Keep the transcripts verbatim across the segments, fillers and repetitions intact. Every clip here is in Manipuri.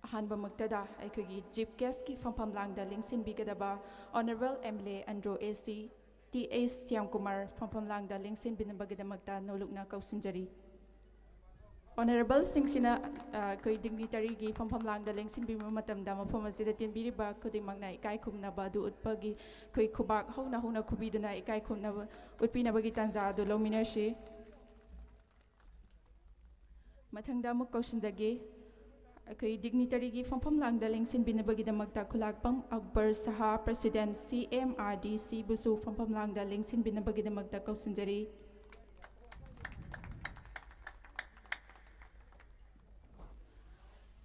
ꯑꯍꯥꯟꯕꯃꯛꯇꯗ ꯑꯩꯈꯣꯏꯒꯤ chief guest ꯀꯤ ꯐꯝꯐꯝ ꯂꯥꯡꯗ ꯂꯦꯡꯁꯤꯟꯕꯤꯒꯗꯕ Honourable M L A Andro A C T H Shyamkumar ꯐꯝꯐꯝ ꯂꯥꯡꯗ ꯂꯦꯡꯁꯤꯟꯕꯤꯅꯕꯒꯤꯗꯃꯛꯇ ꯅꯧꯂꯨꯛꯅ ꯀꯧꯁꯤꯟꯖꯔꯤ꯫ Honourable ꯁꯤꯡꯁꯤꯅ, ꯑ, ꯑꯩꯈꯣꯏ dignitary ꯒꯤ ꯐꯝꯐꯝ ꯂꯥꯡꯗ ꯂꯦꯡꯁꯤꯟꯕꯤꯕ ꯃꯇꯝꯗ ꯃꯐꯝ ꯑꯁꯤꯗ ꯇꯤꯟꯕꯤꯔꯤꯕ ꯈꯨꯗꯤꯡꯃꯛꯅ ꯏꯀꯥꯏ ꯈꯨꯝꯅꯕ ꯑꯗꯨ ꯎꯠꯄꯒꯤ ꯑꯩꯈꯣꯏ ꯈꯨꯕꯥꯛ ꯍꯧꯅ ꯍꯧꯅ ꯈꯨꯕꯤꯗꯨꯅ ꯏꯀꯥꯏ ꯈꯨꯝꯅꯕ ꯎꯠꯄꯤꯅꯕꯒꯤ ꯇꯥꯟꯖꯥ ꯑꯗꯨ ꯂꯧꯃꯤꯟꯅꯁꯤ꯫ ꯃꯊꯪꯗ ꯑꯃꯨꯛ ꯀꯧꯁꯤꯟꯖꯒꯦ꯫ ꯑꯩꯈꯣꯏ dignitary ꯒꯤ ꯐꯝꯐꯝ ꯂꯥꯡꯗ ꯂꯦꯡꯁꯤꯟꯕꯤꯅꯕꯒꯤꯗꯃꯛꯇ ꯈꯨꯂꯥꯛꯄꯝ ꯑꯛꯕꯔ ꯁꯍꯥ, President C M R D C ꯕꯨꯁꯨ ꯐꯝꯐꯝ ꯂꯥꯡꯗ ꯂꯦꯡꯁꯤꯟꯕꯤꯅꯕꯒꯤꯗꯃꯛꯇ ꯀꯧꯁꯤꯟꯖꯔꯤ꯫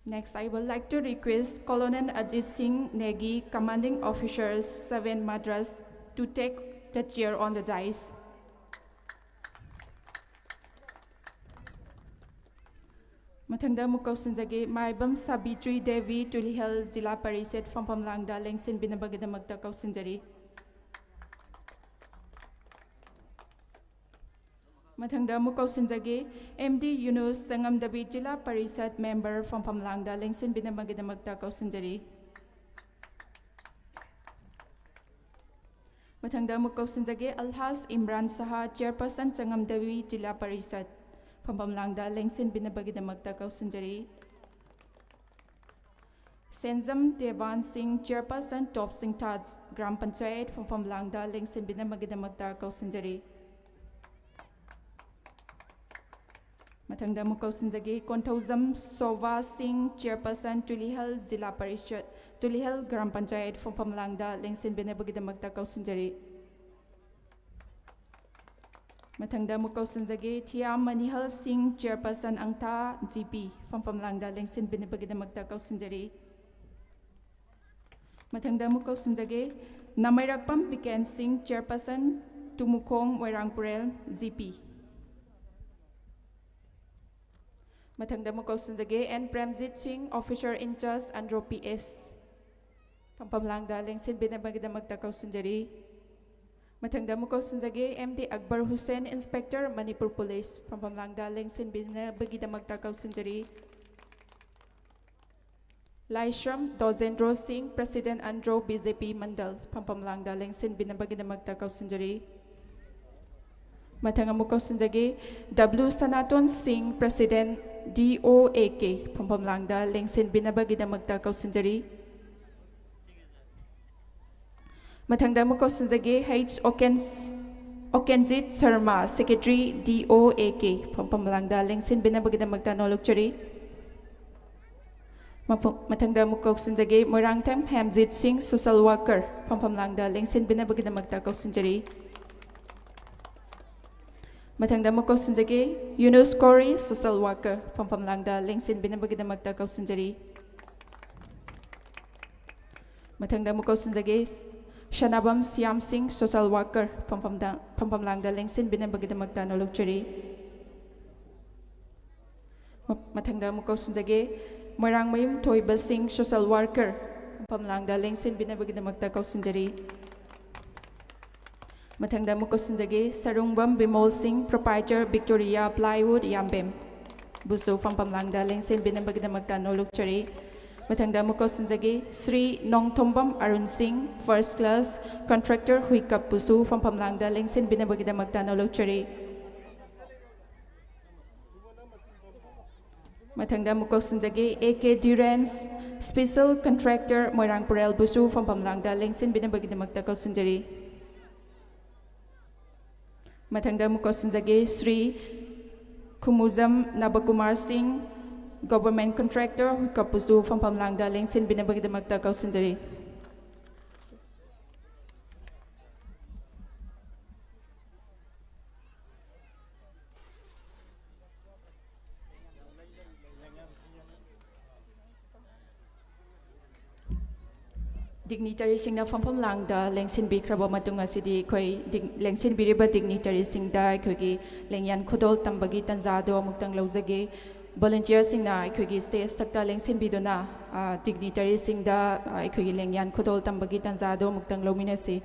Next, I would like to request Colonel Ajit Singh Negi, Commanding Officer, seven Madras, to take the chair on the dais. ꯃꯊꯪꯗ ꯑꯃꯨꯛ ꯀꯧꯁꯤꯟꯖꯒꯦ, ꯃꯥꯏꯕꯝ ꯁꯥꯕꯤꯇ꯭ꯔꯤ ꯗꯦꯕꯤ, ꯇꯨꯂꯤꯍꯜ ꯖꯤꯂꯥ ꯄꯔꯤꯁꯠ ꯐꯝꯐꯝ ꯂꯥꯡꯗ ꯂꯦꯡꯁꯤꯟꯕꯤꯅꯕꯒꯤꯗꯃꯛꯇ ꯀꯧꯁꯤꯟꯖꯔꯤ꯫ ꯃꯊꯪꯗ ꯑꯃꯨꯛ ꯀꯧꯁꯤꯟꯖꯒꯦ, M D ꯌꯨꯅꯨꯁ, ꯆꯉꯝꯗꯕꯤ zila parishad member ꯐꯝꯐꯝ ꯂꯥꯡꯗ ꯂꯦꯡꯁꯤꯟꯕꯤꯅꯕꯒꯤꯗꯃꯛꯇ ꯀꯧꯁꯤꯟꯖꯔꯤ꯫ ꯃꯊꯪꯗ ꯑꯃꯨꯛ ꯀꯧꯁꯤꯟꯖꯒꯦ, ꯑꯜꯍꯥꯖ ꯏꯝꯔꯥꯟ ꯁꯍꯥ, Chairperson, ꯆꯉꯝꯗꯕꯤ ꯖꯤꯂꯥ ꯄꯔꯤꯁꯠ ꯐꯝꯐꯝ ꯂꯥꯡꯗ ꯂꯦꯡꯁꯤꯟꯕꯤꯅꯕꯒꯤꯗꯃꯛꯇ ꯀꯧꯁꯤꯟꯖꯔꯤ꯫ ꯁꯦꯟꯖꯝ ꯗꯦꯕꯥꯟ ꯁꯤꯡ, Chairperson, ꯇꯣꯞ ꯁꯤꯡꯊꯥ ꯒ꯭ꯔꯥꯝ ꯄꯟꯆꯥꯌꯠ ꯐꯝꯐꯝ ꯂꯥꯡꯗ ꯂꯦꯡꯁꯤꯟꯕꯤꯅꯕꯒꯤꯗꯃꯛꯇ ꯀꯧꯁꯤꯟꯖꯔꯤ꯫ ꯃꯊꯪꯗ ꯑꯃꯨꯛ ꯀꯧꯁꯤꯟꯖꯒꯦ, ꯀꯣꯟꯊꯧꯖꯝ ꯁꯣꯚꯥ ꯁꯤꯡ, Chairperson, ꯇꯨꯂꯤꯍꯜ ꯖꯤꯂꯥ ꯄꯔꯤꯁꯠ, ꯇꯨꯂꯤꯍꯜ ꯒ꯭ꯔꯥꯝ ꯄꯟꯆꯥꯌꯠ ꯐꯝꯐꯝ ꯂꯥꯡꯗ ꯂꯦꯡꯁꯤꯟꯕꯤꯅꯕꯒꯤꯗꯃꯛꯇ ꯀꯧꯁꯤꯟꯖꯔꯤ꯫ ꯃꯊꯪꯗ ꯑꯃꯨꯛ ꯀꯧꯁꯤꯟꯖꯒꯦ, ꯊꯤꯌꯥꯝ ꯃꯅꯤꯍꯜ ꯁꯤꯡ, Chairperson, ꯑꯪꯊꯥ G P ꯐꯝꯐꯝ ꯂꯥꯡꯗ ꯂꯦꯡꯁꯤꯟꯕꯤꯅꯕꯒꯤꯗꯃꯛꯇ ꯀꯧꯁꯤꯟꯖꯔꯤ꯫ ꯃꯊꯪꯗ ꯑꯃꯨꯛ ꯀꯧꯁꯤꯟꯖꯒꯦ, ꯅꯃꯩꯔꯛꯄꯝ ꯕꯤꯀꯦꯟ ꯁꯤꯡ, Chairperson, ꯇꯨꯃꯨꯈꯣꯡ ꯃꯣꯏꯔꯥꯡꯄꯨꯔꯦꯜ G P꯫ ꯃꯊꯪꯗ ꯑꯃꯨꯛ ꯀꯧꯁꯤꯟꯖꯒꯦ, N ꯄ꯭ꯔꯦꯝꯖꯤꯠ ꯁꯤꯡ, Officer in charge, Andro P S ꯐꯝꯐꯝ ꯂꯥꯡꯗ ꯂꯦꯡꯁꯤꯟꯕꯤꯅꯕꯒꯤꯗꯃꯛꯇ ꯀꯧꯁꯤꯟꯖꯔꯤ꯫ ꯃꯊꯪꯗ ꯑꯃꯨꯛ ꯀꯧꯁꯤꯟꯖꯒꯦ, M D Akbar Hussain, Inspector, Manipur Police ꯐꯝꯐꯝ ꯂꯥꯡꯗ ꯂꯦꯡꯁꯤꯟꯕꯤꯅꯕꯒꯤꯗꯃꯛꯇ ꯀꯧꯁꯤꯟꯖꯔꯤ꯫ ꯂꯥꯏꯁ꯭ꯔꯝ ꯗꯣꯖꯦꯟꯗ꯭ꯔꯣ ꯁꯤꯡ, President, Andro B J P ꯃꯟꯗꯜ, ꯐꯝꯐꯝ ꯂꯥꯡꯗ ꯂꯦꯡꯁꯤꯟꯕꯤꯅꯕꯒꯤꯗꯃꯛꯇ ꯀꯧꯁꯤꯟꯖꯔꯤ꯫ ꯃꯊꯪ ꯑꯃꯨꯛ ꯀꯧꯁꯤꯟꯖꯒꯦ, W ꯁꯅꯥꯇꯣꯟ ꯁꯤꯡ, President, D O A K, ꯐꯝꯐꯝ ꯂꯥꯡꯗ ꯂꯦꯡꯁꯤꯟꯕꯤꯅꯕꯒꯤꯗꯃꯛꯇ ꯀꯧꯁꯤꯟꯖꯔꯤ꯫ ꯃꯊꯪꯗ ꯑꯃꯨꯛ ꯀꯧꯁꯤꯟꯖꯒꯦ, H ꯑꯣꯀꯦꯟ-, ꯑꯣꯀꯦꯟꯖꯤꯠ Sharma, Secretary, D O A K, ꯐꯝꯐꯝ ꯂꯥꯡꯗ ꯂꯦꯡꯁꯤꯟꯕꯤꯅꯕꯒꯤꯗꯃꯛꯇ ꯅꯣꯂꯨꯛꯆꯔꯤ꯫ ꯃꯐꯝ-, ꯃꯊꯪꯗ ꯑꯃꯨꯛ ꯀꯧꯁꯤꯟꯖꯒꯦ, ꯃꯣꯏꯔꯥꯡꯊꯦꯝ ꯍꯦꯝꯖꯤꯠ ꯁꯤꯡ, Social Worker, ꯐꯝꯐꯝ ꯂꯥꯡꯗ ꯂꯦꯡꯁꯤꯟꯕꯤꯅꯕꯒꯤꯗꯃꯛꯇ ꯀꯧꯁꯤꯟꯖꯔꯤ꯫ ꯃꯊꯪꯗ ꯑꯃꯨꯛ ꯀꯧꯁꯤꯟꯖꯒꯦ, ꯌꯨꯅꯨꯁ ꯀꯣꯔꯤ, Social Worker, ꯐꯝꯐꯝ ꯂꯥꯡꯗ ꯂꯦꯡꯁꯤꯟꯕꯤꯅꯕꯒꯤꯗꯃꯛꯇ ꯀꯧꯁꯤꯟꯖꯔꯤ꯫ ꯃꯊꯪꯗ ꯑꯃꯨꯛ ꯀꯧꯁꯤꯟꯖꯒꯦ, ꯁꯅꯥꯕꯝ ꯁꯤꯌꯥꯝ ꯁꯤꯡ, Social Worker, ꯐꯝꯐꯝꯗ, ꯐꯝꯐꯝ ꯂꯥꯡꯗ ꯂꯦꯡꯁꯤꯟꯕꯤꯅꯕꯒꯤꯗꯃꯛꯇ ꯅꯣꯂꯨꯛꯆꯔꯤ꯫ ꯃ-, ꯃꯊꯪꯗ ꯑꯃꯨꯛ ꯀꯧꯁꯤꯟꯖꯒꯦ, ꯃꯣꯏꯔꯥꯡꯃꯌꯨꯝ ꯊꯣꯏꯕ ꯁꯤꯡ, Social Worker, ꯐꯝꯐꯝ ꯂꯥꯡꯗ ꯂꯦꯡꯁꯤꯟꯕꯤꯅꯕꯒꯤꯗꯃꯛꯇ ꯀꯧꯁꯤꯟꯖꯔꯤ꯫ ꯃꯊꯪꯗ ꯑꯃꯨꯛ ꯀꯧꯁꯤꯟꯖꯒꯦ, ꯁꯔꯨꯡꯕꯝ ꯕꯤꯃꯣꯜ ꯁꯤꯡ, Proprietor, Victoria Plywood, ꯌꯥꯝꯕꯦꯝ, ꯕꯨꯁꯨ ꯐꯝꯐꯝ ꯂꯥꯡꯗ ꯂꯦꯡꯁꯤꯟꯕꯤꯅꯕꯒꯤꯗꯃꯛꯇ ꯅꯣꯂꯨꯛꯆꯔꯤ꯫ ꯃꯊꯪꯗ ꯑꯃꯨꯛ ꯀꯧꯁꯤꯟꯖꯒꯦ, ꯁ꯭ꯔꯤ ꯅꯣꯡꯊꯣꯝꯕꯝ ꯑꯔꯨꯟ ꯁꯤꯡ, First Class Contractor, ꯍꯨꯏꯀꯞ, ꯕꯨꯁꯨ ꯐꯝꯐꯝ ꯂꯥꯡꯗ ꯂꯦꯡꯁꯤꯟꯕꯤꯅꯕꯒꯤꯗꯃꯛꯇ ꯅꯣꯂꯨꯛꯆꯔꯤ꯫ ꯃꯊꯪꯗ ꯑꯃꯨꯛ ꯀꯧꯁꯤꯟꯖꯒꯦ, A K Durance, Special Contractor, ꯃꯣꯏꯔꯥꯡ ꯄꯨꯔꯦꯜ, ꯕꯨꯁꯨ ꯐꯝꯐꯝ ꯂꯥꯡꯗ ꯂꯦꯡꯁꯤꯟꯕꯤꯅꯕꯒꯤꯗꯃꯛꯇ ꯀꯧꯁꯤꯟꯖꯔꯤ꯫ ꯃꯊꯪꯗ ꯑꯃꯨꯛ ꯀꯧꯁꯤꯟꯖꯒꯦ, ꯁ꯭ꯔꯤ ꯈꯨꯃꯨꯖꯝ ꯅꯕꯀꯨꯃꯥꯔ ꯁꯤꯡ, Government Contractor, ꯍꯨꯏꯀꯞ, ꯕꯨꯁꯨ ꯐꯝꯐꯝ ꯂꯥꯡꯗ ꯂꯦꯡꯁꯤꯟꯕꯤꯅꯕꯒꯤꯗꯃꯛꯇ ꯀꯧꯁꯤꯟꯖꯔꯤ꯫ Dignitaryꯁꯤꯡꯅ ꯐꯝꯐꯝ ꯂꯥꯡꯗ ꯂꯦꯡꯁꯤꯟꯕꯤꯈ꯭ꯔꯕ ꯃꯇꯨꯡ ꯑꯁꯤꯗꯤ ꯑꯩꯈꯣꯏ dig-, ꯂꯦꯡꯁꯤꯟꯕꯤꯔꯤꯕ dignitaryꯁꯤꯡꯗ ꯑꯩꯈꯣꯏꯒꯤ ꯂꯦꯡꯌꯥꯟ ꯈꯨꯗꯣꯜ ꯇꯝꯕꯒꯤ ꯇꯥꯟꯖꯥꯗꯣ ꯑꯃꯨꯛꯇꯪ ꯂꯧꯖꯒꯦ꯫ Volunteerꯁꯤꯡꯅ ꯑꯩꯈꯣꯏꯒꯤ stage ꯊꯛꯇ ꯂꯦꯡꯁꯤꯟꯕꯤꯗꯨꯅ, ꯑ, dignitaryꯁꯤꯡꯗ, ꯑ, ꯑꯩꯈꯣꯏꯒꯤ ꯂꯦꯡꯌꯥꯟ ꯈꯨꯗꯣꯜ ꯇꯝꯕꯒꯤ ꯇꯥꯟꯖꯥꯗꯣ ꯑꯃꯨꯛꯇꯪ ꯂꯧꯃꯤꯟꯅꯁꯤ꯫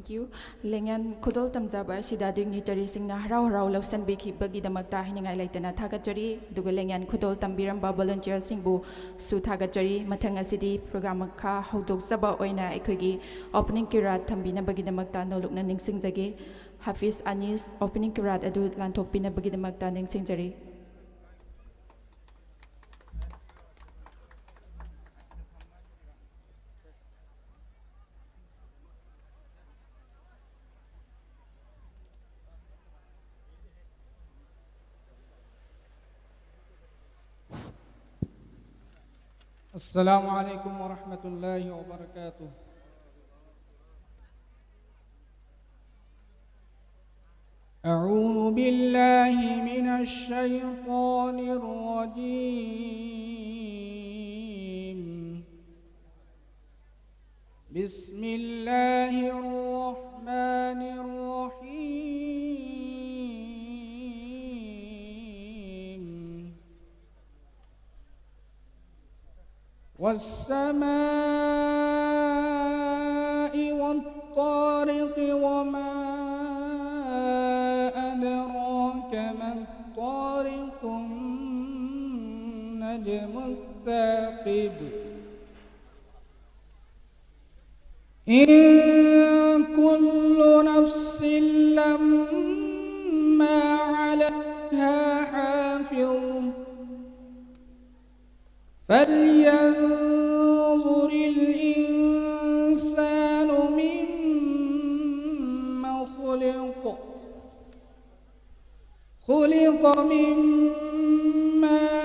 Thank you. ꯂꯦꯡꯌꯥꯟ ꯈꯨꯗꯣꯜ ꯇꯝꯖꯕ ꯑꯁꯤꯗ dignitaryꯁꯤꯡꯅ ꯍꯔꯥꯎ ꯍꯔꯥꯎ ꯂꯧꯁꯤꯟꯕꯤꯈꯤꯕꯒꯤꯗꯃꯛꯇ ꯍꯥꯏꯅꯤꯡꯉꯥꯏ ꯂꯩꯇꯅ ꯊꯥꯒꯠꯆꯔꯤ꯫ ꯑꯗꯨꯒ ꯂꯦꯡꯌꯥꯟ ꯈꯨꯗꯣꯜ ꯇꯝꯕꯤꯔꯝꯕ volunteerꯁꯤꯡꯕꯨꯁꯨ ꯊꯥꯒꯠꯆꯔꯤ꯫ ꯃꯊꯪ ꯑꯁꯤꯗꯤ program ꯃꯈꯥ ꯍꯧꯗꯣꯛꯆꯕ ꯑꯣꯏꯅ ꯑꯩꯈꯣꯏꯒꯤ opening ꯀꯤꯔꯥꯠ ꯊꯝꯕꯤꯅꯕꯒꯤꯗꯃꯛꯇ ꯅꯣꯂꯨꯛꯅ ꯅꯤꯡꯁꯤꯡꯖꯒꯦ꯫ ꯍꯥꯐꯤꯖ ꯑꯅꯤꯁ opening ꯀꯤꯔꯥꯠ ꯑꯗꯨ ꯂꯥꯟꯊꯣꯛꯄꯤꯅꯕꯒꯤꯗꯃꯛꯇ ꯅꯤꯡꯁꯤꯡꯖꯔꯤ꯫ السلام عليكم ورحمة الله وبركاته. أعوذ بالله من الشيطان الرجيم. بسم الله الرحمن الرحيم. والسماء والطارق وما أدراك ما الطارق النجم الثاقب. إن كل نفس لما عليها حافظ. فلينظر الإنسان مم خلق. خلق من ماء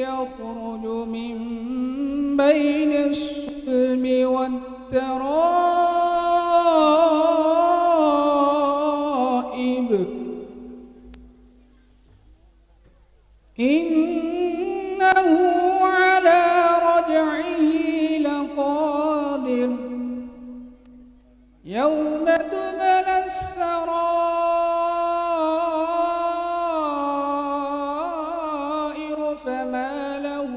يخرج من بين الصلب والترائب. إنه على رجعه لقادر. يوم تبلى السرائر فما له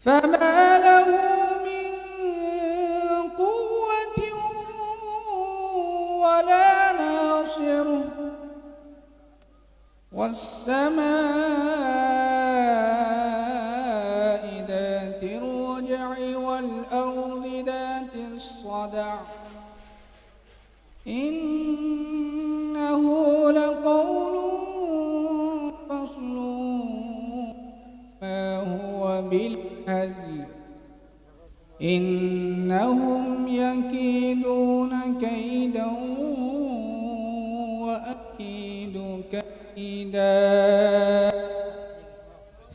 فما له من قوة ولا ناصر. والسماء ذات الرجع والأرض ذات الصدع. إنه لقول فصل. ما هو بالهزل. إنهم يكيدون كيدا وأكيد كيدا.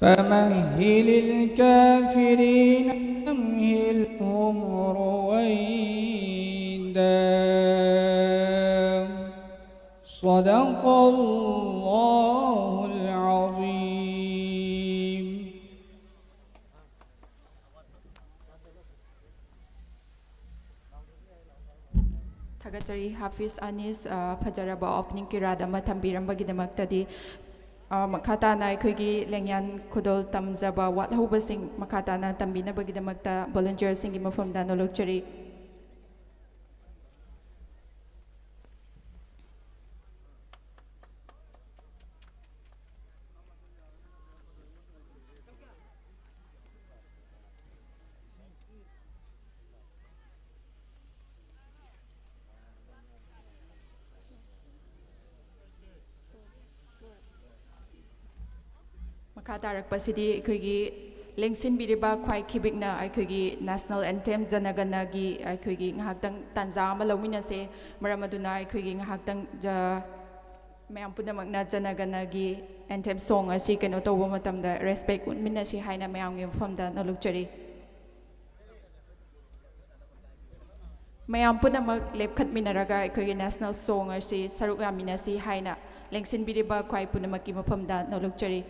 فمهل الكافرين أمهلهم رويدا. صدق الله العظيم. ꯊꯥꯒꯠꯆꯔꯤ ꯍꯥꯐꯤꯖ ꯑꯅꯤꯁ, ꯑ, ꯐꯖꯔꯕ opening ꯀꯤꯔꯥꯠ ꯑꯃ ꯊꯝꯕꯤꯔꯝꯕꯒꯤꯗꯃꯛꯇꯗꯤ꯫ ꯑ, ꯃꯈꯥ ꯇꯥꯅ ꯑꯩꯈꯣꯏꯒꯤ ꯂꯦꯡꯌꯥꯟ ꯈꯨꯗꯣꯜ ꯇꯝꯖꯕ ꯋꯥꯠꯍꯧꯕꯁꯤꯡ ꯃꯈꯥ ꯇꯥꯅ ꯇꯝꯕꯤꯅꯕꯒꯤꯗꯃꯛꯇ volunteerꯁꯤꯡꯒꯤ ꯃꯐꯝꯗ ꯅꯣꯂꯨꯛꯆꯔꯤ꯫ ꯃꯈꯥ ꯇꯥꯔꯛꯄꯁꯤꯗꯤ ꯑꯩꯈꯣꯏꯒꯤ ꯂꯦꯡꯁꯤꯟꯕꯤꯔꯤꯕ ꯈ꯭ꯋꯥꯏ ꯈꯤꯕꯤꯛꯅ ꯑꯩꯈꯣꯏꯒꯤ national anthem ꯖꯅꯒꯅꯒꯤ ꯑꯩꯈꯣꯏꯒꯤ ꯉꯥꯏꯍꯥꯛꯇꯪ ꯇꯥꯟꯖꯥ ꯑꯃ ꯂꯧꯃꯤꯟꯅꯁꯦ꯫ ꯃꯔꯝ ꯑꯗꯨꯅ ꯑꯩꯈꯣꯏꯒꯤ ꯉꯥꯏꯍꯥꯛꯇꯪ ꯖ-, ꯃꯌꯥꯝ ꯄꯨꯝꯅꯃꯛꯅ ꯖꯅꯒꯅꯒꯤ anthem song ꯑꯁꯤ ꯀꯩꯅꯣ ꯇꯧꯕ ꯃꯇꯝꯗ respect ꯎꯠꯃꯤꯟꯅꯁꯤ ꯍꯥꯏꯅ ꯃꯌꯥꯝꯒꯤ ꯃꯐꯝꯗ ꯅꯣꯂꯨꯛꯆꯔꯤ꯫ ꯃꯌꯥꯝ ꯄꯨꯝꯅꯃꯛ ꯂꯦꯞꯈꯠꯃꯤꯟꯅꯔꯒ ꯑꯩꯈꯣꯏꯒꯤ national song ꯑꯁꯤ ꯁꯔꯨꯛ ꯌꯥꯃꯤꯟꯅꯁꯤ ꯍꯥꯏꯅ ꯂꯦꯡꯁꯤꯟꯕꯤꯔꯤꯕ ꯈ꯭ꯋꯥꯏ ꯄꯨꯝꯅꯃꯛꯀꯤ ꯃꯐꯝꯗ ꯅꯣꯂꯨꯛꯆꯔꯤ꯫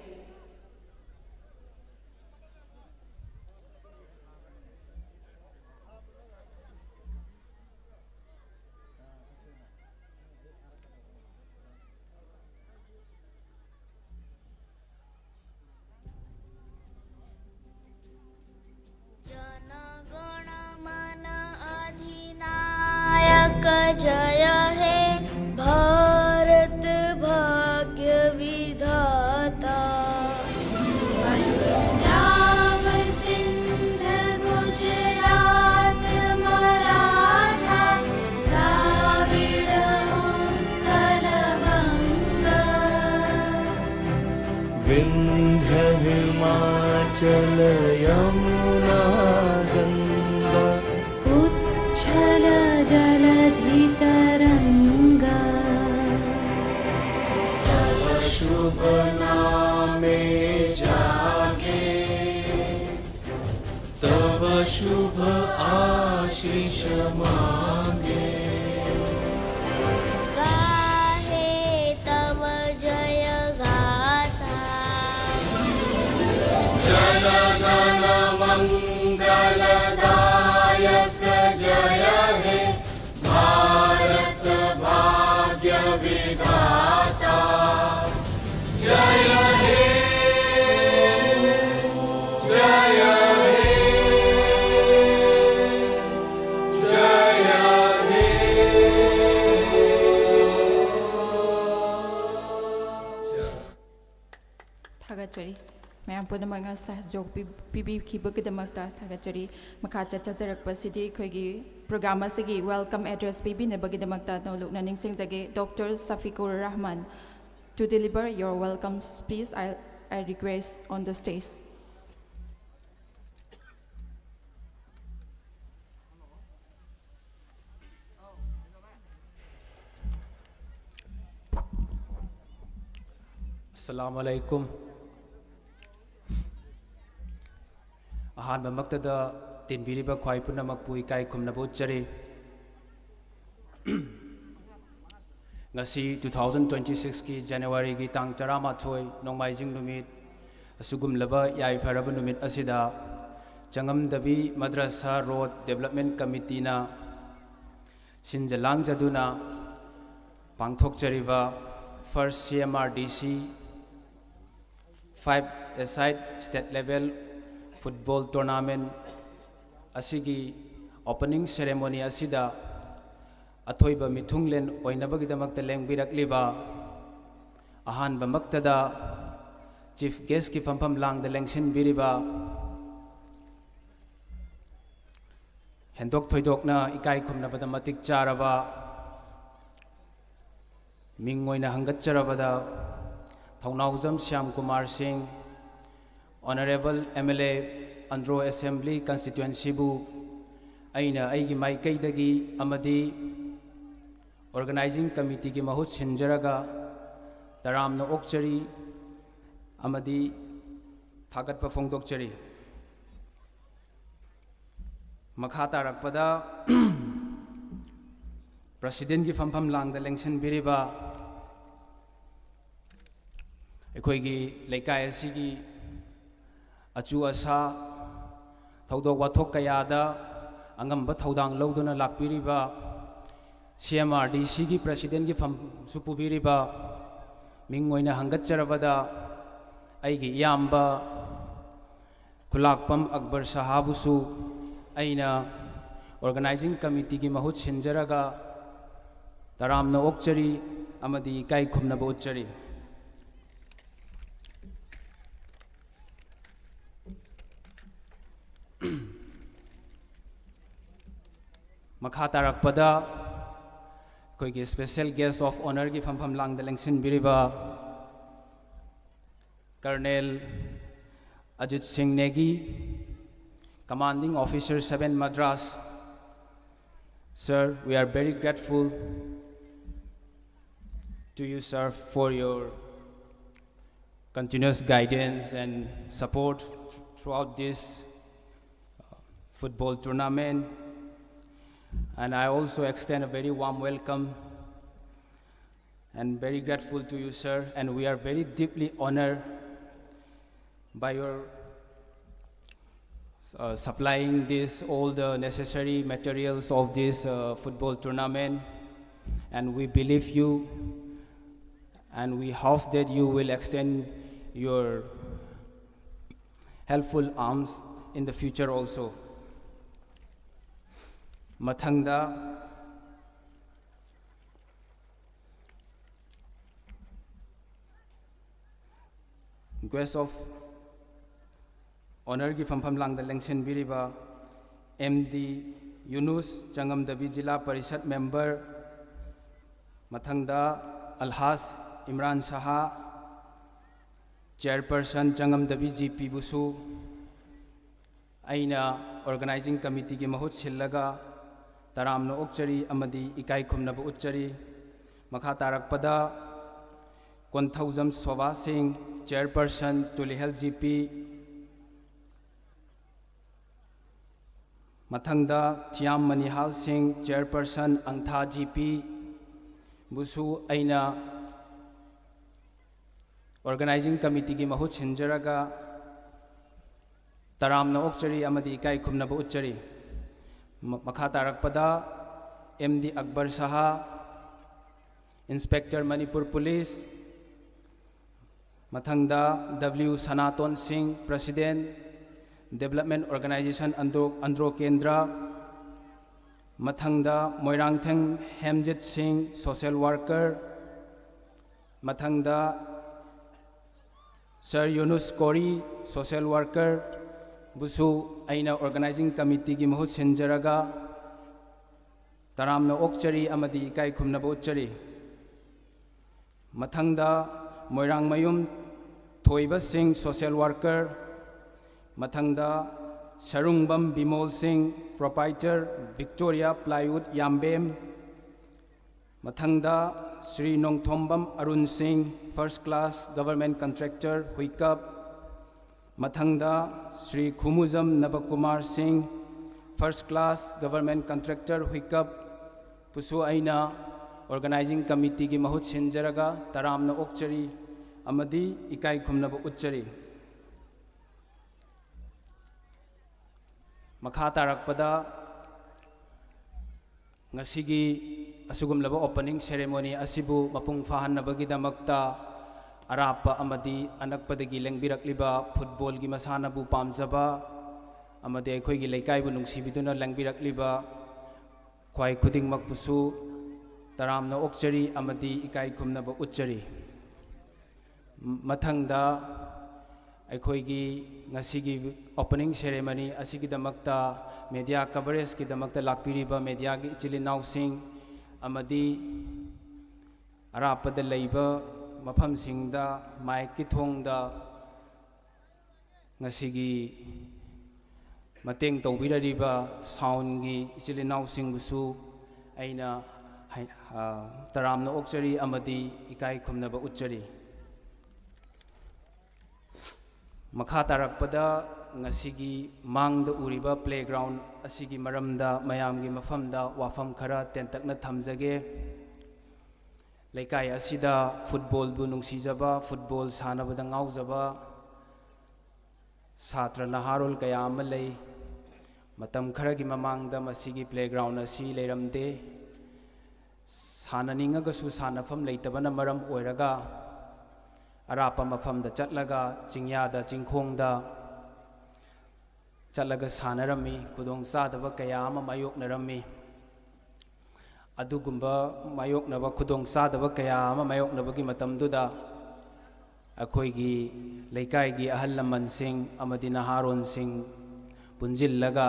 जल यमुना गंगा उच्छल जलधि तरंगा। तव शुभ नामे जागे, तव शुभ आशीष मांगे। गाहे तव जय गाथा। जन गण मंगलदायक जय हे भारत भाग्य विधाता। जय हे, जय हे, जय हे। ꯊꯥꯒꯠꯆꯔꯤ꯫ ꯃꯌꯥꯝ ꯄꯨꯝꯅꯃꯛꯅ ꯁꯍꯌꯣꯒ ꯄꯤ-, ꯄꯤꯕꯤꯈꯤꯕꯒꯤꯗꯃꯛꯇ ꯊꯥꯒꯠꯆꯔꯤ꯫ ꯃꯈꯥ ꯆꯠꯊꯖꯔꯛꯄꯁꯤꯗꯤ ꯑꯩꯈꯣꯏꯒꯤ program ꯑꯁꯤꯒꯤ welcome address ꯄꯤꯕꯤꯅꯕꯒꯤꯗꯃꯛꯇ ꯅꯧꯂꯨꯛꯅ ꯅꯤꯡꯁꯤꯡꯖꯒꯦ꯫ Doctor Safiqur Rahman, to deliver your welcome speech, I, I request on the stage. ꯑꯁꯂꯥꯃꯨ ꯑꯂꯥꯏꯀꯨꯝ꯫ ꯑꯍꯥꯟꯕꯃꯛꯇꯗ ꯇꯤꯟꯕꯤꯔꯤꯕ ꯈ꯭ꯋꯥꯏ ꯄꯨꯝꯅꯃꯛꯄꯨ ꯏꯀꯥꯏ ꯈꯨꯝꯅꯕ ꯎꯠꯆꯔꯤ꯫ ꯉꯁꯤ two thousand twenty sixꯀꯤ Januaryꯒꯤ ꯇꯥꯡ ꯇꯔꯥꯃꯥꯊꯣꯏ, ꯅꯣꯡꯃꯥꯏꯖꯤꯡ ꯅꯨꯃꯤꯠ, ꯑꯁꯤꯒꯨꯝꯂꯕ ꯌꯥꯏꯐꯔꯕ ꯅꯨꯃꯤꯠ ꯑꯁꯤꯗ ꯆꯉꯝꯗꯕꯤ ꯃꯗ꯭ꯔꯁꯥ ꯔꯣꯗ ꯗꯦꯕꯂꯞꯃꯦꯟ ꯀꯃꯤꯇꯤꯅ ꯁꯤꯟꯖ ꯂꯥꯡꯖꯗꯨꯅ ꯄꯥꯡꯊꯣꯛꯆꯔꯤꯕ first C M R D C five-a-side state level football tournament ꯑꯁꯤꯒꯤ opening ceremony ꯑꯁꯤꯗ ꯑꯊꯣꯏꯕ ꯃꯤꯊꯨꯡꯂꯦꯟ ꯑꯣꯏꯅꯕꯒꯤꯗꯃꯛꯇ ꯂꯦꯡꯕꯤꯔꯛꯂꯤꯕ ꯑꯍꯥꯟꯕꯃꯛꯇꯗ chief guestꯀꯤ ꯐꯝꯐꯝ ꯂꯥꯡꯗ ꯂꯦꯡꯁꯤꯟꯕꯤꯔꯤꯕ ꯍꯦꯟꯗꯣꯛ ꯊꯣꯏꯗꯣꯛꯅ ꯏꯀꯥꯏ ꯈꯨꯝꯅꯕꯗ ꯃꯇꯤꯛ ꯆꯥꯔꯕ, ꯃꯤꯡ ꯑꯣꯏꯅ ꯍꯪꯒꯠꯆꯔꯕꯗ ꯊꯧꯅꯥꯎꯖꯝ ꯁ꯭ꯌꯥꯝ ꯀꯨꯃꯥꯔ ꯁꯤꯡ, Honorable M L A Andro Assembly Constituencyꯕꯨ ꯑꯩꯅ ꯑꯩꯒꯤ ꯃꯥꯏꯀꯩꯗꯒꯤ ꯑꯃꯗꯤ Organizing Committeeꯒꯤ ꯃꯍꯨꯠ ꯁꯤꯟꯖꯔꯒ ꯇꯔꯥꯝꯅ ꯑꯣꯛꯆꯔꯤ ꯑꯃꯗꯤ ꯊꯥꯒꯠꯄ ꯐꯣꯡꯗꯣꯛꯆꯔꯤ꯫ ꯃꯈꯥ ꯇꯥꯔꯛꯄꯗ Presidentꯀꯤ ꯐꯝꯐꯝ ꯂꯥꯡꯗ ꯂꯦꯡꯁꯤꯟꯕꯤꯔꯤꯕ ꯑꯩꯈꯣꯏꯒꯤ ꯂꯩꯀꯥꯏ ꯑꯁꯤꯒꯤ ꯑꯆꯨ ꯑꯁꯥ, ꯊꯧꯗꯣꯛ ꯋꯥꯊꯣꯛ ꯀꯌꯥꯗ ꯑꯉꯝꯕ ꯊꯧꯗꯥꯡ ꯂꯧꯗꯨꯅ ꯂꯥꯛꯄꯤꯔꯤꯕ C M R D Cꯒꯤ Presidentꯀꯤ ꯐꯝꯁꯨ ꯄꯨꯕꯤꯔꯤꯕ, ꯃꯤꯡ ꯑꯣꯏꯅ ꯍꯪꯒꯠꯆꯔꯕꯗ ꯑꯩꯒꯤ ꯏꯌꯥꯝꯕ ꯈꯨꯂꯥꯛꯄꯝ ꯑꯛꯕꯔ ꯁꯍꯥꯕꯨꯁꯨ ꯑꯩꯅ Organizing Committeeꯒꯤ ꯃꯍꯨꯠ ꯁꯤꯟꯖꯔꯒ ꯇꯔꯥꯝꯅ ꯑꯣꯛꯆꯔꯤ ꯑꯃꯗꯤ ꯏꯀꯥꯏ ꯈꯨꯝꯅꯕ ꯎꯠꯆꯔꯤ꯫ ꯃꯈꯥ ꯇꯥꯔꯛꯄꯗ ꯑꯩꯈꯣꯏꯒꯤ Special Guest of Honourꯒꯤ ꯐꯝꯐꯝ ꯂꯥꯡꯗ ꯂꯦꯡꯁꯤꯟꯕꯤꯔꯤꯕ Colonel Ajit Singh Negi, Commanding Officer seven Madras. Sir, we are very grateful to you, sir, for your continuous guidance and support throughout this uh, football tournament. And I also extend a very warm welcome and very grateful to you, sir. And we are very deeply honored by your uh, supplying this, all the necessary materials of this uh, football tournament. And we believe you, and we hope that you will extend your helpful arms in the future also. ꯃꯊꯪꯗ Guest of Honourꯒꯤ ꯐꯝꯐꯝ ꯂꯥꯡꯗ ꯂꯦꯡꯁꯤꯟꯕꯤꯔꯤꯕ M D Yunus, Chingamdabi zila parishad member, ꯃꯊꯪꯗ Alhaj Imran Saha, Chairperson Chingamdabi G ꯄꯤꯕꯨꯁꯨ ꯑꯩꯅ organizing committeeꯒꯤ ꯃꯍꯨꯠ ꯁꯤꯜꯂꯒ ꯇꯔꯥꯝꯅ ꯑꯣꯛꯆꯔꯤ ꯑꯃꯗꯤ ꯏꯀꯥꯏ ꯈꯨꯝꯅꯕ ꯎꯠꯆꯔꯤ꯫ ꯃꯈꯥ ꯇꯥꯔꯛꯄꯗ ꯀꯣꯟꯊꯧꯖꯝ ꯁꯣꯚꯥ ꯁꯤꯡ, Chairperson ꯇꯨꯂꯤꯍꯦꯜ ꯖꯤ ꯄꯤ, ꯃꯊꯪꯗ ꯊꯤꯌꯥꯝ ꯃꯅꯤꯍꯥꯜ ꯁꯤꯡ, Chairperson ꯑꯪꯊꯥ ꯖꯤ ꯄꯤ ꯕꯨꯁꯨ ꯑꯩꯅ organizing committeeꯒꯤ ꯃꯍꯨꯠ ꯁꯤꯟꯖꯔꯒ ꯇꯔꯥꯝꯅ ꯑꯣꯛꯆꯔꯤ ꯑꯃꯗꯤ ꯏꯀꯥꯏ ꯈꯨꯝꯅꯕ ꯎꯠꯆꯔꯤ꯫ ꯃ-, ꯃꯈꯥ ꯇꯥꯔꯛꯄꯗ ꯑꯦꯝ ꯗꯤ ꯑꯛꯕꯔ ꯁꯍꯥ, Inspector ꯃꯅꯤꯄꯨꯔ ꯄꯨꯂꯤꯁ, ꯃꯊꯪꯗ ꯗꯕ꯭ꯂꯤꯎ ꯁꯅꯥꯇꯣꯟ ꯁꯤꯡ, President, Development Organization Andro, Andro ꯀꯦꯟꯗ꯭ꯔ, ꯃꯊꯪꯗ ꯃꯣꯏꯔꯥꯡꯊꯦꯝ ꯍꯦꯝꯖꯤꯠ ꯁꯤꯡ, social worker, ꯃꯊꯪꯗ ꯁꯔ ꯌꯨꯅꯨꯁ ꯀꯣꯔꯤ, social worker ꯕꯨꯁꯨ ꯑꯩꯅ organizing committeeꯒꯤ ꯃꯍꯨꯠ ꯁꯤꯟꯖꯔꯒ ꯇꯔꯥꯝꯅ ꯑꯣꯛꯆꯔꯤ ꯑꯃꯗꯤ ꯏꯀꯥꯏ ꯈꯨꯝꯅꯕ ꯎꯠꯆꯔꯤ꯫ ꯃꯊꯪꯗ ꯃꯣꯏꯔꯥꯡꯃꯌꯨꯝ ꯊꯣꯏꯕ ꯁꯤꯡ, social worker, ꯃꯊꯪꯗ ꯁꯔꯨꯡꯕꯝ ꯕꯤꯃꯣꯜ ꯁꯤꯡ, proprietor, Victoria Plywood ꯌꯥꯝꯕꯦꯝ, ꯃꯊꯪꯗ ꯁ꯭ꯔꯤ ꯅꯣꯡꯊꯣꯝꯕꯝ ꯑꯔꯨꯟ ꯁꯤꯡ, first class government contractor, ꯍꯨꯏꯀꯞ, ꯃꯊꯪꯗ ꯁ꯭ꯔꯤ ꯈꯨꯃꯨꯖꯝ ꯅꯕꯀꯨꯃꯥꯔ ꯁꯤꯡ, first class government contractor, ꯍꯨꯏꯀꯞ ꯕꯨꯁꯨ ꯑꯩꯅ organizing committeeꯒꯤ ꯃꯍꯨꯠ ꯁꯤꯟꯖꯔꯒ ꯇꯔꯥꯝꯅ ꯑꯣꯛꯆꯔꯤ ꯑꯃꯗꯤ ꯏꯀꯥꯏ ꯈꯨꯝꯅꯕ ꯎꯠꯆꯔꯤ꯫ ꯃꯈꯥ ꯇꯥꯔꯛꯄꯗ ꯉꯁꯤꯒꯤ ꯑꯁꯤꯒꯨꯝꯂꯕ opening ceremony ꯑꯁꯤꯕꯨ ꯃꯄꯨꯡ ꯐꯥꯍꯟꯅꯕꯒꯤꯗꯃꯛꯇ ꯑꯔꯥꯞꯄ ꯑꯃꯗꯤ ꯑꯅꯛꯄꯗꯒꯤ ꯂꯦꯡꯕꯤꯔꯛꯂꯤꯕ footballꯒꯤ ꯃꯁꯥꯟꯅꯕꯨ ꯄꯥꯝꯖꯕ ꯑꯃꯗꯤ ꯑꯩꯈꯣꯏꯒꯤ ꯂꯩꯀꯥꯏꯕꯨ ꯅꯨꯡꯁꯤꯕꯤꯗꯨꯅ ꯂꯦꯡꯕꯤꯔꯛꯂꯤꯕ ꯈ꯭ꯋꯥꯏ ꯈꯨꯗꯤꯡꯃꯛꯄꯨꯁꯨ ꯇꯔꯥꯝꯅ ꯑꯣꯛꯆꯔꯤ ꯑꯃꯗꯤ ꯏꯀꯥꯏ ꯈꯨꯝꯅꯕ ꯎꯠꯆꯔꯤ꯫ ꯃꯊꯪꯗ ꯑꯩꯈꯣꯏꯒꯤ ꯉꯁꯤꯒꯤ opening ceremony ꯑꯁꯤꯒꯤꯗꯃꯛꯇ media coverageꯀꯤꯗꯃꯛꯇ ꯂꯥꯛꯄꯤꯔꯤꯕ mediaꯒꯤ ꯏꯆꯤꯜ ꯏꯅꯥꯎꯁꯤꯡ ꯑꯃꯗꯤ ꯑꯔꯥꯞꯄꯗ ꯂꯩꯕ ꯃꯐꯝꯁꯤꯡꯗ ꯃꯥꯏꯛꯀꯤ ꯊꯣꯡꯗ ꯉꯁꯤꯒꯤ ꯃꯇꯦꯡ ꯇꯧꯕꯤꯔꯔꯤꯕ ꯁꯥꯎꯟꯒꯤ ꯏꯆꯤꯜ ꯏꯅꯥꯎꯁꯤꯡꯕꯨꯁꯨ ꯑꯩꯅ ꯍꯥꯏ-, ꯑ, ꯇꯔꯥꯝꯅ ꯑꯣꯛꯆꯔꯤ ꯑꯃꯗꯤ ꯏꯀꯥꯏ ꯈꯨꯝꯅꯕ ꯎꯠꯆꯔꯤ꯫ ꯃꯈꯥ ꯇꯥꯔꯛꯄꯗ ꯉꯁꯤꯒꯤ ꯃꯥꯡꯗ ꯎꯔꯤꯕ playground ꯑꯁꯤꯒꯤ ꯃꯔꯝꯗ ꯃꯌꯥꯝꯒꯤ ꯃꯐꯝꯗ ꯋꯥꯐꯝ ꯈꯔ ꯇꯦꯟꯇꯛꯅ ꯊꯝꯖꯒꯦ꯫ ꯂꯩꯀꯥꯏ ꯑꯁꯤꯗ ꯐꯨꯠꯕꯣꯜꯕꯨ ꯅꯨꯡꯁꯤꯖꯕ, ꯐꯨꯠꯕꯣꯜ ꯁꯥꯟꯅꯕꯗ ꯉꯥꯎꯖꯕ ꯁꯥꯇ꯭ꯔ ꯅꯍꯥꯔꯣꯜ ꯀꯌꯥ ꯑꯃ ꯂꯩ꯫ ꯃꯇꯝ ꯈꯔꯒꯤ ꯃꯃꯥꯡꯗ ꯃꯁꯤꯒꯤ playground ꯑꯁꯤ ꯂꯩꯔꯝꯗꯦ꯫ ꯁꯥꯟꯅꯅꯤꯡꯉꯒꯁꯨ ꯁꯥꯟꯅꯐꯝ ꯂꯩꯇꯕꯅ ꯃꯔꯝ ꯑꯣꯏꯔꯒ ꯑꯔꯥꯞꯄ ꯃꯐꯝꯗ ꯆꯠꯂꯒ, ꯆꯤꯡꯌꯥꯗ, ꯆꯤꯡꯈꯣꯡꯗ ꯆꯠꯂꯒ ꯁꯥꯟꯅꯔꯝꯃꯤ꯫ ꯈꯨꯗꯣꯡꯆꯥꯗꯕ ꯀꯌꯥ ꯑꯃ ꯃꯥꯌꯣꯛꯅꯔꯝꯃꯤ꯫ ꯑꯗꯨꯒꯨꯝꯕ ꯃꯥꯌꯣꯛꯅꯕ, ꯈꯨꯗꯣꯡꯆꯥꯗꯕ ꯀꯌꯥ ꯑꯃ ꯃꯥꯌꯣꯛꯅꯕꯒꯤ ꯃꯇꯝꯗꯨꯗ ꯑꯩꯈꯣꯏꯒꯤ ꯂꯩꯀꯥꯏꯒꯤ ꯑꯍꯜ ꯂꯃꯟꯁꯤꯡ ꯑꯃꯗꯤ ꯅꯍꯥꯔꯣꯟꯁꯤꯡ ꯄꯨꯟꯁꯤꯜꯂꯒ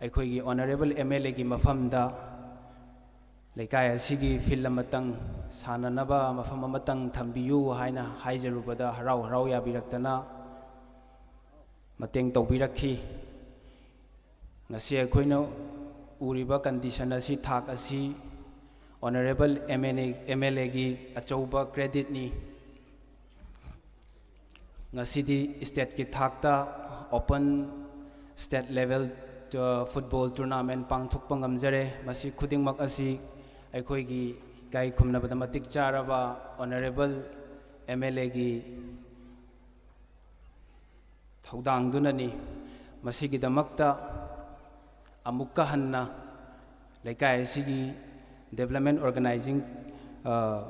ꯑꯩꯈꯣꯏꯒꯤ honourable M L Aꯒꯤ ꯃꯐꯝꯗ ꯂꯩꯀꯥꯏ ꯑꯁꯤꯒꯤ field ꯑꯃꯇꯪ ꯁꯥꯟꯅꯅꯕ ꯃꯐꯝ ꯑꯃꯇꯪ ꯊꯝꯕꯤꯌꯨ ꯍꯥꯏꯅ ꯍꯥꯏꯖꯔꯨꯕꯗ ꯍꯔꯥꯎ ꯍꯔꯥꯎ ꯌꯥꯕꯤꯔꯛꯇꯅ ꯃꯇꯦꯡ ꯇꯧꯕꯤꯔꯛꯈꯤ꯫ ꯉꯁꯤ ꯑꯩꯈꯣꯏꯅ ꯎꯔꯤꯕ condition ꯑꯁꯤ, ꯊꯥꯛ ꯑꯁꯤ honourable M N A, M L Aꯒꯤ ꯑꯆꯧꯕ creditꯅꯤ꯫ ꯉꯁꯤꯗꯤ stateꯀꯤ ꯊꯥꯛꯇ open state level, ꯑ, football tournament ꯄꯥꯡꯊꯣꯛꯄ ꯉꯝꯖꯔꯦ꯫ ꯃꯁꯤ ꯈꯨꯗꯤꯡꯃꯛ ꯑꯁꯤ ꯑꯩꯈꯣꯏꯒꯤ ꯏꯀꯥꯏ ꯈꯨꯝꯅꯕꯗ ꯃꯇꯤꯛ ꯆꯥꯔꯕ honourable M L Aꯒꯤ ꯊꯧꯗꯥꯡꯗꯨꯅꯅꯤ꯫ ꯃꯁꯤꯒꯤꯗꯃꯛꯇ ꯑꯃꯨꯛꯀ ꯍꯟꯅ ꯂꯩꯀꯥꯏ ꯑꯁꯤꯒꯤ development organising, ꯑ,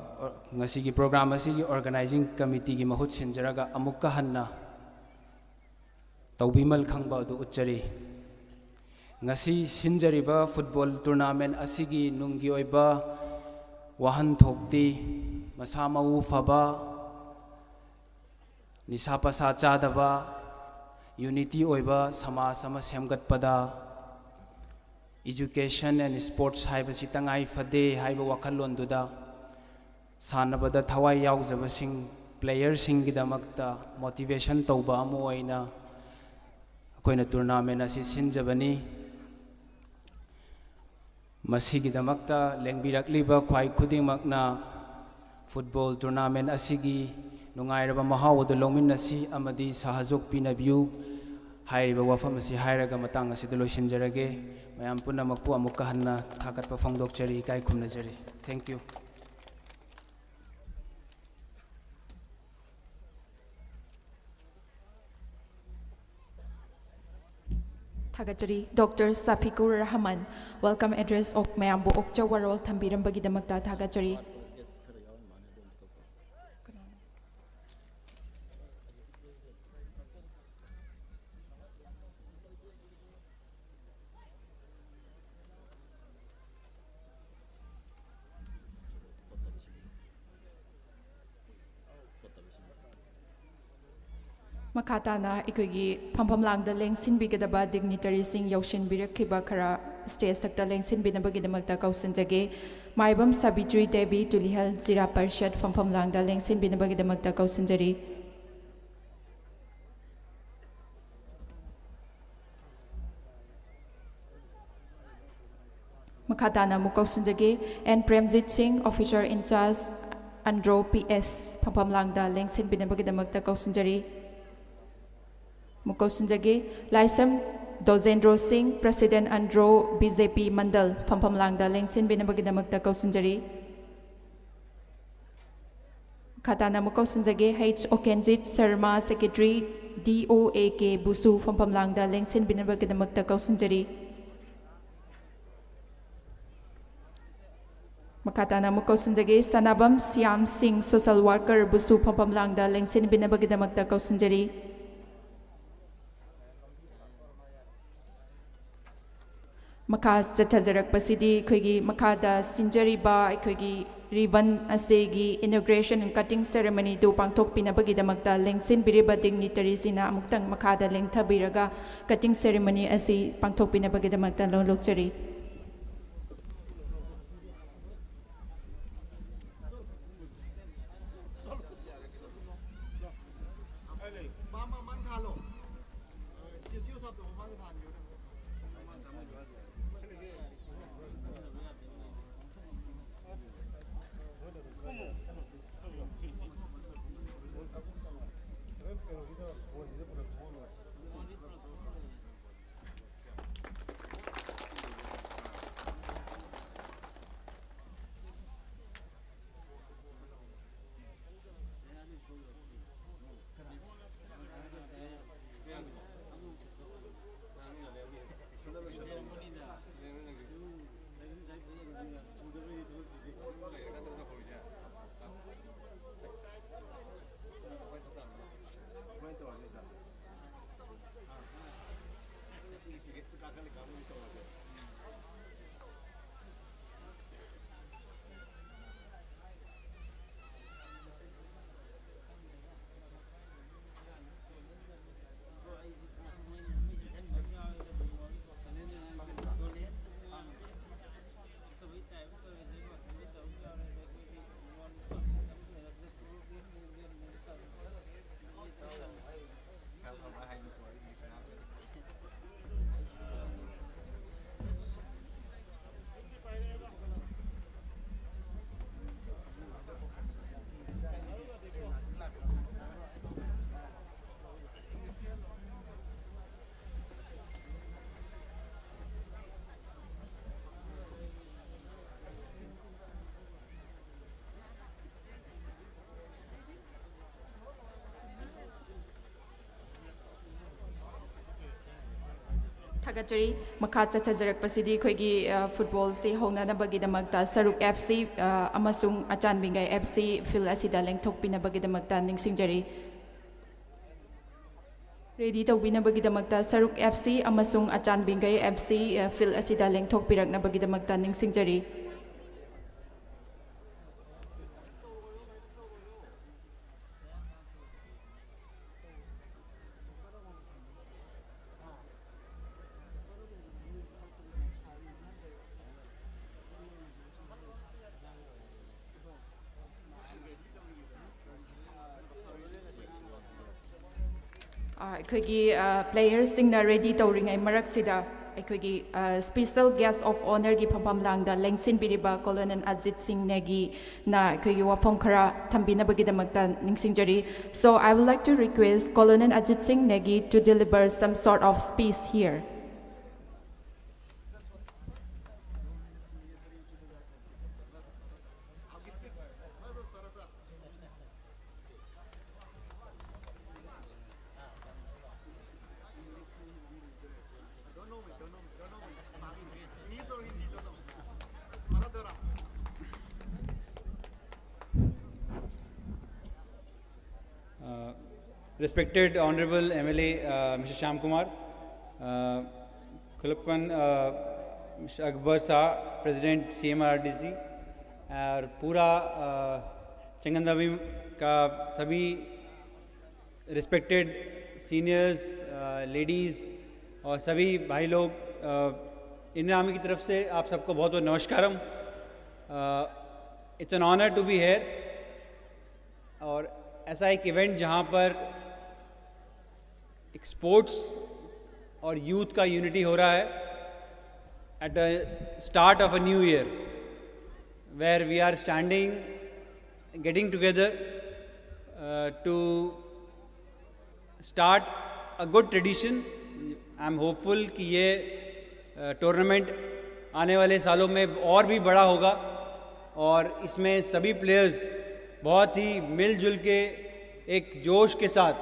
ꯉꯁꯤꯒꯤ program ꯑꯁꯤꯒꯤ organising committeeꯒꯤ ꯃꯍꯨꯠ ꯁꯤꯟꯖꯔꯒ ꯑꯃꯨꯛꯀ ꯍꯟꯅ ꯇꯧꯕꯤꯃꯜ ꯈꯪꯕ ꯑꯗꯨ ꯎꯠꯆꯔꯤ꯫ ꯉꯁꯤ ꯁꯤꯟꯖꯔꯤꯕ football tournament ꯑꯁꯤꯒꯤ ꯅꯨꯡꯒꯤ ꯑꯣꯏꯕ ꯋꯥꯍꯟꯊꯣꯛꯇꯤ ꯃꯁꯥ ꯃꯎ ꯐꯕ, ꯅꯤꯁꯥ ꯄꯁꯥ ꯆꯥꯗꯕ, unity ꯑꯣꯏꯕ ꯁꯃꯥꯖ ꯑꯃ ꯁꯦꯝꯒꯠꯄꯗ education and sports ꯍꯥꯏꯕꯁꯤ ꯇꯉꯥꯏ ꯐꯗꯦ ꯍꯥꯏꯕ ꯋꯥꯈꯜꯂꯣꯟꯗꯨꯗ ꯁꯥꯟꯅꯕꯗ ꯊꯋꯥꯏ ꯌꯥꯎꯖꯕꯁꯤꯡ, ꯄ꯭ꯂꯦꯌꯔꯁꯤꯡꯒꯤꯗꯃꯛꯇ ꯃꯣꯇꯤꯚꯦꯁꯟ ꯇꯧꯕ ꯑꯃ ꯑꯣꯏꯅ ꯑꯩꯈꯣꯏꯅ ꯇꯨꯔꯅꯥꯃꯦꯟ ꯑꯁꯤ ꯁꯤꯟꯖꯕꯅꯤ꯫ ꯃꯁꯤꯒꯤꯗꯃꯛꯇ ꯂꯦꯡꯕꯤꯔꯛꯂꯤꯕ ꯈ꯭ꯋꯥꯏ ꯈꯨꯗꯤꯡꯃꯛꯅ ꯐꯨꯠꯕꯣꯜ ꯇꯨꯔꯅꯥꯃꯦꯟ ꯑꯁꯤꯒꯤ ꯅꯨꯡꯉꯥꯏꯔꯕ ꯃꯍꯥꯎ ꯑꯗꯨ ꯂꯧꯃꯤꯟꯅꯁꯤ ꯑꯃꯗꯤ ꯁꯍꯖꯣꯛ ꯄꯤꯅꯕꯤꯌꯨ ꯍꯥꯏꯔꯤꯕ ꯋꯥꯐꯝ ꯑꯁꯤ ꯍꯥꯏꯔꯒ ꯃꯇꯥꯡ ꯑꯁꯤꯗ ꯂꯣꯏꯁꯤꯟꯖꯔꯒꯦ꯫ ꯃꯌꯥꯝ ꯄꯨꯝꯅꯃꯛꯄꯨ ꯑꯃꯨꯛꯀ ꯍꯟꯅ ꯊꯥꯒꯠꯄ ꯐꯣꯡꯗꯣꯛꯆꯔꯤ, ꯏꯀꯥꯏ ꯈꯨꯝꯅꯖꯔꯤ꯫ Thank you꯫ ꯊꯥꯒꯠꯆꯔꯤ꯫ Doctor ꯁꯥꯐꯤꯀꯨꯔ ꯔꯍꯃꯟ, welcome address ꯑꯣꯛ-, ꯃꯌꯥꯝꯕꯨ ꯑꯣꯛꯆ ꯋꯥꯔꯣꯜ ꯊꯝꯕꯤꯔꯝꯕꯒꯤꯗꯃꯛꯇ ꯊꯥꯒꯠꯆꯔꯤ꯫ ꯃꯈꯥ ꯇꯥꯅ ꯑꯩꯈꯣꯏꯒꯤ ꯐꯝꯐꯝ ꯂꯥꯡꯗ ꯂꯦꯡꯁꯤꯟꯕꯤꯒꯗꯕ ꯗꯤꯒꯅꯤꯇꯔꯤꯁꯤꯡ ꯌꯧꯁꯤꯟꯕꯤꯔꯛꯈꯤꯕ ꯈꯔ ꯁ꯭ꯇꯦꯖ ꯊꯛꯇ ꯂꯦꯡꯁꯤꯟꯕꯤꯅꯕꯒꯤꯗꯃꯛꯇ ꯀꯧꯁꯤꯟꯖꯒꯦ꯫ ꯃꯥꯏꯕꯝ ꯁꯥꯕꯤꯇ꯭ꯔꯤ ꯗꯦꯕꯤ, ꯇꯨꯂꯤꯍꯜ ꯖꯤꯂꯥ ꯄꯔꯤꯁꯠ ꯐꯝꯐꯝ ꯂꯥꯡꯗ ꯂꯦꯡꯁꯤꯟꯕꯤꯅꯕꯒꯤꯗꯃꯛꯇ ꯀꯧꯁꯤꯟꯖꯔꯤ꯫ ꯃꯈꯥ ꯇꯥꯅ ꯑꯃꯨꯛ ꯀꯧꯁꯤꯟꯖꯒꯦ꯫ ꯑꯦꯟ ꯄ꯭ꯔꯦꯝꯖꯤꯠ ꯁꯤꯡ, officer in charge, Andro P S, ꯐꯝꯐꯝ ꯂꯥꯡꯗ ꯂꯦꯡꯁꯤꯟꯕꯤꯅꯕꯒꯤꯗꯃꯛꯇ ꯀꯧꯁꯤꯟꯖꯔꯤ꯫ ꯑꯃꯨꯛ ꯀꯧꯁꯤꯟꯖꯒꯦ꯫ ꯂꯥꯏꯁ꯭ꯔꯝ ꯗꯣꯖꯦꯟꯗ꯭ꯔꯣ ꯁꯤꯡ, president, ꯑꯟꯗ꯭ꯔꯣ ꯕꯤ ꯖꯦ ꯄꯤ ꯃꯟꯗꯜ, ꯐꯝꯐꯝ ꯂꯥꯡꯗ ꯂꯦꯡꯁꯤꯟꯕꯤꯅꯕꯒꯤꯗꯃꯛꯇ ꯀꯧꯁꯤꯟꯖꯔꯤ꯫ ꯃꯈꯥ ꯇꯥꯅ ꯑꯃꯨꯛ ꯀꯧꯁꯤꯟꯖꯒꯦ꯫ ꯍꯩꯆ ꯑꯣꯀꯦꯟꯖꯤꯠ ꯁꯔꯃ, secretary, ꯗꯤ ꯑꯣ ꯑꯦ ꯀꯦ ꯕꯨꯁꯨ, ꯐꯝꯐꯝ ꯂꯥꯡꯗ ꯂꯦꯡꯁꯤꯟꯕꯤꯅꯕꯒꯤꯗꯃꯛꯇ ꯀꯧꯁꯤꯟꯖꯔꯤ꯫ ꯃꯈꯥ ꯇꯥꯅ ꯑꯃꯨꯛ ꯀꯧꯁꯤꯟꯖꯒꯦ꯫ ꯁꯅꯥꯕꯝ ꯁ꯭ꯌꯥꯝ ꯁꯤꯡ, social worker ꯕꯨꯁꯨ, ꯐꯝꯐꯝ ꯂꯥꯡꯗ ꯂꯦꯡꯁꯤꯟꯕꯤꯅꯕꯒꯤꯗꯃꯛꯇ ꯀꯧꯁꯤꯟꯖꯔꯤ꯫ ꯃꯈꯥ ꯆꯠꯊꯖꯔꯛꯄꯁꯤꯗꯤ ꯑꯩꯈꯣꯏꯒꯤ ꯃꯈꯥꯗ ꯁꯤꯟꯖꯔꯤꯕ ꯑꯩꯈꯣꯏꯒꯤ ribbon ꯑꯁꯤꯒꯤ inauguration and cutting ceremony do ꯄꯥꯡꯊꯣꯛꯄꯤꯅꯕꯒꯤꯗꯃꯛꯇ ꯂꯦꯡꯁꯤꯟꯕꯤꯔꯤꯕ dignitary ꯁꯤꯡꯅ ꯑꯃꯨꯛꯇꯪ ꯃꯈꯥꯗ ꯂꯦꯡꯊꯕꯤꯔꯒ cutting ceremony ꯑꯁꯤ ꯄꯥꯡꯊꯣꯛꯄꯤꯅꯕꯒꯤꯗꯃꯛꯇ ꯂꯧ ꯂꯣꯛꯆꯔꯤ꯫ ꯊꯥꯒꯠꯆꯔꯤ꯫ ꯃꯈꯥ ꯆꯠꯊꯖꯔꯛꯄꯁꯤꯗꯤ ꯑꯩꯈꯣꯏꯒꯤ, ꯑ, ꯐꯨꯠꯕꯣꯜꯁꯤ ꯍꯧꯅꯅꯕꯒꯤꯗꯃꯛꯇ ꯁꯔꯨꯛ ꯑꯦꯐ ꯁꯤ, ꯑ, ꯑꯃꯁꯨꯡ ꯑꯆꯥꯟꯕꯤꯉꯩ ꯑꯦꯐ ꯁꯤ ꯐꯤꯜ ꯑꯁꯤꯗ ꯂꯦꯡꯊꯣꯛꯄꯤꯅꯕꯒꯤꯗꯃꯛꯇ ꯅꯤꯡꯁꯤꯡꯖꯔꯤ꯫ ꯔꯦꯗꯤ ꯇꯧꯕꯤꯅꯕꯒꯤꯗꯃꯛꯇ ꯁꯔꯨꯛ ꯑꯦꯐ ꯁꯤ ꯑꯃꯁꯨꯡ ꯑꯆꯥꯟꯕꯤꯉꯩ ꯑꯦꯐ ꯁꯤ, ꯑ, ꯐꯤꯜ ꯑꯁꯤꯗ ꯂꯦꯡꯊꯣꯛꯄꯤꯔꯛꯅꯕꯒꯤꯗꯃꯛꯇ ꯅꯤꯡꯁꯤꯡꯖꯔꯤ꯫ ꯑ, ꯑꯩꯈꯣꯏꯒꯤ ꯄ꯭ꯂꯦꯌꯔꯁꯤꯡꯅ ꯔꯦꯗꯤ ꯇꯧꯔꯤꯉꯩ ꯃꯔꯛꯁꯤꯗ, ꯑꯩꯈꯣꯏꯒꯤ ꯁ꯭ꯄꯦꯁꯦꯜ ꯒꯦꯁ ꯑꯣꯐ ꯑꯣꯅꯔꯒꯤ ꯐꯝꯐꯝ ꯂꯥꯡꯗ ꯂꯦꯡꯁꯤꯟꯕꯤꯔꯤꯕ ꯀꯣꯂꯣꯅꯦꯜ ꯑꯖꯤꯠ ꯁꯤꯡ ꯅꯦꯒꯤꯅ ꯑꯩꯈꯣꯏꯒꯤ ꯋꯥꯐꯝ ꯈꯔ ꯊꯝꯕꯤꯅꯕꯒꯤꯗꯃꯛꯇ ꯅꯤꯡꯁꯤꯡꯖꯔꯤ꯫ So I would like to request Colonel Ajit Singh Negi to deliver some sort of speech here. Uh, respected Honorable M L A, uh, Mister Shyam Kumar, uh, Khulappan, uh, Mister Akbar Shah, President C M R D C, और पूरा uh, चंगनदावी का सभी रिस्पेक्टेड सीनियर्स, लेडीज़ और सभी भाई लोग, uh, इंडियन आर्मी की तरफ से आप सबको बहुत बहुत नमस्कारम। It's an honor to be here। और ऐसा एक इवेंट जहाँ पर एक स्पोर्ट्स और यूथ का यूनिटी हो रहा है at the start of a new year, where we are standing, getting together uh, to start a good tradition। I am hopeful कि ये टूर्नामेंट आने वाले सालों में और भी बड़ा होगा और इसमें सभी प्लेयर्स बहुत ही मिलजुल के एक जोश के साथ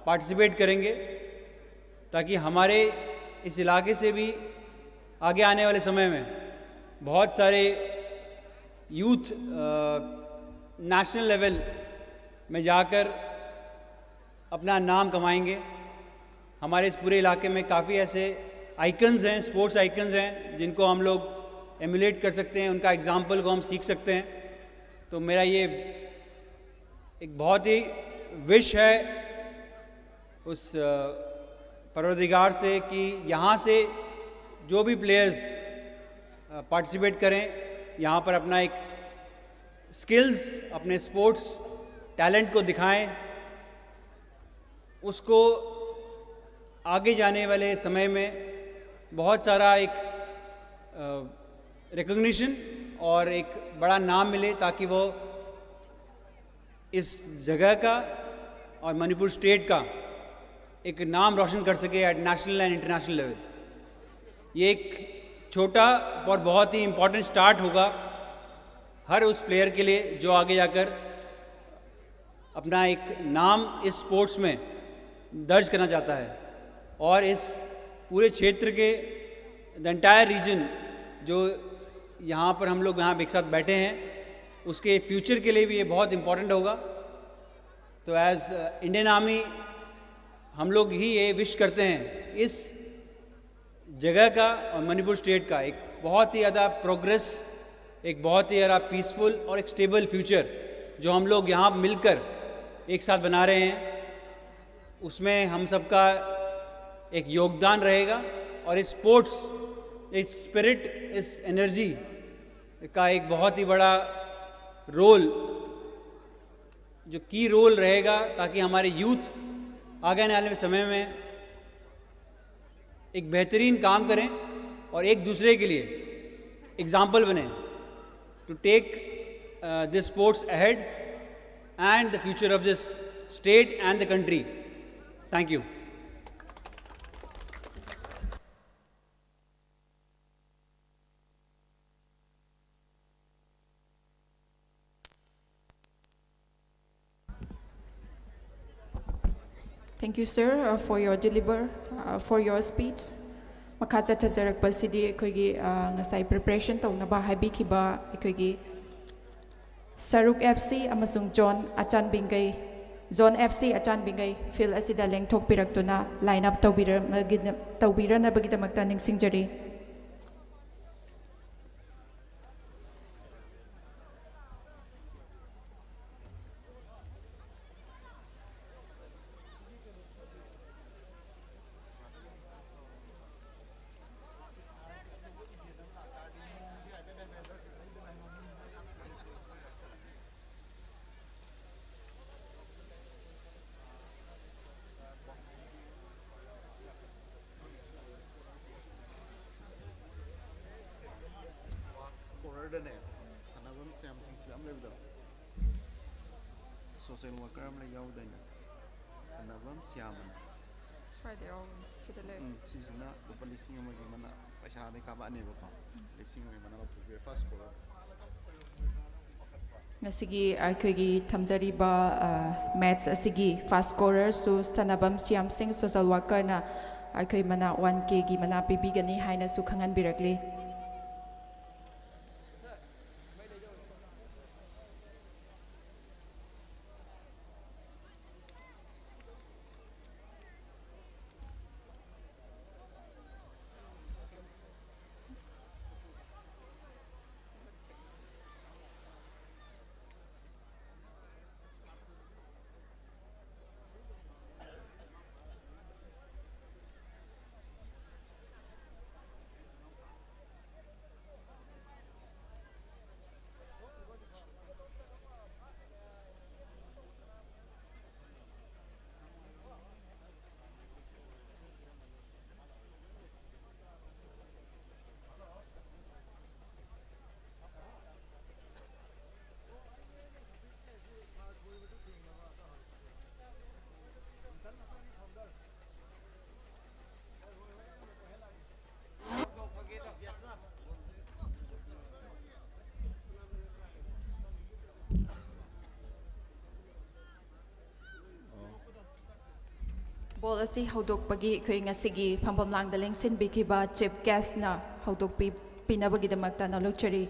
पार्टिसिपेट करेंगे, ताकि हमारे इस इलाके से भी आगे आने वाले समय में बहुत सारे यूथ नेशनल लेवल में जाकर अपना नाम कमाएंगे। हमारे इस पूरे इलाके में काफ़ी ऐसे आइकन्स हैं, स्पोर्ट्स आइकन्स हैं, जिनको हम लोग एमुलेट कर सकते हैं, उनका एग्जाम्पल को हम सीख सकते हैं। तो मेरा ये एक बहुत ही विश है उस परवरदिगार से कि यहाँ से जो भी प्लेयर्स पार्टिसिपेट करें, यहाँ पर अपना एक स्किल्स, अपने स्पोर्ट्स टैलेंट को दिखाएं, उसको आगे जाने वाले समय में बहुत सारा एक रिकग्निशन और एक बड़ा नाम मिले, ताकि वो इस जगह का और मणिपुर स्टेट का एक नाम रोशन कर सके at national and international level. ये एक छोटा और बहुत ही इम्पोर्टेंट स्टार्ट होगा हर उस प्लेयर के लिए जो आगे जाकर अपना एक नाम इस स्पोर्ट्स में दर्ज करना चाहता है. और इस पूरे क्षेत्र के, द एंटायर रीजन, जो यहाँ पर हम लोग यहाँ एक साथ बैठे हैं, उसके फ्यूचर के लिए भी ये बहुत इम्पोर्टेंट होगा. तो एज इंडियन आर्मी हम लोग ही ये विश करते हैं इस जगह का और मणिपुर स्टेट का एक बहुत ही ज़्यादा प्रोग्रेस, एक बहुत ही ज़्यादा पीसफुल और एक स्टेबल फ्यूचर जो हम लोग यहाँ मिलकर एक साथ बना रहे हैं, उसमें हम सबका एक योगदान रहेगा. और इस स्पोर्ट्स, इस स्पिरिट, इस एनर्जी का एक बहुत ही बड़ा रोल, जो की रोल रहेगा, ताकि हमारे यूथ आगे आने वाले समय में एक बेहतरीन काम करें और एक दूसरे के लिए एग्जाम्पल बने, to take this sports ahead and the future of this state and the country. Thank you. Thank you, sir, uh, for your deliver, uh, for your speech. ꯃꯈꯥ ꯆꯠꯊꯖꯔꯛꯄꯁꯤꯗꯤ ꯑꯩꯈꯣꯏꯒꯤ, uh, ꯉꯁꯥꯏ ꯄ꯭ꯔꯤꯄꯦꯔꯦꯁꯟ ꯇꯧꯅꯕ ꯍꯥꯏꯕꯤꯈꯤꯕ ꯑꯩꯈꯣꯏꯒꯤ ꯁꯔꯨꯛ F C ꯑꯃꯁꯨꯡ zone Achanbigei, zone F C Achanbigei field ꯑꯁꯤꯗ ꯂꯦꯡꯊꯣꯛꯄꯤꯔꯛꯇꯨꯅ ꯂꯥꯏꯟ ꯑꯞ ꯇꯧꯕꯤꯔ-, ꯇꯧꯕꯤꯔꯅꯕꯒꯤꯗꯃꯛꯇ ꯅꯤꯡꯁꯤꯡꯖꯔꯤ꯫ ꯁꯥꯟꯅꯐꯝ ꯁ꯭ꯌꯥꯝꯁꯤꯡꯁꯤꯗ ꯑꯃ ꯂꯩꯕꯗꯣ, ꯁꯣꯁꯦꯜ ꯋꯥꯔꯀꯔ ꯑꯃ ꯂꯩ, ꯌꯥꯎꯗꯣꯏꯅꯦ꯫ ꯁꯥꯟꯅꯐꯝ ꯁ꯭ꯌꯥꯝ ꯑꯅ꯫ ꯁ꯭ꯋꯥꯏꯗ ꯌꯥꯎꯕꯅꯦ, ꯁꯤꯗ ꯂꯩ꯫ ꯎꯝ, ꯁꯤꯁꯤꯅ ꯂꯨꯄꯥ ꯂꯤꯁꯤꯡ ꯑꯃꯒꯤ ꯃꯅꯥ ꯄꯩꯁꯥꯗꯤ ꯀꯥꯞꯄꯛꯑꯅꯦꯕꯀꯣ꯫ ꯂꯤꯁꯤꯡ ꯑꯃꯒꯤ ꯃꯅꯥ ꯂꯧꯊꯣꯛꯄꯤꯔꯦ, ꯐꯥꯔꯁ ꯀꯣꯂꯔ꯫ ꯉꯁꯤꯒꯤ ꯑꯩꯈꯣꯏꯒꯤ ꯊꯝꯖꯔꯤꯕ, ꯑ, ꯃꯦꯠꯆ ꯑꯁꯤꯒꯤ ꯐꯥꯔꯁ ꯁ꯭ꯀꯣꯔꯔꯁꯨ ꯁꯥꯟꯅꯕꯝ ꯁ꯭ꯌꯥꯝ ꯁꯤꯡ, ꯁꯣꯁꯦꯜ ꯋꯥꯔꯀꯔꯅ ꯑꯩꯈꯣꯏ ꯃꯅꯥ ꯋꯥꯟ ꯀꯦꯒꯤ ꯃꯅꯥ ꯄꯤꯕꯤꯒꯅꯤ ꯍꯥꯏꯅꯁꯨ ꯈꯪꯍꯟꯕꯤꯔꯛꯂꯤ꯫ ꯕꯣꯜ ꯑꯁꯤ ꯍꯧꯗꯣꯛꯄꯒꯤ ꯑꯩꯈꯣꯏ ꯉꯁꯤꯒꯤ ꯐꯝꯐꯝ ꯂꯥꯡꯗ ꯂꯦꯡꯁꯤꯟꯕꯤꯈꯤꯕ ꯆꯤꯐ ꯒꯦꯁꯅ ꯍꯧꯗꯣꯛꯄꯤ-, ꯄꯤꯅꯕꯒꯤꯗꯃꯛꯇ ꯅꯣꯂꯨꯛꯆꯔꯤ꯫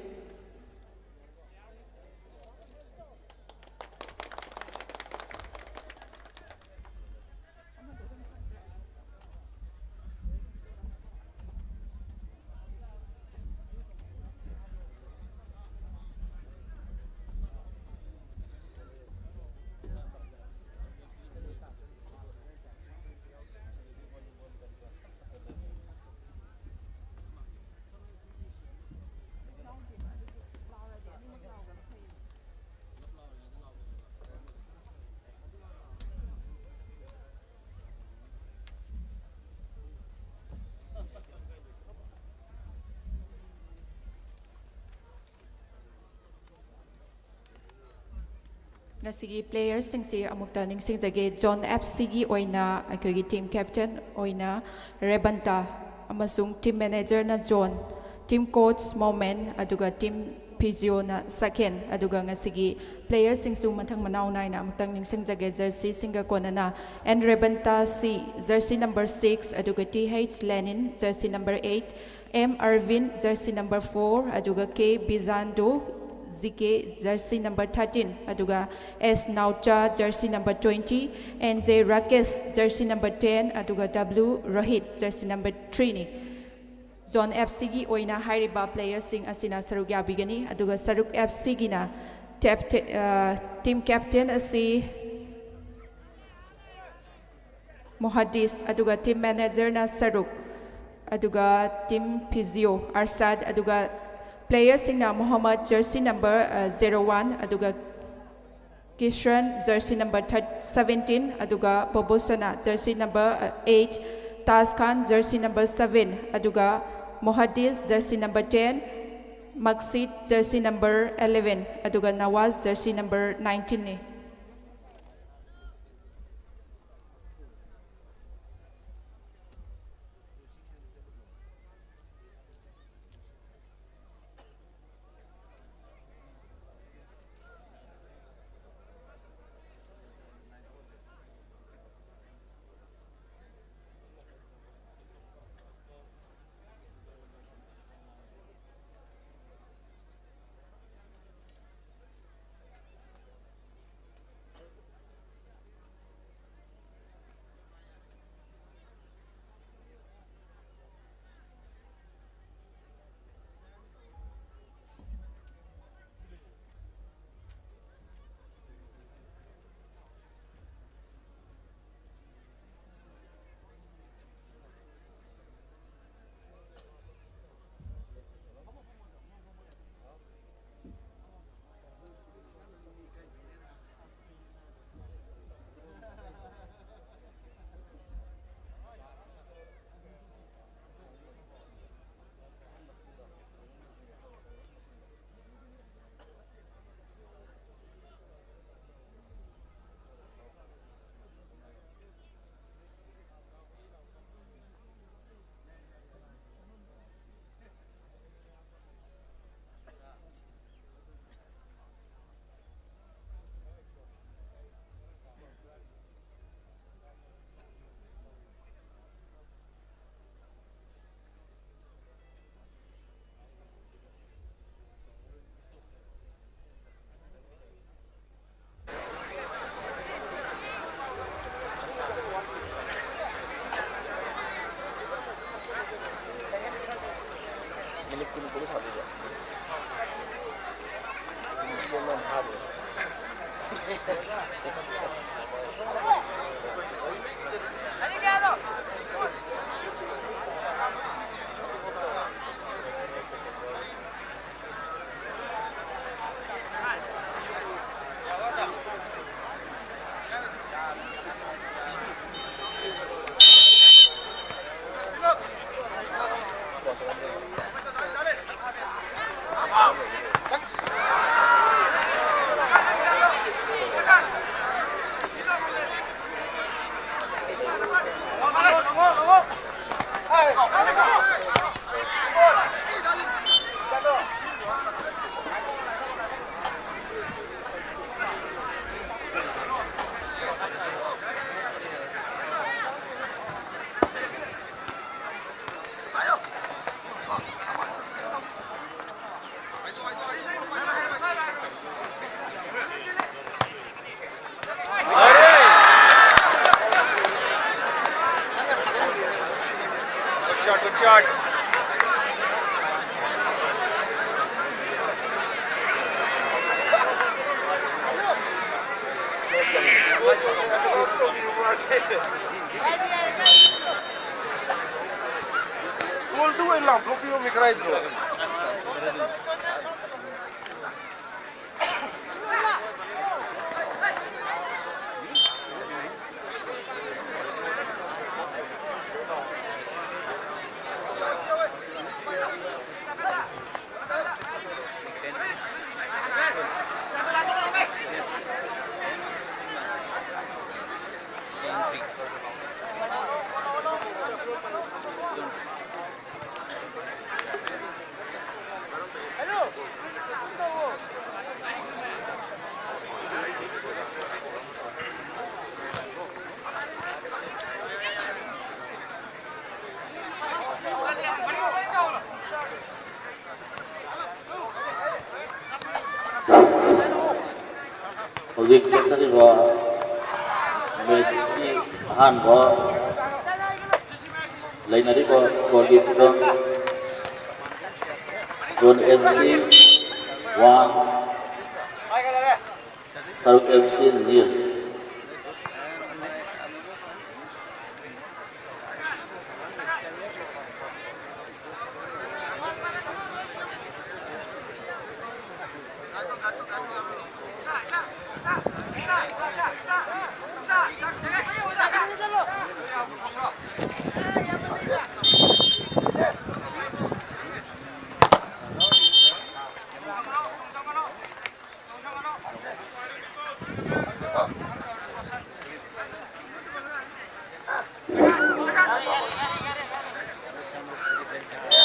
ꯉꯁꯤꯒꯤ ꯄ꯭ꯂꯦꯌꯔꯁꯤꯡꯁꯤ ꯑꯃꯨꯛꯇ ꯅꯤꯡꯁꯤꯡꯖꯒꯦ꯫ ꯖꯣꯟ ꯑꯦꯐ ꯁꯤꯒꯤ ꯑꯣꯏꯅ ꯑꯩꯈꯣꯏꯒꯤ ꯇꯤꯝ ꯀꯦꯞꯇꯦꯟ ꯑꯣꯏꯅ ꯔꯦꯕꯟꯇꯥ ꯑꯃꯁꯨꯡ ꯇꯤꯝ ꯃꯦꯅꯦꯖꯔꯅ ꯖꯣꯟ, ꯇꯤꯝ ꯀꯣꯆ ꯃꯣꯃꯦꯟ, ꯑꯗꯨꯒ ꯇꯤꯝ ꯐꯤꯖꯤꯌꯣꯅ ꯁꯀꯦꯟ꯫ ꯑꯗꯨꯒ ꯉꯁꯤꯒꯤ ꯄ꯭ꯂꯦꯌꯔꯁꯤꯡꯁꯨ ꯃꯊꯪ ꯃꯅꯥꯎ ꯅꯥꯏꯅ ꯑꯃꯨꯛꯇꯪ ꯅꯤꯡꯁꯤꯡꯖꯒꯦ꯫ ꯖꯔꯁꯤꯁꯤꯡꯒ ꯀꯣꯟꯅꯅ N Rebanta C, jersey number six, ꯑꯗꯨꯒ T Heicha Lenin, jersey number eight, M Arbin, jersey number four, ꯑꯗꯨꯒ K Bijando, G K, jersey number thirteen, ꯑꯗꯨꯒ S Naocha, jersey number twenty, N J Rakesh, jersey number ten, ꯑꯗꯨꯒ ꯗꯕ꯭ꯂꯤꯎ ꯔꯣꯍꯤꯠ, ꯖꯔꯁꯤ ꯅꯝꯕꯔ ꯊ꯭ꯔꯤꯅꯤ꯫ ꯖꯣꯟ ꯑꯦꯐ ꯁꯤꯒꯤ ꯑꯣꯏꯅ ꯍꯥꯏꯔꯤꯕ ꯄ꯭ꯂꯦꯌꯔꯁꯤꯡ ꯑꯁꯤꯅ ꯁꯔꯨꯛ ꯌꯥꯕꯤꯒꯅꯤ, ꯑꯗꯨꯒ ꯁꯔꯨꯛ ꯑꯦꯐ ꯁꯤꯒꯤꯅ ꯇꯦꯞ-, ꯇꯦ-, ꯑ, ꯇꯤꯝ ꯀꯦꯞꯇꯦꯟ ꯑꯁꯤ ꯃꯣꯍꯗꯤꯁ, ꯑꯗꯨꯒ ꯇꯤꯝ ꯃꯦꯅꯦꯖꯔꯅ ꯁꯔꯨꯛ, ꯑꯗꯨꯒ ꯇꯤꯝ ꯐꯤꯖꯤꯌꯣ ꯑꯔꯁꯥꯗ, ꯑꯗꯨꯒ ꯄ꯭ꯂꯦꯌꯔꯁꯤꯡꯅ Mohammad, jersey number, uh, zero one, ꯑꯗꯨꯒ ꯀꯤꯁ꯭ꯔꯟ, ꯖꯔꯁꯤ ꯅꯝꯕꯔ ꯊꯥꯔ-, ꯁꯕꯦꯟꯇꯤꯟ, ꯑꯗꯨꯒ Bobosana, jersey number, uh, eight, Taj Khan, jersey number seven, ꯑꯗꯨꯒ Mohdis, jersey number ten, Maksit, jersey number eleven, ꯑꯗꯨꯒ ꯅꯋꯥꯖ, ꯖꯔꯁꯤ ꯅꯝꯕꯔ ꯅꯥꯏꯟꯇꯤꯟꯅꯤ꯫ ꯀꯨꯟ ꯀꯨꯟ ꯁꯥꯟꯅꯗꯣꯏꯁꯦ꯫ ꯆꯦꯟꯕ ꯑꯃ ꯐꯥꯗꯣꯏꯅꯦ꯫ Good shot, good shot. ꯒꯣꯜꯗꯨ ꯑꯣꯏꯅ ꯂꯥꯎꯊꯣꯛꯄꯤꯌꯣꯃꯤ ꯀꯗꯥꯏꯗꯅꯣ? ꯍꯧꯖꯤꯛ ꯆꯠꯊꯔꯤꯕ ꯃꯦꯆ ꯑꯁꯤꯒꯤ ꯑꯍꯥꯟꯕ ꯂꯩꯅꯔꯤꯕ ꯁ꯭ꯀꯣꯔꯒꯤ ꯐꯤꯕꯝ Zone F C one, Saruk F C nil.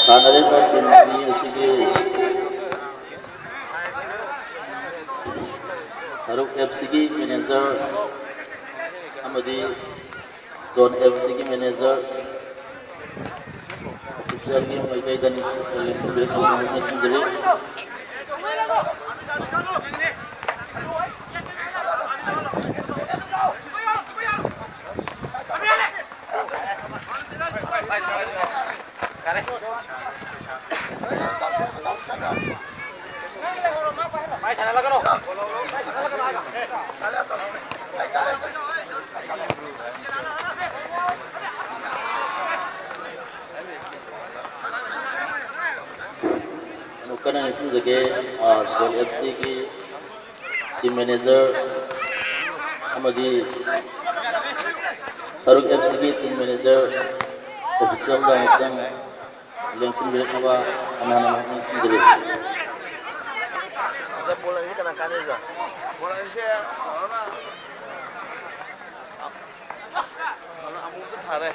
ꯁꯥꯟꯅꯔꯤꯕ ꯇꯤꯝ ꯑꯅꯤ ꯑꯁꯤꯒꯤ ꯁꯔꯨꯛ F Cꯒꯤ ꯃꯦꯅꯦꯖꯔ ꯑꯃꯗꯤ ꯖꯣꯟ F Cꯒꯤ ꯃꯦꯅꯦꯖꯔ ꯑꯣꯐꯤꯁꯤꯌꯦꯜꯒꯤ ꯃꯥꯏꯀꯩꯗ ꯅꯤꯡꯁꯤꯡ-, ꯅꯤꯡꯁꯤꯡꯖꯔꯤ꯫ ꯑꯃꯨꯛ ꯀꯟꯅ ꯅꯤꯡꯁꯤꯡꯖꯒꯦ, ꯑ, ꯖꯣꯟ F Cꯒꯤ ꯇꯤꯝ ꯃꯦꯅꯦꯖꯔ ꯑꯃꯗꯤ ꯁꯔꯨꯛ F Cꯒꯤ ꯇꯤꯝ ꯃꯦꯅꯦꯖꯔ ꯑꯣꯐꯤꯁꯤꯌꯦꯜꯗ ꯑꯃꯨꯛꯇꯪ ꯂꯦꯡꯁꯤꯟꯕꯤꯔꯛꯅꯕ ꯍꯟꯅ ꯍꯟꯅ ꯅꯤꯡꯁꯤꯡꯖꯔꯤ꯫ ꯑꯣꯖꯥ, ꯕꯣꯜ ꯑꯅꯤꯁꯦ ꯀꯅꯥ ꯀꯥꯟꯅꯩ, ꯑꯣꯖꯥ? ꯕꯣꯜ ꯑꯅꯤꯁꯦ, ꯀꯩꯅꯣꯅ, ꯑꯃꯨꯛꯇ ꯊꯥꯔꯦ꯫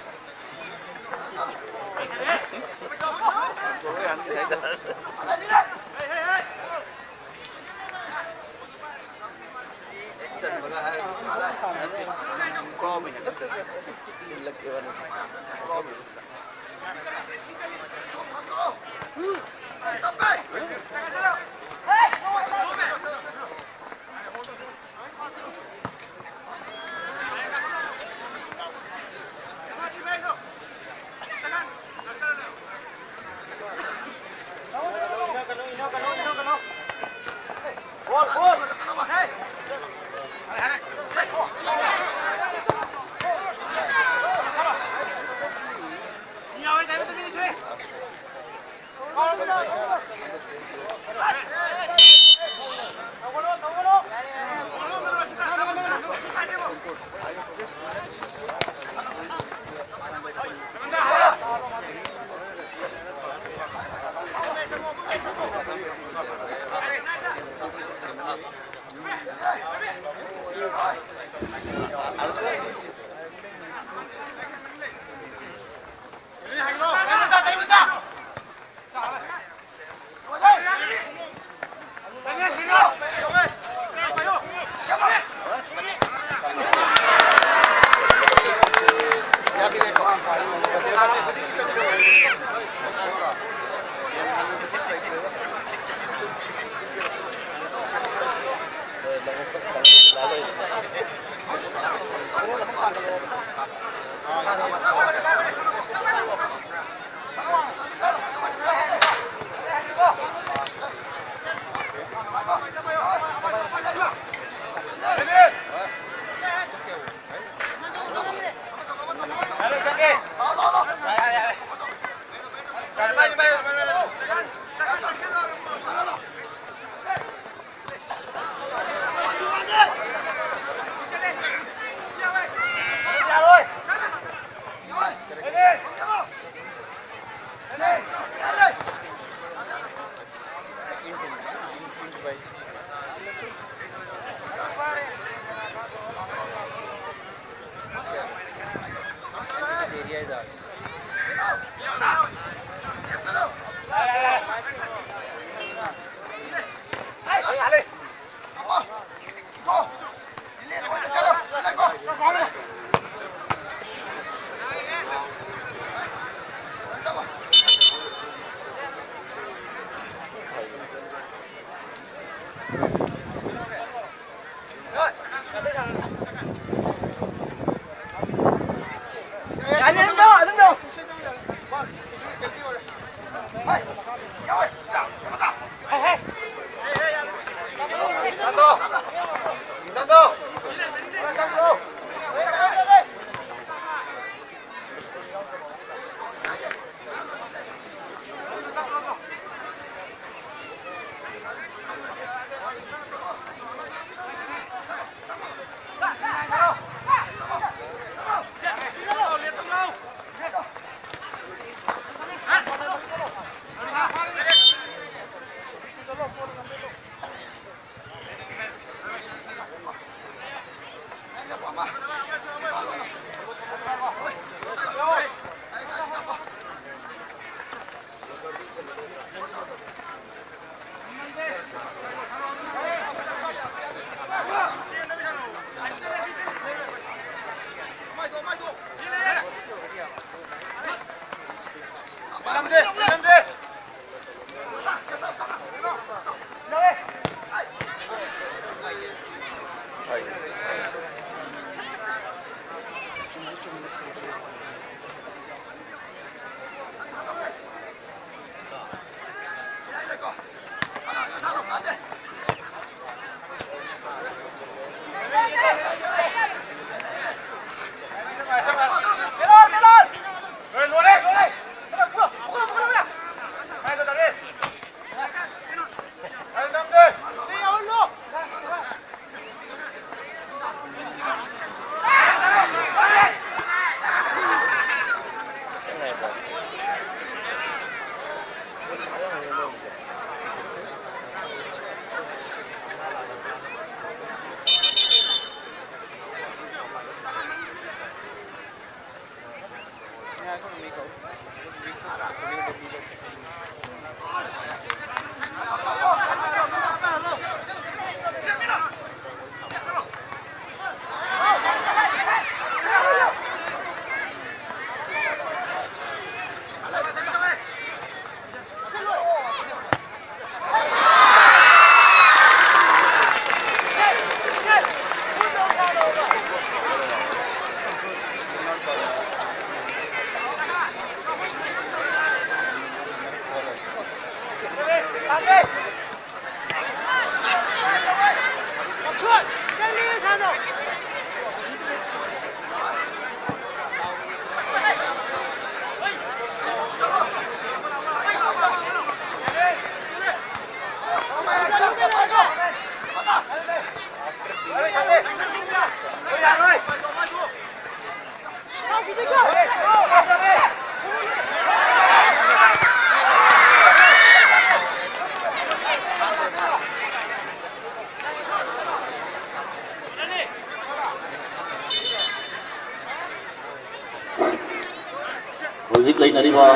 ꯍꯧꯖꯤꯛ ꯂꯩꯅꯔꯤꯕ,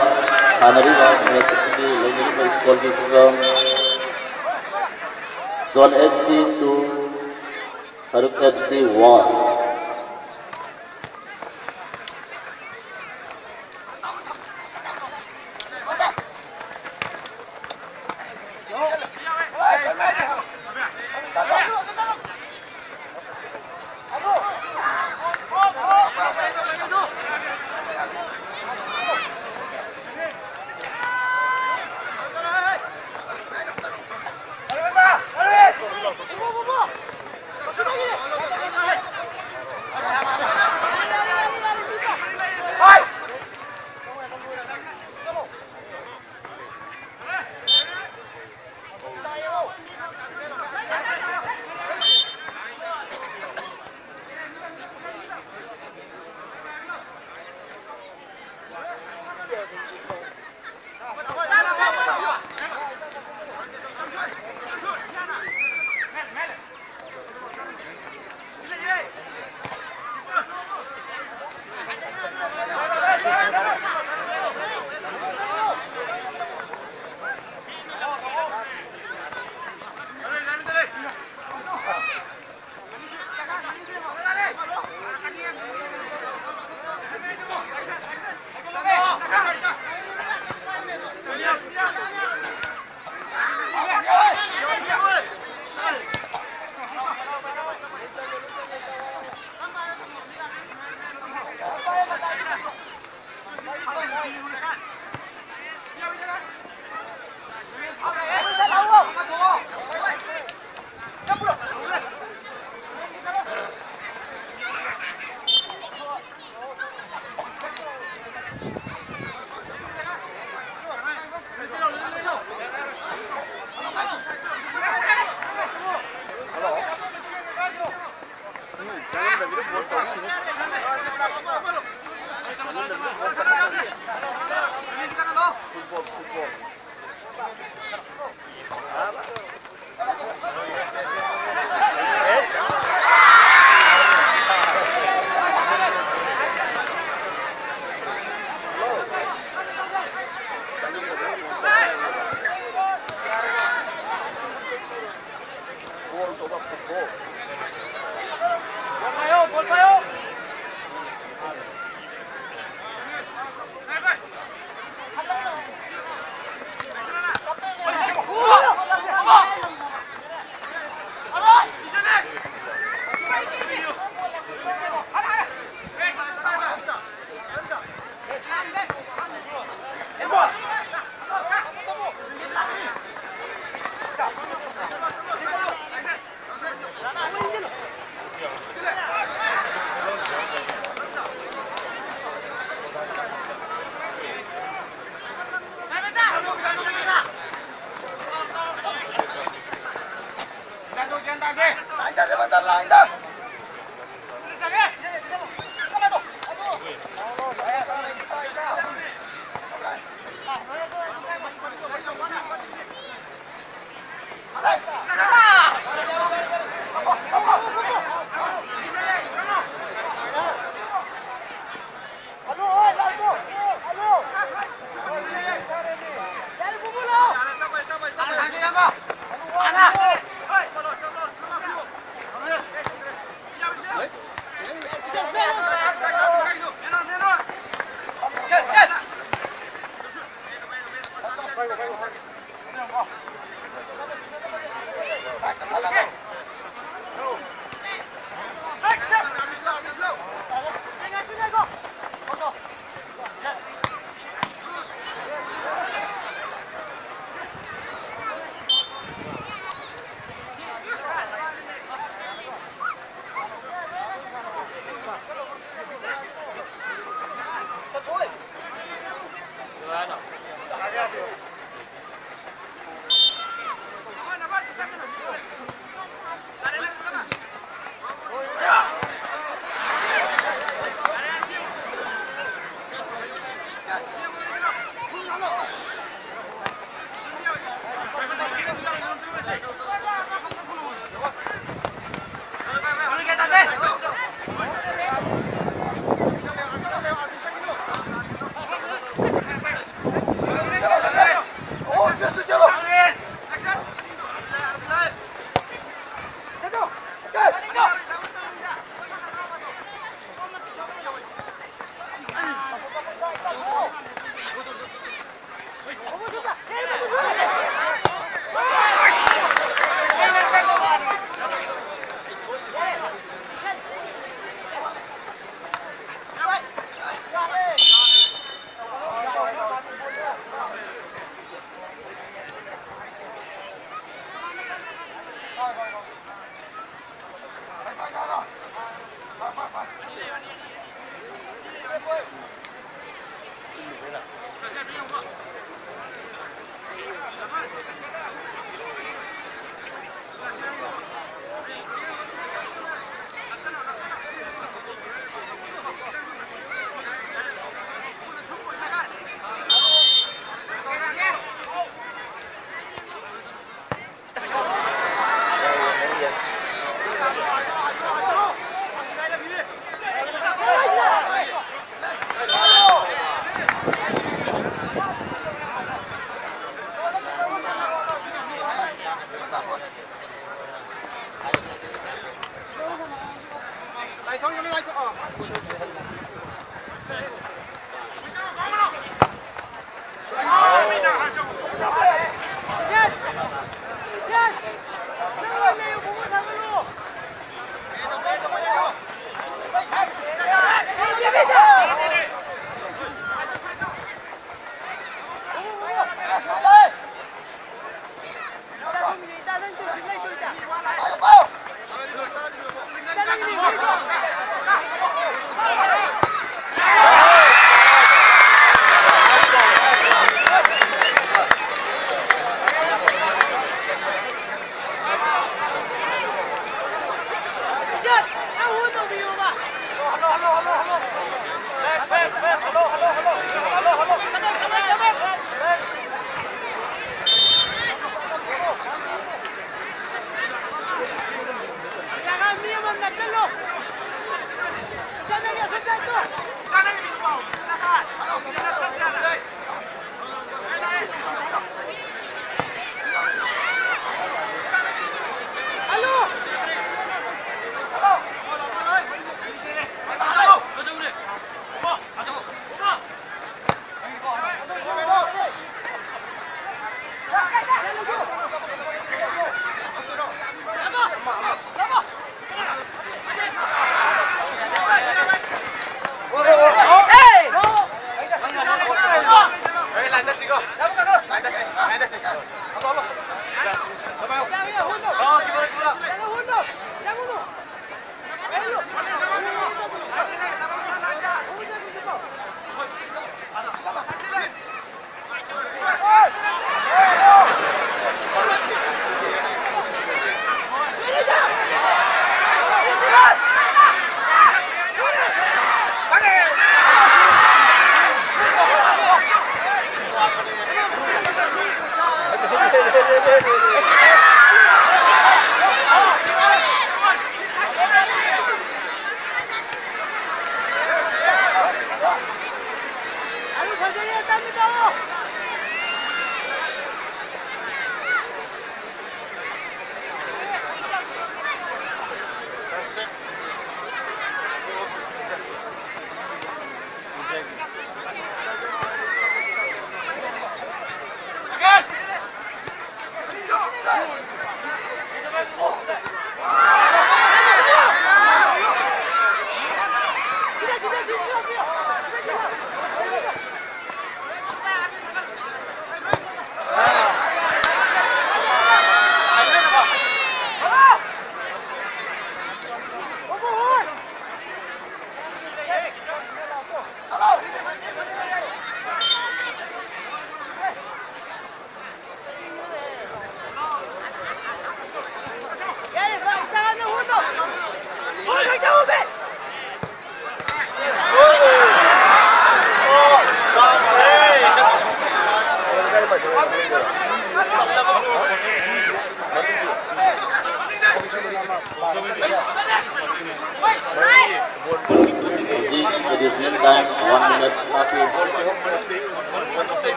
ꯁꯥꯟꯅꯔꯤꯕ ꯃꯦꯆ ꯑꯁꯤꯒꯤ ꯂꯩꯅꯔꯤꯕ ꯁ꯭ꯀꯣꯔꯒꯤ ꯐꯤꯕꯝ, ꯖꯣꯟ ꯑꯦꯐ ꯁꯤ ꯇꯨ, ꯁꯔꯨꯛ ꯑꯦꯐ ꯁꯤ ꯋꯥꯟ꯫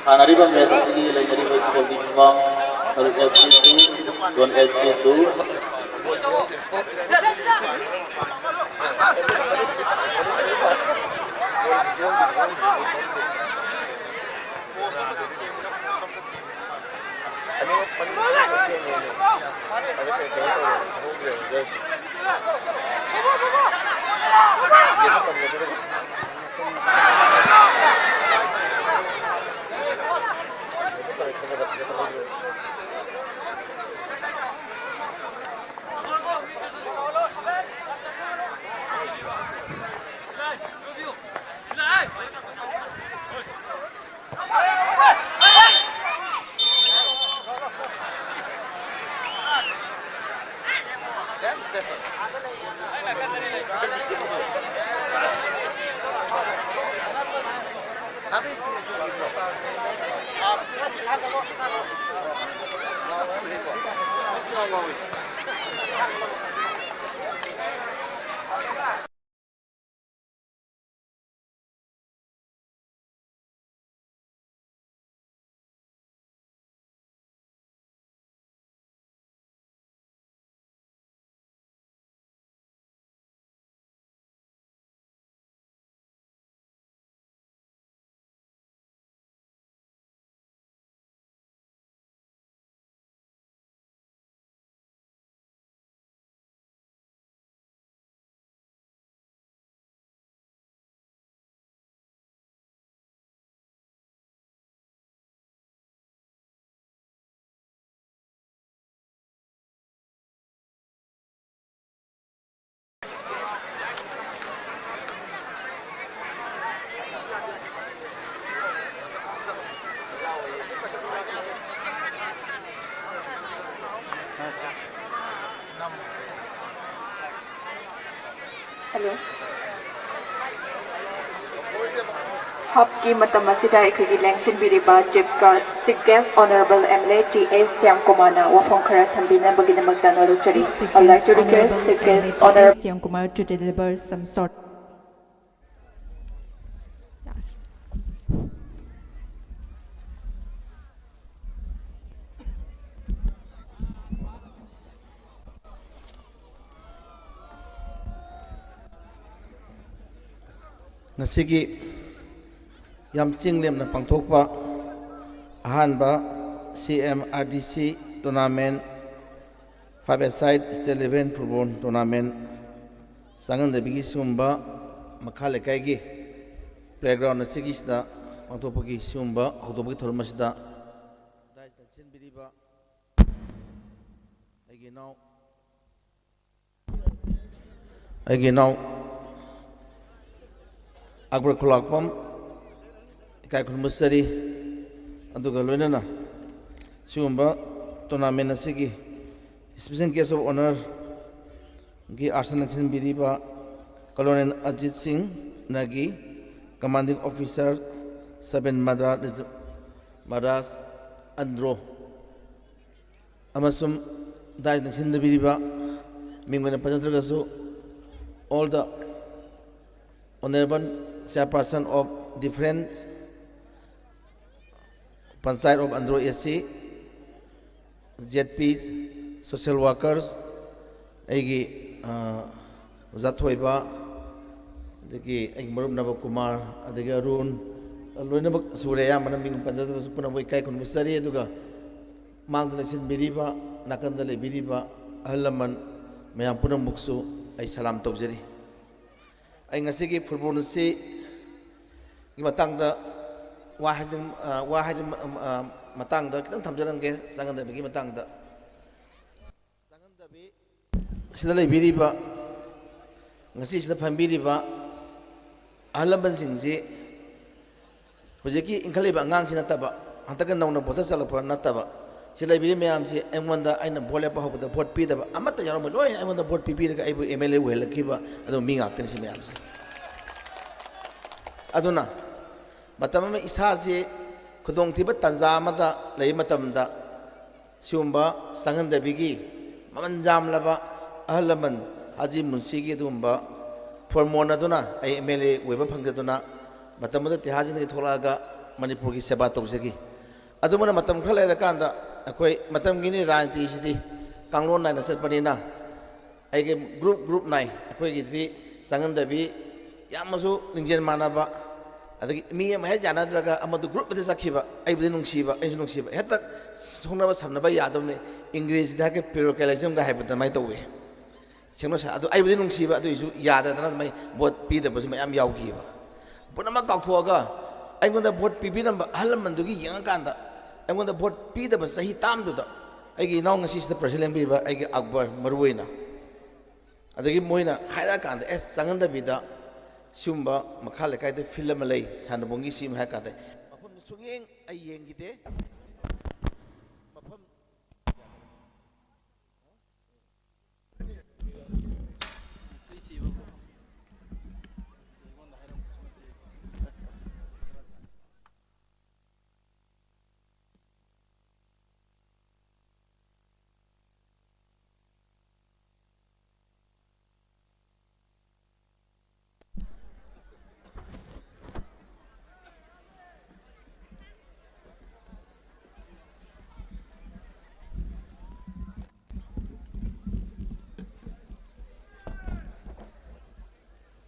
ꯁꯥꯟꯅꯔꯤꯕ ꯃꯦꯆ ꯑꯁꯤꯒꯤ ꯂꯩꯅꯔꯤꯕ ꯁ꯭ꯀꯨꯜꯒꯤ ꯃꯤꯃꯥꯡ ꯁꯔꯨꯛ F C two, John F C two. ꯑꯅꯤꯃꯛ ꯃꯅꯨꯡꯗ ꯊꯦꯡꯉꯦꯅꯦ꯫ ꯑꯗ ꯀꯩ ꯀꯩꯅꯣ ꯇꯧꯔꯦ, ꯈꯪꯍꯧꯗ꯭ꯔꯦꯕ ꯖꯔꯁꯤ꯫ ꯌꯦꯡꯕ ꯐꯪꯒꯗ꯭ꯔꯥ? Hello. ꯍꯥꯞꯀꯤ ꯃꯇꯝ ꯑꯁꯤꯗ ꯑꯩꯈꯣꯏꯒꯤ ꯂꯦꯡꯁꯤꯟꯕꯤꯔꯤꯕ Chief Gu-, Chief Guest Honorable M L A T S Shyam ꯀꯨꯃꯥꯔꯅ ꯋꯥꯐꯝ ꯈꯔ ꯊꯝꯕꯤꯅꯕꯒꯤꯗꯃꯛꯇ ꯅꯣꯂꯨꯛꯆꯔꯤ꯫ Please, Chief I would like to Guest request Honorable Chief Guest M L A T S Honorable Shyam Kumar to deliver some short. ꯑꯁꯤꯒꯤ ꯌꯥꯝ ꯆꯤꯡ ꯂꯦꯝꯅ ꯄꯥꯡꯊꯣꯛꯄ ꯑꯍꯥꯟꯕ C M R D C tournament, five-a-side state level football tournament ꯆꯥꯡꯍꯟꯗꯕꯤꯒꯤ ꯁꯤꯒꯨꯝꯕ ꯃꯈꯥ ꯂꯩꯀꯥꯏꯒꯤ playground ꯑꯁꯤꯒꯤꯁꯤꯗ ꯄꯥꯡꯊꯣꯛꯄꯒꯤ ꯁꯤꯒꯨꯝꯕ ꯍꯧꯗꯣꯛꯄꯒꯤ ꯊꯧꯔꯝ ꯑꯁꯤꯗ ꯗꯥꯏꯁ ꯂꯦꯡꯁꯤꯟꯕꯤꯔꯤꯕ ꯑꯩꯒꯤ ꯏꯅꯥꯎ ꯑꯩꯒꯤ ꯏꯅꯥꯎ ꯑꯛꯕꯔ ꯈꯨꯂꯥꯛꯄꯝ ꯏꯀꯥꯏ ꯈꯨꯝꯅꯖꯔꯤ꯫ ꯑꯗꯨꯒ ꯂꯣꯏꯅꯅ ꯁꯤꯒꯨꯝꯕ tournament ꯑꯁꯤꯒꯤ special guest of honourꯒꯤ ꯑꯥꯁꯟ ꯂꯦꯡꯁꯤꯟꯕꯤꯔꯤꯕ Colonel Ajit Singh Nagi, Commanding Officer, Seven Madras, Madras Andro, ꯑꯃꯁꯨꯡ ꯗꯥꯏꯁ ꯂꯦꯡꯁꯤꯟꯕꯤꯔꯤꯕ, ꯃꯤꯡ ꯑꯣꯏꯅ ꯄꯟꯖꯗ꯭ꯔꯒꯁꯨ, all the honourable chairperson of different Panchayat of Andro A C, Z Ps, social workers, ꯑꯩꯒꯤ ꯑ, ꯑꯣꯖꯥ ꯊꯣꯏꯕ, ꯑꯗꯒꯤ ꯑꯩꯒꯤ ꯃꯔꯨꯞ ꯅꯕ ꯀꯨꯃꯥꯔ, ꯑꯗꯒꯤ ꯑꯔꯨꯟ, ꯂꯣꯏꯅꯃꯛ ꯁꯨꯔꯦ꯫ ꯑꯌꯥꯝꯕꯅ ꯃꯤꯡ ꯄꯟꯖꯗꯕꯁꯨ ꯄꯨꯝꯅꯃꯛ ꯏꯀꯥꯏ ꯈꯨꯝꯅꯕ ꯆꯥꯔꯤ꯫ ꯑꯗꯨꯒ ꯃꯥꯡꯗ ꯂꯦꯡꯁꯤꯟꯕꯤꯔꯤꯕ, ꯅꯥꯀꯟꯗ ꯂꯩꯕꯤꯔꯤꯕ ꯑꯍꯜ ꯂꯃꯟ ꯃꯌꯥꯝ ꯄꯨꯝꯅꯃꯛꯁꯨ ꯑꯩ ꯁꯂꯥꯝ ꯇꯧꯖꯔꯤ꯫ ꯑꯩ ꯉꯁꯤꯒꯤ football ꯑꯁꯤꯒꯤ ꯃꯇꯥꯡꯗ ꯋꯥ ꯍꯥꯏꯖꯅꯤꯡ-, ꯑ, ꯋꯥ ꯍꯥꯏꯖ-, ꯑ, ꯃꯇꯥꯡꯗ ꯈꯤꯇꯪ ꯊꯝꯖꯔꯝꯒꯦ, ꯆꯥꯡꯍꯟꯗꯕꯤꯒꯤ ꯃꯇꯥꯡꯗ꯫ ꯆꯥꯡꯍꯟꯗꯕꯤ ꯁꯤꯗ ꯂꯩꯕꯤꯔꯤꯕ, ꯉꯁꯤꯁꯤꯗ ꯐꯝꯕꯤꯔꯤꯕ ꯑꯍꯜ ꯂꯃꯟꯁꯤꯡꯁꯤ ꯍꯧꯖꯤꯛꯀꯤ ꯏꯟꯈꯠꯂꯛꯏꯕ ꯑꯉꯥꯡꯁꯤ ꯅꯠꯇꯕ, ꯍꯟꯗꯛꯀꯤ ꯅꯧꯅ voter ꯆꯠꯂꯛꯄ ꯅꯠꯇꯕ, ꯁꯤ ꯂꯩꯕꯤꯔꯤꯕ ꯃꯌꯥꯝꯁꯤ ꯑꯩꯉꯣꯟꯗ, ꯑꯩꯅ vote ꯂꯦꯞꯄ ꯍꯧꯕꯗ vote ꯄꯤꯗꯕ ꯑꯃꯠꯇ ꯌꯥꯎꯔꯝꯃꯣꯏ꯫ ꯂꯣꯏ ꯑꯩꯉꯣꯟꯗ vote ꯄꯤꯕꯤꯔꯒ ꯑꯩꯕꯨ M L A ꯑꯣꯏꯍꯜꯂꯛꯈꯤꯕ ꯑꯗꯨ ꯃꯤ ꯉꯥꯛꯇꯅꯤ ꯁꯤ ꯃꯌꯥꯝꯁꯦ꯫ ꯑꯗꯨꯅ ꯃꯇꯝ ꯑꯃ ꯏꯁꯥꯁꯤ ꯈꯨꯗꯣꯡꯊꯤꯕ ꯇꯥꯟꯖꯥ ꯑꯃꯗ ꯂꯩꯕ ꯃꯇꯝꯗ ꯁꯤꯒꯨꯝꯕ ꯆꯥꯡꯍꯟꯗꯕꯤꯒꯤ ꯃꯃꯜ ꯌꯥꯝꯂꯕ ꯑꯍꯜ ꯂꯃꯟ ꯍꯥꯖꯤ ꯃꯨꯟꯁꯤꯒꯤ ꯑꯗꯨꯒꯨꯝꯕ ꯐꯣꯔꯃꯣꯟ ꯑꯗꯨꯅ ꯑꯩ M L A ꯑꯣꯏꯕ ꯐꯪꯖꯗꯨꯅ ꯃꯇꯝ ꯑꯗꯨꯗ ꯇꯤꯍꯥꯖꯤꯗꯒꯤ ꯊꯣꯛꯂꯛꯑꯒ ꯃꯅꯤꯄꯨꯔꯒꯤ ꯁꯦꯕꯥ ꯇꯧꯖꯈꯤ꯫ ꯑꯗꯨꯕꯨꯅ ꯃꯇꯝ ꯈꯔ ꯂꯩꯔꯀꯥꯟꯗ ꯑꯩꯈꯣꯏ ꯃꯇꯝꯒꯤꯅꯤ ꯔꯥꯖꯅꯤꯇꯤꯁꯤꯗꯤ ꯀꯥꯡꯂꯣꯟ ꯅꯥꯏꯅ ꯆꯠꯄꯅꯤꯅ ꯑꯩꯒꯤ group group ꯅꯥꯏ꯫ ꯑꯩꯈꯣꯏꯒꯤꯗꯤ ꯆꯥꯡꯍꯟꯗꯕꯤ ꯌꯥꯝꯅꯁꯨ ꯂꯤꯡꯖꯦꯜ ꯃꯥꯟꯅꯕ, ꯑꯗꯒꯤ ꯃꯤ ꯑꯃ ꯍꯦꯛ ꯌꯥꯅꯗ꯭ꯔꯒ ꯑꯃꯗꯨ ꯒ꯭ꯔꯨꯞ ꯑꯃꯗ ꯆꯠꯈꯤꯕ, ꯑꯩꯕꯨꯗꯤ ꯅꯨꯡꯁꯤꯕ, ꯑꯩꯁꯨ ꯅꯨꯡꯁꯤꯕ, ꯍꯦꯛꯇ ꯁꯣꯛꯅꯕ ꯁꯝꯅꯕ ꯌꯥꯗꯕꯅꯤ꯫ ꯏꯪꯒ꯭ꯔꯦꯖꯤꯗ ꯍꯥꯏꯔꯒ ꯄꯦꯔꯣꯀꯦꯂꯤꯖꯝꯒ ꯍꯥꯏꯕ ꯑꯗꯨꯃꯥꯏꯅ ꯇꯧꯋꯤ꯫ ꯁꯦꯡꯅ ꯁ-, ꯑꯗꯨ ꯑꯩꯕꯨꯗꯤ ꯅꯨꯡꯁꯤꯕ, ꯑꯗꯨꯏꯁꯨ ꯌꯥꯗꯗꯅ ꯑꯗꯨꯃꯥꯏ ꯚꯣꯠ ꯄꯤꯗꯕꯁꯨ ꯃꯌꯥꯝ ꯌꯥꯎꯈꯤꯕ꯫ ꯄꯨꯝꯅꯃꯛ ꯀꯥꯎꯊꯣꯛꯑꯒ ꯑꯩꯉꯣꯟꯗ ꯚꯣꯠ ꯄꯤꯕꯤꯔꯝꯕ ꯑꯍꯜ ꯂꯃꯟꯗꯨꯒꯤ ꯌꯦꯡꯉꯀꯥꯟꯗ, ꯑꯩꯉꯣꯟꯗ ꯚꯣꯠ ꯄꯤꯗꯕ ꯆꯍꯤ ꯇꯔꯥꯝꯗꯨꯗ ꯑꯩꯒꯤ ꯏꯅꯥꯎ ꯉꯁꯤꯁꯤꯗ ꯄ꯭ꯔꯁꯤꯗꯦꯟ ꯂꯦꯡꯕꯤꯔꯤꯕ ꯑꯩꯒꯤ ꯑꯛꯕꯔ ꯃꯔꯨ ꯑꯣꯏꯅ, ꯑꯗꯒꯤ ꯃꯣꯏꯅ ꯍꯥꯏꯔꯛꯑꯀꯥꯟꯗ, "ꯑꯦ, ꯆꯪꯍꯟꯗꯕꯤꯗ ꯁꯤꯒꯨꯝꯕ ꯃꯈꯥ ꯂꯩꯀꯥꯏꯗ ꯐꯤꯜꯗ ꯑꯃ ꯂꯩ, ꯁꯥꯟꯅꯕꯨꯡꯒꯤ ꯁꯤ ꯑꯃ" ꯍꯥꯏꯔ ꯀꯥꯟꯗ, ꯃꯐꯝꯗꯨ ꯁꯨꯛꯌꯦꯡ ꯑꯩ ꯌꯦꯡꯈꯤꯗꯦ꯫ ꯃꯐꯝ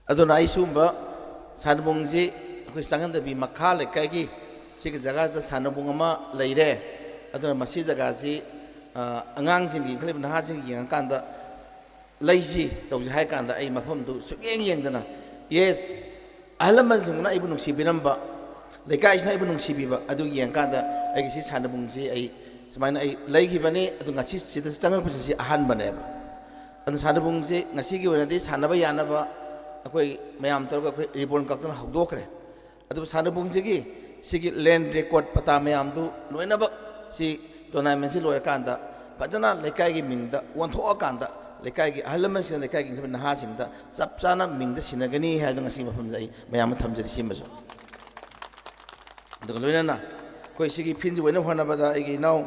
ꯑꯗꯨꯅ ꯑꯩ ꯁꯤꯒꯨꯝꯕ ꯁꯥꯟꯅꯕꯨꯡꯁꯤ ꯑꯩꯈꯣꯏ ꯆꯪꯍꯟꯗꯕꯤ, ꯃꯈꯥ ꯂꯩꯀꯥꯏꯒꯤ ꯁꯤꯒꯤ ꯖꯒꯥꯗ ꯁꯥꯟꯅꯕꯨꯡ ꯑꯃ ꯂꯩꯔꯦ꯫ ꯑꯗꯨꯅ ꯃꯁꯤ ꯖꯒꯥꯁꯤ, ꯑ, ꯑꯉꯥꯡꯁꯤꯡꯒꯤ, ꯏꯟꯈꯠꯂꯛꯂꯤꯕ ꯅꯍꯥꯁꯤꯡꯒꯤ ꯌꯦꯡꯉꯀꯥꯟꯗ ꯂꯩꯁꯤ ꯇꯧꯁꯤ ꯍꯥꯏ ꯀꯥꯟꯗ, ꯑꯩ ꯃꯐꯝꯗꯨ ꯁꯨꯛꯌꯦꯡ ꯌꯦꯡꯗꯅ, ꯌꯦꯁ, ꯑꯍꯜ ꯂꯃꯟꯁꯤꯡꯅ ꯑꯩꯕꯨ ꯅꯨꯡꯁꯤꯕꯤꯔꯝꯕ, ꯂꯩꯀꯥꯏꯁꯤꯅ ꯑꯩꯕꯨ ꯅꯨꯡꯁꯤꯕꯤꯕ ꯑꯗꯨ ꯌꯦꯡꯀꯥꯟꯗ, ꯑꯩꯒꯤ ꯁꯤ ꯁꯥꯟꯅꯕꯨꯡꯁꯤ ꯑꯩ ꯁꯨꯃꯥꯏꯅ ꯑꯩ ꯂꯩꯈꯤꯕꯅꯤ꯫ ꯑꯗꯨ ꯉꯁꯤ ꯁꯤꯗ ꯆꯪꯉꯛꯄꯁꯤ ꯁꯤ ꯑꯍꯥꯟꯕꯅꯦꯕ꯫ ꯑꯗꯨ ꯁꯥꯟꯅꯕꯨꯡꯁꯤ ꯉꯁꯤꯒꯤ ꯑꯣꯏꯅꯗꯤ ꯁꯥꯟꯅꯕ ꯌꯥꯅꯕ ꯑꯩꯈꯣꯏ ꯃꯌꯥꯝ ꯇꯧꯔꯒ ꯑꯩꯈꯣꯏ ꯔꯤꯕꯣꯟ ꯀꯛꯇꯅ ꯍꯧꯗꯣꯛꯈ꯭ꯔꯦ꯫ ꯑꯗꯨꯕꯨ ꯁꯥꯟꯅꯕꯨꯡꯁꯤꯒꯤ ꯁꯤꯒꯤ ꯂꯦꯟ ꯔꯦꯀꯣꯔꯠ ꯄꯇꯥ ꯃꯌꯥꯝꯗꯨ ꯂꯣꯏꯅꯃꯛ ꯁꯤ ꯇꯣꯔꯅꯥꯃꯦꯟꯁꯤ ꯂꯣꯏꯔꯀꯥꯟꯗ ꯐꯖꯅ ꯂꯩꯀꯥꯏꯒꯤ ꯃꯤꯡꯗ ꯑꯣꯟꯊꯣꯛꯑꯀꯥꯟꯗ, ꯂꯩꯀꯥꯏꯒꯤ ꯑꯍꯜ ꯂꯃꯟꯁꯤꯡꯅ ꯂꯩꯀꯥꯏꯒꯤ ꯅꯍꯥꯁꯤꯡꯗ ꯆꯞ ꯆꯥꯅ ꯃꯤꯡꯗ ꯁꯤꯟꯅꯒꯅꯤ ꯍꯥꯏꯗꯨ ꯉꯁꯤ ꯃꯐꯝꯗ ꯑꯩ ꯃꯌꯥꯝ ꯑꯃ ꯊꯝꯖꯔꯤ꯫ ꯁꯤꯃꯁꯨ ꯑꯗꯨꯒ ꯂꯣꯏꯅꯅ ꯑꯩꯈꯣꯏ ꯁꯤꯒꯤ ꯐꯤꯜꯁꯤ ꯑꯣꯏꯅꯕ ꯍꯣꯠꯅꯕꯗ ꯑꯩꯒꯤ ꯏꯅꯥꯎ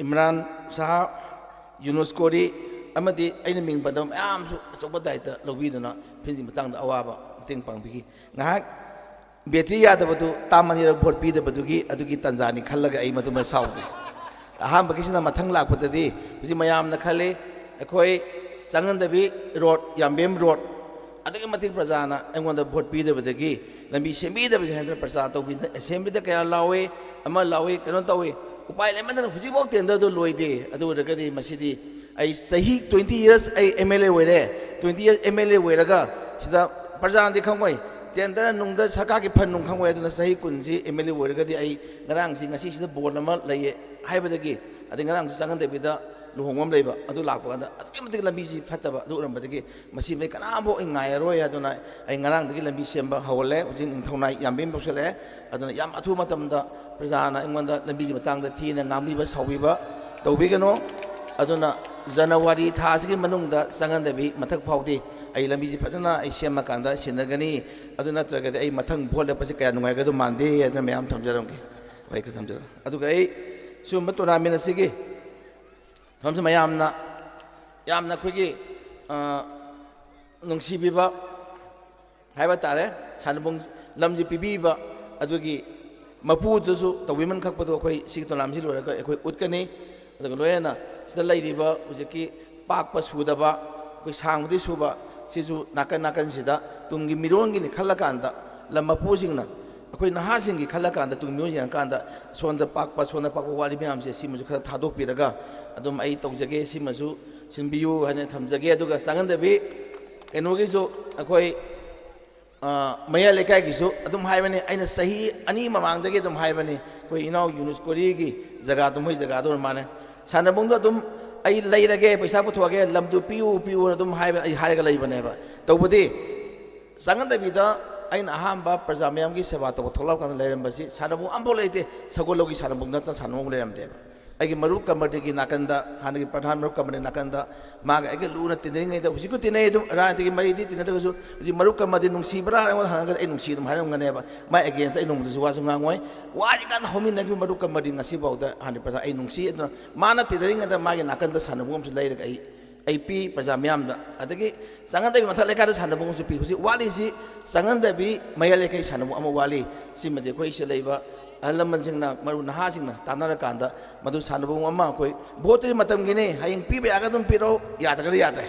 ꯏꯝꯔꯥꯟ ꯁꯍꯥ, ꯌꯨꯅꯨꯁ ꯀꯣꯔꯤ ꯑꯃꯗꯤ ꯑꯩꯅ ꯃꯤꯡ ꯄꯟꯗꯕ ꯃꯌꯥꯝꯁꯨ ꯑꯆꯧꯕ ꯗꯥꯏꯇ ꯂꯧꯕꯤꯗꯨꯅ ꯐꯤꯜꯁꯤꯒꯤ ꯃꯇꯥꯡꯗ ꯑꯋꯥꯕ ꯃꯇꯦꯡ ꯄꯥꯡꯕꯤꯈꯤ꯫ ꯉꯥꯏꯍꯥꯛ ꯕꯦꯇ꯭ꯔꯤ ꯌꯥꯗꯕꯗꯨ ꯇꯥꯝ ꯑꯅꯤꯔꯛ ꯚꯣꯠ ꯄꯤꯗꯕꯗꯨꯒꯤ ꯑꯗꯨꯒꯤ ꯇꯥꯟꯖꯥꯅꯤ ꯈꯜꯂꯒ ꯑꯩ ꯃꯗꯨꯃ ꯁꯥꯎꯖꯩ꯫ ꯑꯍꯥꯟꯕꯒꯤꯁꯤꯅ ꯃꯊꯪ ꯂꯥꯛꯄꯗꯗꯤ ꯍꯧꯖꯤꯛ ꯃꯌꯥꯝꯅ ꯈꯜꯂꯤ ꯑꯩꯈꯣꯏ ꯆꯪꯍꯟꯗꯕꯤ ꯔꯣꯗ, ꯌꯥꯝꯕꯦꯝ ꯔꯣꯗ, ꯑꯗꯨꯛꯀꯤ ꯃꯇꯤꯛ ꯄ꯭ꯔꯖꯥꯅ ꯑꯩꯉꯣꯟꯗ ꯚꯣꯠ ꯄꯤꯗꯕꯗꯒꯤ, ꯂꯝꯕꯤ ꯁꯦꯝꯕꯤꯗꯕꯁꯦ ꯍꯥꯏꯗꯅ ꯄ꯭ꯔꯖꯥ ꯇꯧꯕꯤꯗꯅ ꯑꯦꯁꯦꯝꯕ꯭ꯂꯤꯗ ꯀꯌꯥ ꯂꯥꯎꯏ, ꯑꯃ ꯂꯥꯎꯏ, ꯀꯩꯅꯣ ꯇꯧꯏ꯫ ꯎꯄꯥꯏ ꯂꯩꯃꯟꯗꯅ ꯍꯧꯖꯤꯛꯐꯥꯎ ꯇꯦꯟꯗꯔꯗꯨ ꯂꯣꯏꯗꯦ꯫ ꯑꯗꯨ ꯑꯣꯏꯔꯒꯗꯤ ꯃꯁꯤꯗꯤ ꯑꯩ ꯆꯍꯤ twenty years ꯑꯩ M L A ꯑꯣꯏꯔꯦ꯫ Twenty years M L A ꯑꯣꯏꯔꯒ ꯁꯤꯗ ꯄ꯭ꯔꯖꯥꯅꯗꯤ ꯈꯪꯉꯣꯏ, ꯇꯦꯟꯗꯔ ꯅꯨꯡꯗ ꯁꯔꯀꯥꯔꯒꯤ ꯐꯟ ꯅꯨꯡ ꯈꯪꯉꯣꯏ꯫ ꯑꯗꯨꯅ ꯆꯍꯤ ꯀꯨꯟꯁꯤ M L A ꯑꯣꯏꯔꯒꯗꯤ ꯑꯩ ꯉꯔꯥꯡꯁꯤ, ꯉꯁꯤꯁꯤꯗ ꯕꯣꯜ ꯑꯃ ꯂꯩꯌꯦ ꯍꯥꯏꯕꯗꯒꯤ, ꯑꯗꯩ ꯉꯔꯥꯡꯁꯨ ꯆꯪꯍꯟꯗꯕꯤꯗ ꯂꯨꯍꯣꯡꯕ ꯑꯃ ꯂꯩꯕ, ꯑꯗꯨ ꯂꯥꯛꯄ ꯀꯥꯟꯗ ꯑꯗꯨꯛꯀꯤ ꯃꯇꯤꯛ ꯂꯝꯕꯤꯁꯤ ꯐꯠꯇꯕ꯫ ꯑꯗꯨ ꯑꯣꯏꯔꯝꯕꯗꯒꯤ ꯃꯁꯤꯃꯗꯤ ꯀꯅꯥꯝꯐꯥꯎ ꯑꯩ ꯉꯥꯏꯔꯔꯣꯏ꯫ ꯑꯗꯨꯅ ꯑꯩ ꯉꯔꯥꯡꯗꯒꯤ ꯂꯝꯕꯤ ꯁꯦꯝꯕ ꯍꯧꯍꯜꯂꯦ꯫ ꯍꯧꯖꯤꯛ ꯅꯤꯡꯊꯧꯅꯥ ꯌꯥꯝꯕꯦꯝ ꯌꯧꯁꯜꯂꯛꯑꯦ꯫ ꯑꯗꯨꯅ ꯌꯥꯝ ꯑꯊꯨꯕ ꯃꯇꯝꯗ ꯄ꯭ꯔꯖꯥꯅ ꯑꯩꯉꯣꯟꯗ ꯂꯝꯕꯤꯒꯤ ꯃꯇꯥꯡꯗ ꯊꯤꯅ ꯉꯥꯡꯕꯤꯕ, ꯁꯥꯎꯕꯤꯕ ꯇꯧꯕꯤꯒꯅꯨ꯫ ꯑꯗꯨꯅ ꯖꯅꯋꯥꯔꯤ ꯊꯥ ꯑꯁꯤꯒꯤ ꯃꯅꯨꯡꯗ ꯆꯪꯍꯟꯗꯕꯤ ꯃꯊꯛ ꯐꯥꯎꯗꯤ ꯑꯩ ꯂꯝꯕꯤꯁꯤ ꯐꯖꯅ ꯑꯩ ꯁꯦꯝꯃꯀꯥꯟꯗ ꯁꯤꯟꯅꯒꯅꯤ꯫ ꯑꯗꯨ ꯅꯠꯇ꯭ꯔꯒꯗꯤ ꯑꯩ ꯃꯊꯪ ꯚꯣꯠ ꯂꯦꯞꯄꯁꯤ ꯀꯌꯥ ꯅꯨꯡꯉꯥꯏꯒꯗꯧ ꯃꯥꯟꯗꯦ ꯍꯥꯏꯗꯅ ꯃꯌꯥꯝ ꯊꯝꯖꯔꯝꯒꯦ꯫ ꯋꯥꯍꯩ ꯈꯔ ꯊꯝꯖꯔꯝꯒꯦ꯫ ꯑꯗꯨꯒ ꯑꯩ ꯁꯤꯒꯨꯝꯕ ꯇꯣꯔꯅꯥꯃꯦꯟ ꯑꯁꯤꯒꯤ ꯃꯐꯝꯁꯤ ꯃꯌꯥꯝꯅ ꯌꯥꯝꯅ ꯑꯩꯈꯣꯏꯒꯤ, ꯑ, ꯅꯨꯡꯁꯤꯕꯤꯕ ꯍꯥꯏꯕ ꯇꯥꯔꯦ, ꯁꯥꯟꯅꯕꯨꯡ ꯂꯝꯁꯤ ꯄꯤꯕꯤꯕ ꯑꯗꯨꯒꯤ ꯃꯄꯨꯗꯨꯁꯨ ꯇꯧꯕꯤꯃꯟ ꯈꯛꯄꯗꯣ ꯑꯩꯈꯣꯏ ꯁꯤꯒꯤ ꯇꯣꯔꯅꯥꯃꯦꯟꯁꯤ ꯂꯣꯏꯔꯒ ꯑꯩꯈꯣꯏ ꯎꯠꯀꯅꯤ꯫ ꯑꯗꯨꯒ ꯂꯣꯏꯅꯅ ꯁꯤꯗ ꯂꯩꯔꯤꯕ ꯍꯧꯖꯤꯛꯀꯤ ꯄꯥꯛꯄ ꯁꯨꯗꯕ, ꯑꯩꯈꯣꯏ ꯁꯥꯡꯕꯗꯤ ꯁꯨꯕ, ꯁꯤꯁꯨ ꯅꯥꯀꯟ ꯅꯥꯀꯟꯁꯤꯗ ꯇꯨꯡꯒꯤ ꯃꯤꯔꯣꯟꯒꯤꯅꯤ ꯈꯜꯂꯀꯥꯟꯗ, ꯂꯝ ꯃꯄꯨꯁꯤꯡꯅ ꯑꯩꯈꯣꯏ ꯅꯍꯥꯁꯤꯡꯒꯤ ꯈꯜꯂꯀꯥꯟꯗ, ꯇꯨꯡꯒꯤ ꯃꯤꯔꯣꯟ ꯌꯦꯡꯉꯀꯥꯟꯗ ꯁꯣꯝꯗ ꯄꯥꯛꯄ, ꯁꯣꯝꯗ ꯄꯥꯛꯄ ꯋꯥꯠꯂꯤ ꯃꯌꯥꯝꯁꯦ, ꯁꯤꯃꯁꯨ ꯈꯔ ꯊꯥꯗꯣꯛꯄꯤꯔꯒ ꯑꯗꯨꯝ ꯑꯩ ꯇꯧꯖꯒꯦ, ꯁꯤꯃꯁꯨ ꯁꯤꯟꯕꯤꯌꯨ ꯍꯥꯏꯅ ꯊꯝꯖꯒꯦ꯫ ꯑꯗꯨꯒ ꯆꯪꯍꯟꯗꯕꯤ ꯀꯩꯅꯣꯒꯤꯁꯨ ꯑꯩꯈꯣꯏ, ꯑ, ꯃꯌꯥꯏ ꯂꯩꯀꯥꯏꯒꯤꯁꯨ ꯑꯗꯨꯝ ꯍꯥꯏꯕꯅꯤ, ꯑꯩꯅ ꯆꯍꯤ ꯑꯅꯤ ꯃꯃꯥꯡꯗꯒꯤ ꯑꯗꯨꯝ ꯍꯥꯏꯕꯅꯤ, ꯑꯩꯈꯣꯏ ꯏꯅꯥꯎ ꯌꯨꯅꯨꯁ ꯀꯣꯔꯤꯒꯤ ꯖꯒꯥꯗꯣ, ꯃꯣꯏ ꯖꯒꯥꯗꯣ ꯑꯣꯏꯔ ꯃꯥꯜꯂꯦ, ꯁꯥꯟꯅꯕꯨꯡꯗꯣ ꯑꯗꯨꯝ ꯑꯩ ꯂꯩꯔꯒꯦ, ꯄꯩꯁꯥ ꯄꯨꯊꯣꯛꯑꯒꯦ, ꯂꯝꯗꯨ ꯄꯤꯌꯨ ꯄꯤꯌꯨꯅ ꯑꯗꯨꯝ ꯍꯥꯏꯕ, ꯑꯩ ꯍꯥꯏꯔꯒ ꯂꯩꯕꯅꯦꯕ꯫ ꯇꯧꯕꯗꯤ ꯆꯪꯍꯟꯗꯕꯤꯗ ꯑꯩꯅ ꯑꯍꯥꯟꯕ ꯄ꯭ꯔꯖꯥ ꯃꯌꯥꯝꯒꯤ ꯁꯦꯕꯥ ꯇꯧꯕ ꯊꯣꯛꯂꯛꯑꯀꯥꯟꯗ ꯂꯩꯔꯝꯕꯁꯤ ꯁꯥꯟꯅꯕꯨꯡ ꯑꯃꯐꯥꯎ ꯂꯩꯇꯦ꯫ ꯁꯒꯣꯜꯂꯧꯒꯤ ꯁꯥꯟꯅꯕꯨꯡ ꯅꯠꯇꯅ ꯁꯥꯟꯅꯕꯨꯡ ꯂꯩꯔꯝꯗꯦꯕ꯫ ꯑꯩꯒꯤ ꯃꯔꯨꯞ ꯀꯃꯤꯇꯤꯒꯤ ꯅꯥꯀꯟꯗ, ꯍꯥꯟꯅꯒꯤ ꯄ꯭ꯔꯙꯥꯟ ꯃꯔꯨꯞ ꯀꯃꯤꯇꯤ ꯅꯥꯀꯟꯗ ꯃꯥꯒ ꯑꯩꯒ ꯂꯨꯅ ꯇꯤꯟꯅꯔꯤꯉꯩꯗ, ꯍꯧꯖꯤꯛꯁꯨ ꯇꯤꯟꯅꯩ ꯑꯗꯨꯝ, ꯔꯥꯖꯅꯤꯇꯤꯒꯤ ꯃꯔꯤꯗꯤ ꯇꯤꯟꯅꯗ꯭ꯔꯒꯁꯨ, ꯍꯧꯖꯤꯛ ꯃꯔꯨꯞ ꯀꯃꯤꯇꯤ ꯅꯨꯡꯁꯤꯕ꯭ꯔꯥ ꯑꯩꯉꯣꯟꯗ ꯍꯪꯉꯒꯗꯤ ꯑꯩ ꯅꯨꯡꯁꯤ ꯑꯗꯨꯝ ꯍꯥꯏꯔꯝꯒꯅꯦꯕ꯫ ꯃꯥꯏ against ꯑꯩ ꯅꯣꯡꯃꯗꯁꯨ ꯋꯥꯁꯨ ꯉꯥꯡꯉꯣꯏ꯫ ꯋꯥꯔꯤꯀꯥꯟꯗ ꯍꯧꯃꯤꯟꯅꯈꯤꯕ ꯃꯔꯨꯞ ꯀꯃꯤꯇꯤ ꯉꯁꯤꯐꯥꯎꯗ ꯍꯥꯟꯅ ꯄ꯭ꯔꯙꯥꯟ ꯑꯩ ꯅꯨꯡꯁꯤ꯫ ꯑꯗꯨꯅ ꯃꯥꯅ ꯇꯤꯟꯅꯔꯤꯉꯩꯗ ꯃꯥꯒꯤ ꯅꯥꯀꯟꯗ ꯁꯥꯟꯅꯕꯨꯡ ꯑꯃꯁꯨ ꯂꯩꯔꯒ ꯑꯩ, ꯑꯩ ꯄꯤ ꯄ꯭ꯔꯖꯥ ꯃꯤꯌꯥꯝꯗ꯫ ꯑꯗꯒꯤ ꯆꯪꯍꯟꯗꯕꯤ ꯃꯊꯛ ꯂꯩꯀꯥꯏꯗ ꯁꯥꯟꯅꯕꯨꯡ ꯑꯃꯁꯨ ꯄꯤ꯫ ꯍꯧꯖꯤꯛ ꯋꯥꯠꯂꯤꯁꯤ ꯆꯪꯍꯟꯗꯕꯤ ꯃꯌꯥꯏ ꯂꯩꯀꯥꯏ ꯁꯥꯟꯅꯕꯨꯡ ꯑꯃ ꯋꯥꯠꯂꯤ꯫ ꯁꯤꯃꯗꯤ ꯑꯩꯈꯣꯏ ꯁꯤꯗ ꯂꯩꯕ ꯑꯍꯜ ꯂꯃꯟꯁꯤꯡꯅ, ꯃꯔꯨ ꯅꯍꯥꯁꯤꯡꯅ ꯇꯥꯟꯅꯔꯀꯥꯟꯗ ꯃꯗꯨ ꯁꯥꯟꯅꯕꯨꯡ ꯑꯃ ꯑꯩꯈꯣꯏ ꯚꯣꯠꯇꯨꯗꯤ ꯃꯇꯝꯒꯤꯅꯤ, ꯍꯌꯦꯡ ꯄꯤꯕ ꯌꯥꯒ ꯑꯗꯨꯝ ꯄꯤꯔꯛꯎ, ꯌꯥꯗ꯭ꯔꯒꯗꯤ ꯌꯥꯗ꯭ꯔꯦ꯫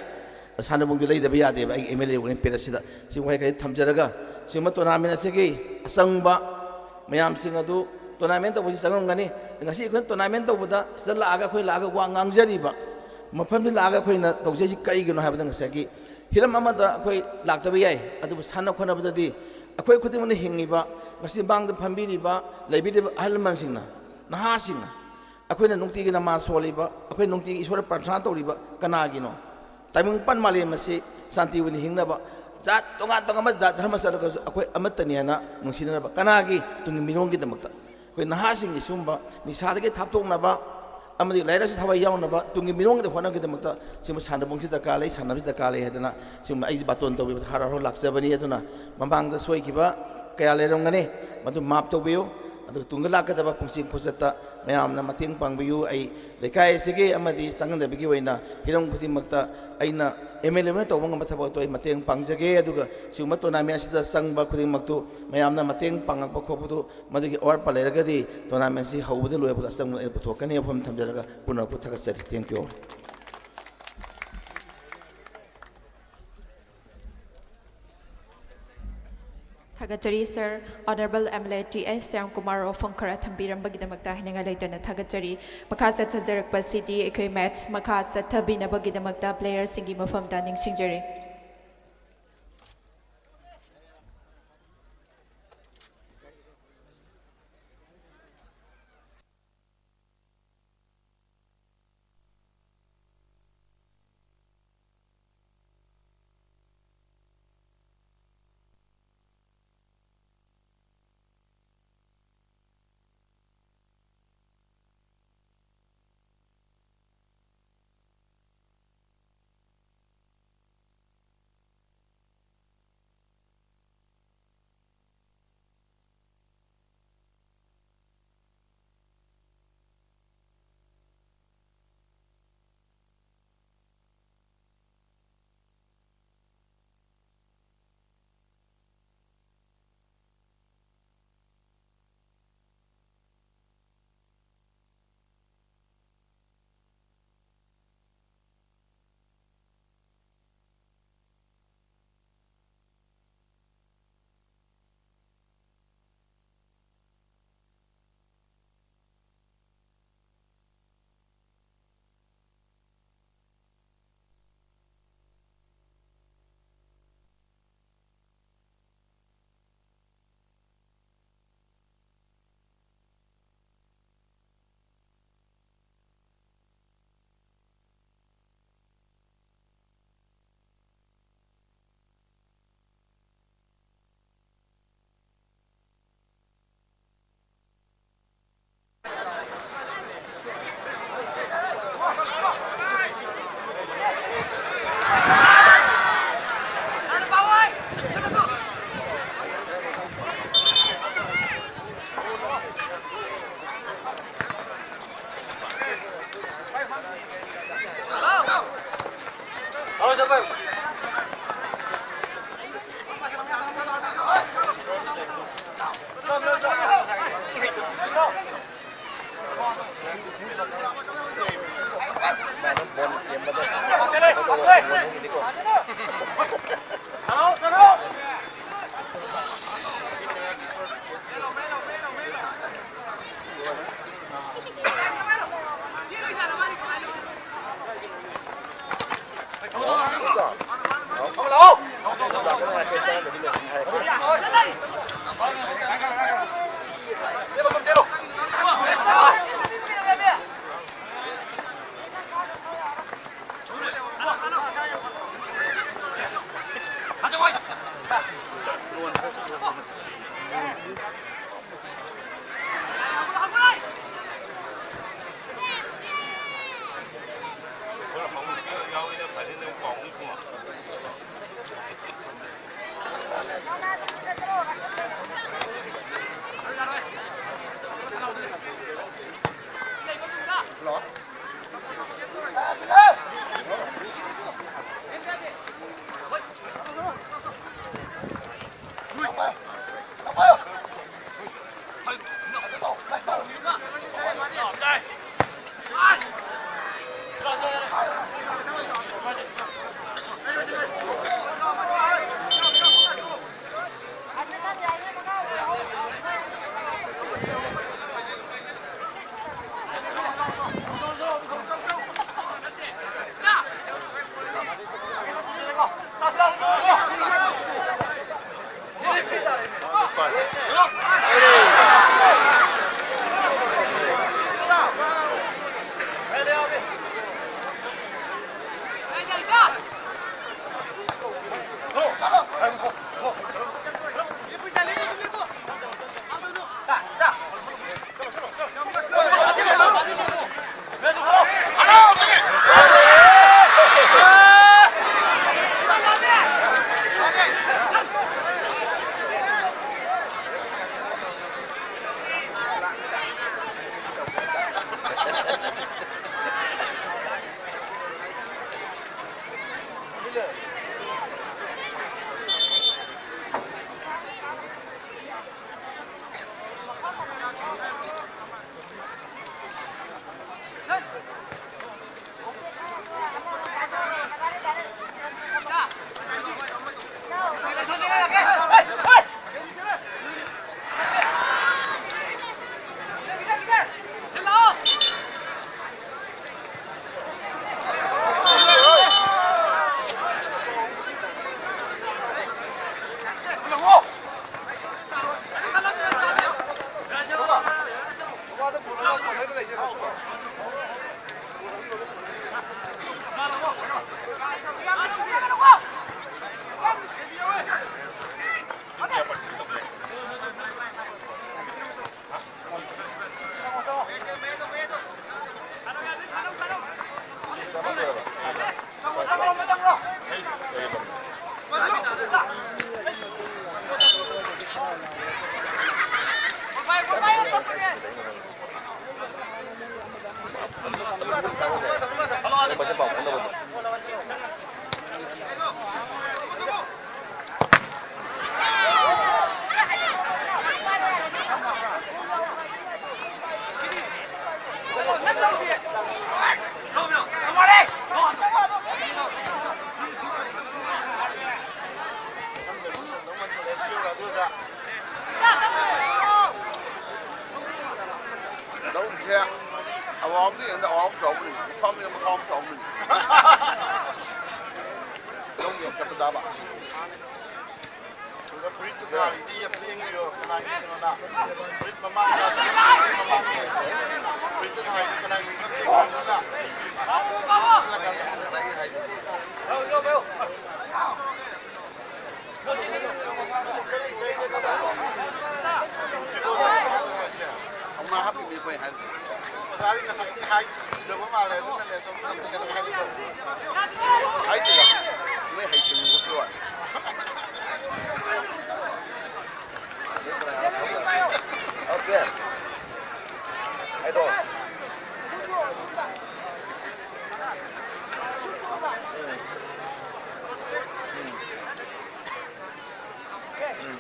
ꯁꯥꯟꯅꯕꯨꯡꯗꯤ ꯂꯩꯗꯕ ꯌꯥꯗꯦꯕ ꯑꯩꯒꯤ ꯑꯦꯝ ꯑꯦꯜ ꯑꯦ ꯑꯣꯏꯅ ꯄꯦꯔꯦꯠꯁꯤꯗ꯫ ꯁꯤ ꯋꯥꯍꯩ ꯈꯔ ꯊꯝꯖꯔꯒ, ꯁꯤꯒꯨꯝꯕ ꯇꯣꯔꯅꯥꯃꯦꯟ ꯑꯁꯤꯒꯤ ꯑꯆꯪꯕ ꯃꯌꯥꯝꯁꯤꯡ ꯑꯗꯨ, ꯇꯣꯔꯅꯥꯃꯦꯟ ꯇꯧꯕꯁꯤ ꯆꯪꯉꯝꯒꯅꯤ꯫ ꯉꯁꯤ ꯑꯩꯈꯣꯏꯅ ꯇꯣꯔꯅꯥꯃꯦꯟ ꯇꯧꯕꯗ ꯁꯤꯗ ꯂꯥꯛꯑꯒ, ꯑꯩꯈꯣꯏ ꯂꯥꯛꯑꯒ ꯋꯥ ꯉꯥꯡꯖꯔꯤꯕ ꯃꯐꯝꯁꯤ ꯂꯥꯛꯑꯒ ꯑꯩꯈꯣꯏꯅ ꯇꯧꯖꯩꯁꯤ ꯀꯔꯤꯒꯤꯅꯣ ꯍꯥꯏꯕꯗ, ꯉꯁꯥꯏꯒꯤ ꯍꯤꯔꯝ ꯑꯃꯗ ꯑꯩꯈꯣꯏ ꯂꯥꯛꯇꯕ ꯌꯥꯏ, ꯑꯗꯨꯕꯨ ꯁꯥꯟꯅ ꯈꯣꯠꯅꯕꯗꯗꯤ ꯑꯩꯈꯣꯏ ꯈꯨꯗꯤꯡꯃꯛꯅ ꯍꯤꯡꯉꯤꯕ, ꯉꯁꯤ ꯃꯥꯡꯗ ꯐꯝꯕꯤꯔꯤꯕ, ꯂꯩꯕꯤꯔꯤꯕ ꯑꯍꯜ ꯂꯃꯟꯁꯤꯡꯅ, ꯅꯍꯥꯁꯤꯡꯅ, ꯑꯩꯈꯣꯏꯅ ꯅꯨꯡꯇꯤꯒꯤ ꯅꯃꯥꯖ ꯁꯣꯜꯂꯤꯕ, ꯑꯩꯈꯣꯏ ꯅꯨꯡꯇꯤꯒꯤ ꯏꯁꯣꯔꯗ ꯄ꯭ꯔꯥꯔꯊꯅꯥ ꯇꯧꯔꯤꯕ ꯀꯅꯥꯒꯤꯅꯣ? ꯇꯥꯏꯕꯪ ꯄꯥꯟ ꯃꯥꯂꯦꯝ ꯑꯁꯤ ꯁꯥꯟꯇꯤ ꯑꯣꯏꯅ ꯍꯤꯡꯅꯕ, ꯖꯥꯠ ꯇꯣꯉꯥꯟ ꯇꯣꯉꯥꯟꯕ ꯖꯥꯠ ꯙꯔꯃ ꯆꯠꯂꯒꯁꯨ ꯑꯩꯈꯣꯏ ꯑꯃꯠꯇꯅꯤ ꯍꯥꯏꯅ ꯅꯨꯡꯁꯤꯅꯅꯕ, ꯀꯅꯥꯒꯤ? ꯇꯨꯡꯒꯤ ꯃꯤꯔꯣꯜꯒꯤꯗꯃꯛꯇ꯫ ꯑꯩꯈꯣꯏ ꯅꯍꯥꯁꯤꯡꯒꯤ ꯁꯤꯒꯨꯝꯕ ꯅꯤꯁꯥꯗꯒꯤ ꯊꯥꯞꯇꯣꯛꯅꯕ ꯑꯃꯗꯤ ꯂꯥꯏꯔꯤꯛ ꯂꯥꯏꯁꯨ ꯊꯋꯥꯏ ꯌꯥꯎꯅꯕ, ꯇꯨꯡꯒꯤ ꯃꯤꯔꯣꯜꯒꯤꯗꯃꯛ ꯍꯣꯠꯅꯕꯒꯤꯗꯃꯛꯇ ꯁꯤꯒꯨꯝꯕ ꯁꯥꯟꯅꯕꯨꯡꯁꯤ ꯗꯔꯀꯥꯔ ꯂꯩ, ꯁꯥꯟꯅꯕꯁꯤ ꯗꯔꯀꯥꯔ ꯂꯩ ꯍꯥꯏꯗꯅ ꯁꯤꯒꯨꯝꯕ ꯑꯩꯁꯦ ꯕꯥꯇꯣꯟ ꯇꯧꯕꯤꯕꯗ ꯍꯔꯥꯎ ꯍꯔꯥꯎ ꯂꯥꯛꯆꯕꯅꯤ꯫ ꯑꯗꯨꯅ ꯃꯃꯥꯡꯗ ꯁꯣꯏꯈꯤꯕ ꯀꯌꯥ ꯂꯩꯔꯝꯒꯅꯤ, ꯃꯗꯨ ꯃꯥꯞ ꯇꯧꯕꯤꯌꯨ꯫ ꯑꯗꯨꯒ ꯇꯨꯡꯗ ꯂꯥꯛꯀꯗꯕ ꯄꯨꯟꯁꯤ ꯈꯣꯡꯆꯠꯇ ꯃꯌꯥꯝꯅ ꯃꯇꯦꯡ ꯄꯥꯡꯕꯤꯌꯨ꯫ ꯑꯩ ꯂꯩꯀꯥꯏ ꯑꯁꯤꯒꯤ ꯑꯃꯗꯤ ꯆꯪꯒꯗꯕꯒꯤ ꯑꯣꯏꯅ ꯍꯤꯔꯝ ꯈꯨꯗꯤꯡꯃꯛꯇ ꯑꯩꯅ ꯑꯦꯝ ꯑꯦꯜ ꯑꯦ ꯑꯣꯏꯅ ꯇꯧꯕ ꯉꯝꯕ ꯊꯕꯛꯇꯣ ꯑꯩ ꯃꯇꯦꯡ ꯄꯥꯡꯖꯒꯦ꯫ ꯑꯗꯨꯒ ꯁꯤꯒꯨꯝꯕ ꯇꯣꯔꯅꯥꯃꯦꯟ ꯑꯁꯤꯗ ꯆꯪꯕ ꯈꯨꯗꯤꯡꯃꯛꯇꯨ ꯃꯌꯥꯝꯅ ꯃꯇꯦꯡ ꯄꯥꯡꯉꯛꯄ ꯈꯣꯠꯄꯗꯨ, ꯃꯗꯨꯒꯤ ꯑꯋꯥꯠꯄ ꯂꯩꯔꯒꯗꯤ ꯇꯣꯔꯅꯥꯃꯦꯟꯁꯤ ꯍꯧꯕꯗ ꯂꯣꯏꯕꯗ ꯑꯆꯪꯕ ꯑꯩꯅ ꯄꯨꯊꯣꯛꯀꯅꯤ꯫ ꯋꯥꯐꯝ ꯊꯝꯖꯔꯒ ꯄꯨꯝꯅꯃꯛꯄꯨ ꯊꯥꯒꯠꯆꯔꯤ꯫ Thank you꯫ ꯊꯥꯒꯠꯆꯔꯤ sir. Honourable M L A T S Shyam Kumar ꯋꯥꯐꯝ ꯈꯔ ꯊꯝꯕꯤꯔꯝꯕꯒꯤꯗꯃꯛꯇ ꯍꯥꯏꯅꯤꯡꯉꯥꯏ ꯂꯩꯇꯅ ꯊꯥꯒꯠꯆꯔꯤ꯫ ꯃꯈꯥ ꯆꯠꯊꯖꯔꯛꯄꯁꯤꯗꯤ ꯑꯩꯈꯣꯏ ꯃꯦꯠꯁ ꯃꯈꯥ ꯆꯠꯊꯕꯤꯅꯕꯒꯤꯗꯃꯛꯇ ꯄ꯭ꯂꯦꯌꯔꯁꯤꯡꯒꯤ ꯃꯐꯝꯗ ꯅꯤꯡꯁꯤꯡꯖꯔꯤ꯫ ꯁꯦ ꯑꯋꯥꯡꯕꯗ ꯌꯦꯡꯗ ꯑꯋꯥꯡꯕ ꯆꯥꯎꯕꯅꯤ, ꯃꯈꯥ ꯑꯃ ꯌꯦꯡ ꯃꯈꯥ ꯑꯃ ꯆꯥꯎꯕꯅꯤ꯫ ꯂꯧ ꯌꯦꯡ ꯆꯠꯄ ꯇꯥꯕ꯫ ꯑꯗꯨꯒ ꯐꯨꯔꯤꯠꯇꯨ ꯊꯥꯔꯤꯗꯤ ꯌꯥꯝ ꯂꯦꯡꯕꯤꯌꯣ, ꯀꯅꯥꯒꯤꯅꯣꯅ? ꯐꯨꯔꯤꯠ ꯃꯃꯥꯡꯗ, ꯃꯃꯥꯡꯒꯤ ꯐꯨꯔꯤꯠꯇꯨ ꯊꯥꯔꯤꯗꯤ ꯀꯅꯥꯒꯤꯅꯣ ꯂꯦꯡꯕꯤꯌꯣꯅ? ꯉꯁꯥꯏꯒꯤ ꯍꯥꯏꯗꯨꯗꯤ꯫ ꯀꯧꯅꯥ ꯍꯥꯞꯄꯤꯅꯦ ꯑꯩꯈꯣꯏ ꯍꯥꯏꯕꯗꯤ꯫ ꯑꯣꯖꯥꯗꯤ ꯉꯁꯥꯏꯗꯤ ꯍꯥꯏꯗꯕ ꯃꯥꯜꯂꯦ, ꯑꯗꯨꯅꯅꯦ ꯁꯨꯝ ꯍꯥꯏꯗꯦꯗ꯫ ꯃꯣꯏ ꯍꯩꯇꯕꯒꯤ ꯋꯥꯅꯤ꯫ Okay. ꯍꯥꯏꯔꯣ꯫ ꯎꯝ꯫ ꯎꯝ꯫ ꯎꯝ꯫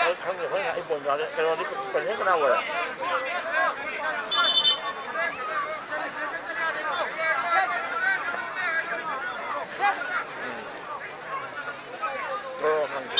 ꯑꯩ ꯈꯪꯗꯦ, ꯍꯣꯔꯦꯟ ꯑꯩ ꯕꯣꯜ ꯌꯥꯎꯔꯦ꯫ ꯀꯩꯅꯣꯗꯤ ꯄ꯭ꯔꯁꯤꯗꯦꯟ ꯀꯅꯥ ꯑꯣꯏꯔꯦ? ꯎꯝ꯫ ꯑꯣ, ꯈꯪꯗꯦ꯫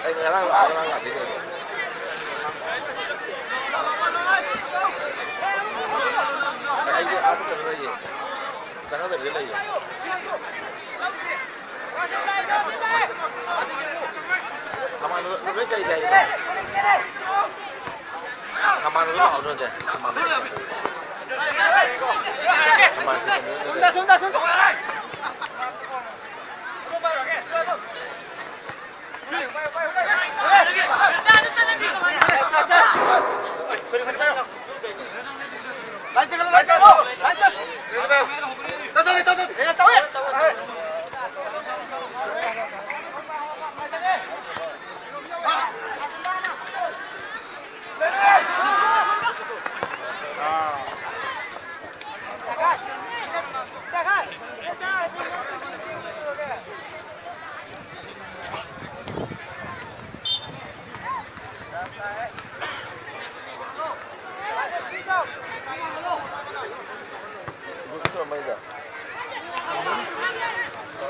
ꯑꯩ ꯉꯔꯥꯡ ꯂꯥꯛꯑꯒ ꯉꯔꯥꯡ ꯂꯥꯛꯇꯣꯏꯅꯦ꯫ ꯑꯩꯗꯤ ꯑꯥꯗ ꯀꯩꯅꯣ ꯂꯩꯌꯦ, ꯆꯪꯒꯗꯕꯤꯗ ꯂꯩꯌꯦ꯫ ꯀꯃꯥꯟꯗꯣ ꯂꯣꯏ ꯀꯩ ꯂꯩ? ꯀꯃꯥꯟꯗꯣ ꯂꯣꯏ ꯂꯥꯛꯑꯣ ꯅꯣꯏꯁꯦ꯫ ꯀꯃꯥꯟꯗꯣ ꯂꯣꯏ ꯂꯥꯛꯑꯣ꯫ ꯀꯃꯥꯟꯗꯣ ꯂꯣꯏ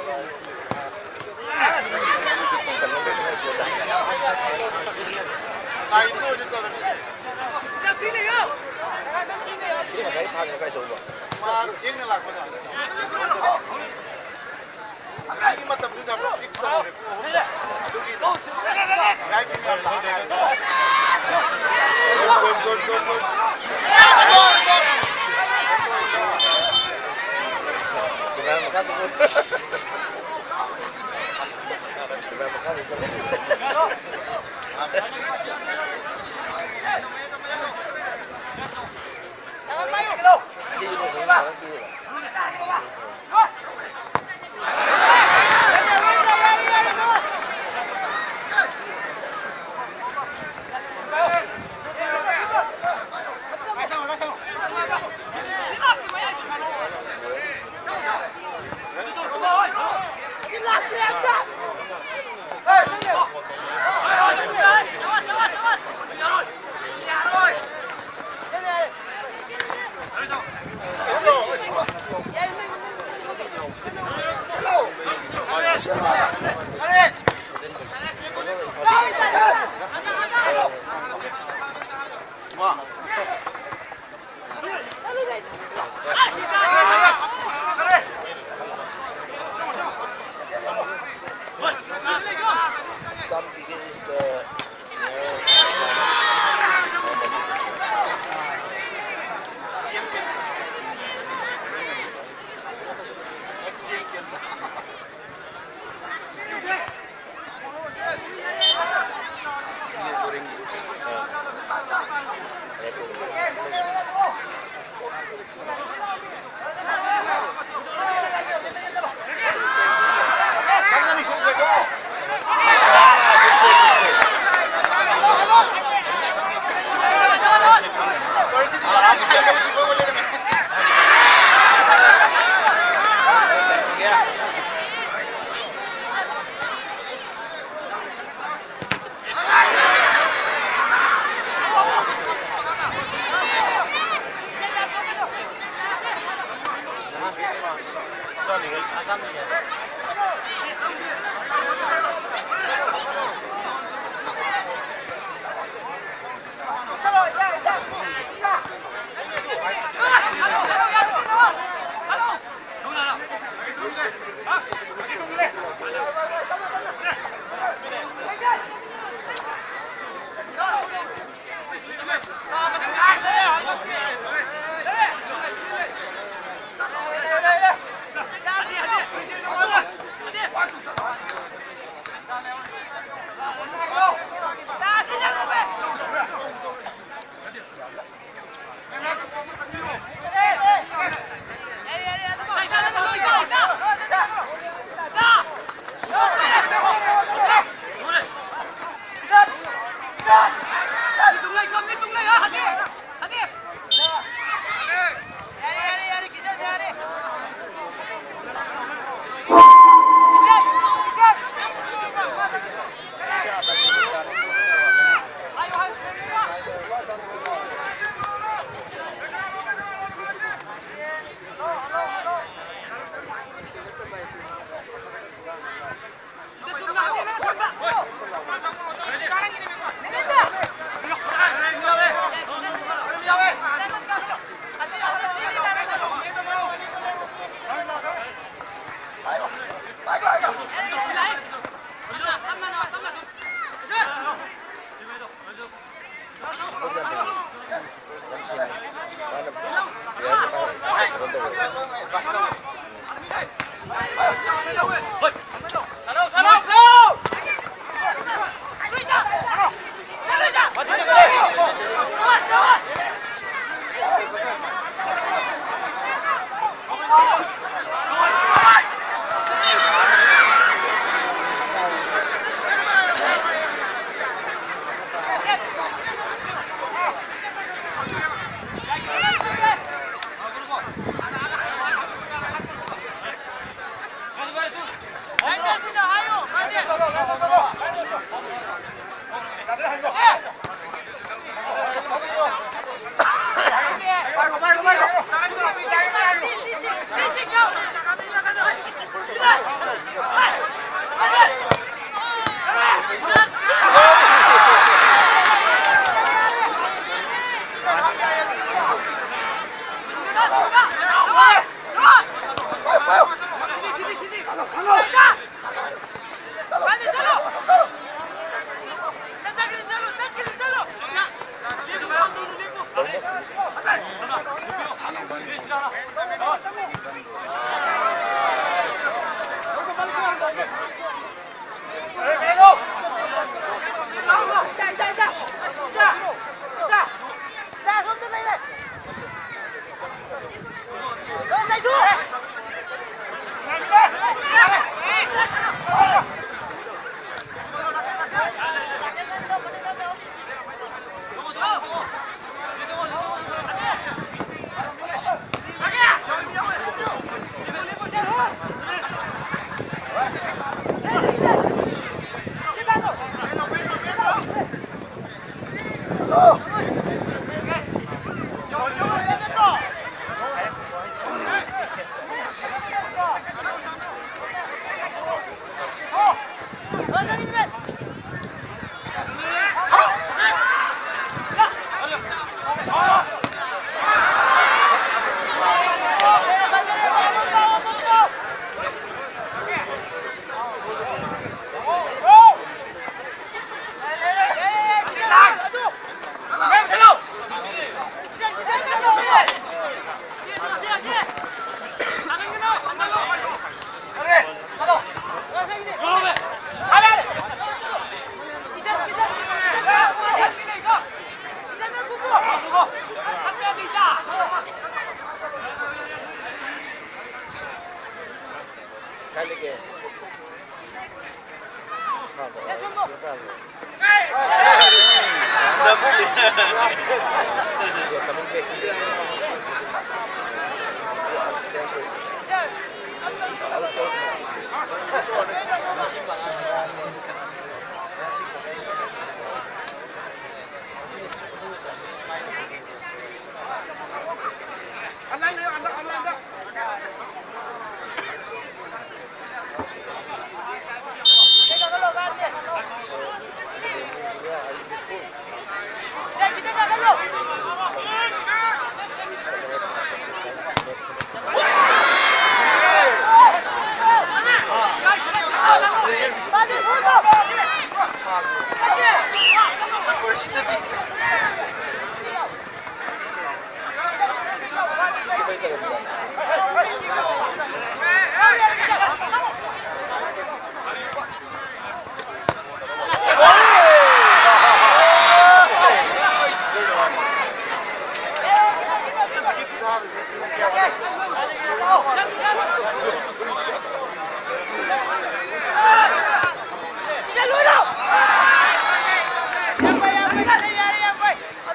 ꯂꯥꯛꯑꯣ꯫ ꯉꯁꯥꯏ ꯐꯥꯒꯤꯅ ꯀꯥꯏ ꯆꯧꯕ? ꯃꯥ ꯊꯦꯡꯅ ꯂꯥꯛꯄ ꯖꯥꯠꯅꯤ꯫ ꯍꯧꯖꯤꯛꯀꯤ ꯃꯇꯝꯗꯨ ꯆꯠꯄ ꯐꯤꯛꯁ ꯇꯧꯔꯦ ꯄꯨꯡ ꯑꯍꯨꯝꯗ꯫ ꯑꯗꯨꯒꯤ ꯚꯤ ꯑꯥꯏ ꯄꯤ ꯃꯌꯥꯝ ꯂꯥꯛꯑ ꯉꯥꯏꯔꯦ꯫ ꯗꯨꯀꯥꯟ ꯃꯈꯥꯗ ꯆꯠꯂꯦ꯫ ꯗꯨꯀꯥꯟ ꯃꯈꯥꯗ ꯆꯠꯂꯦ꯫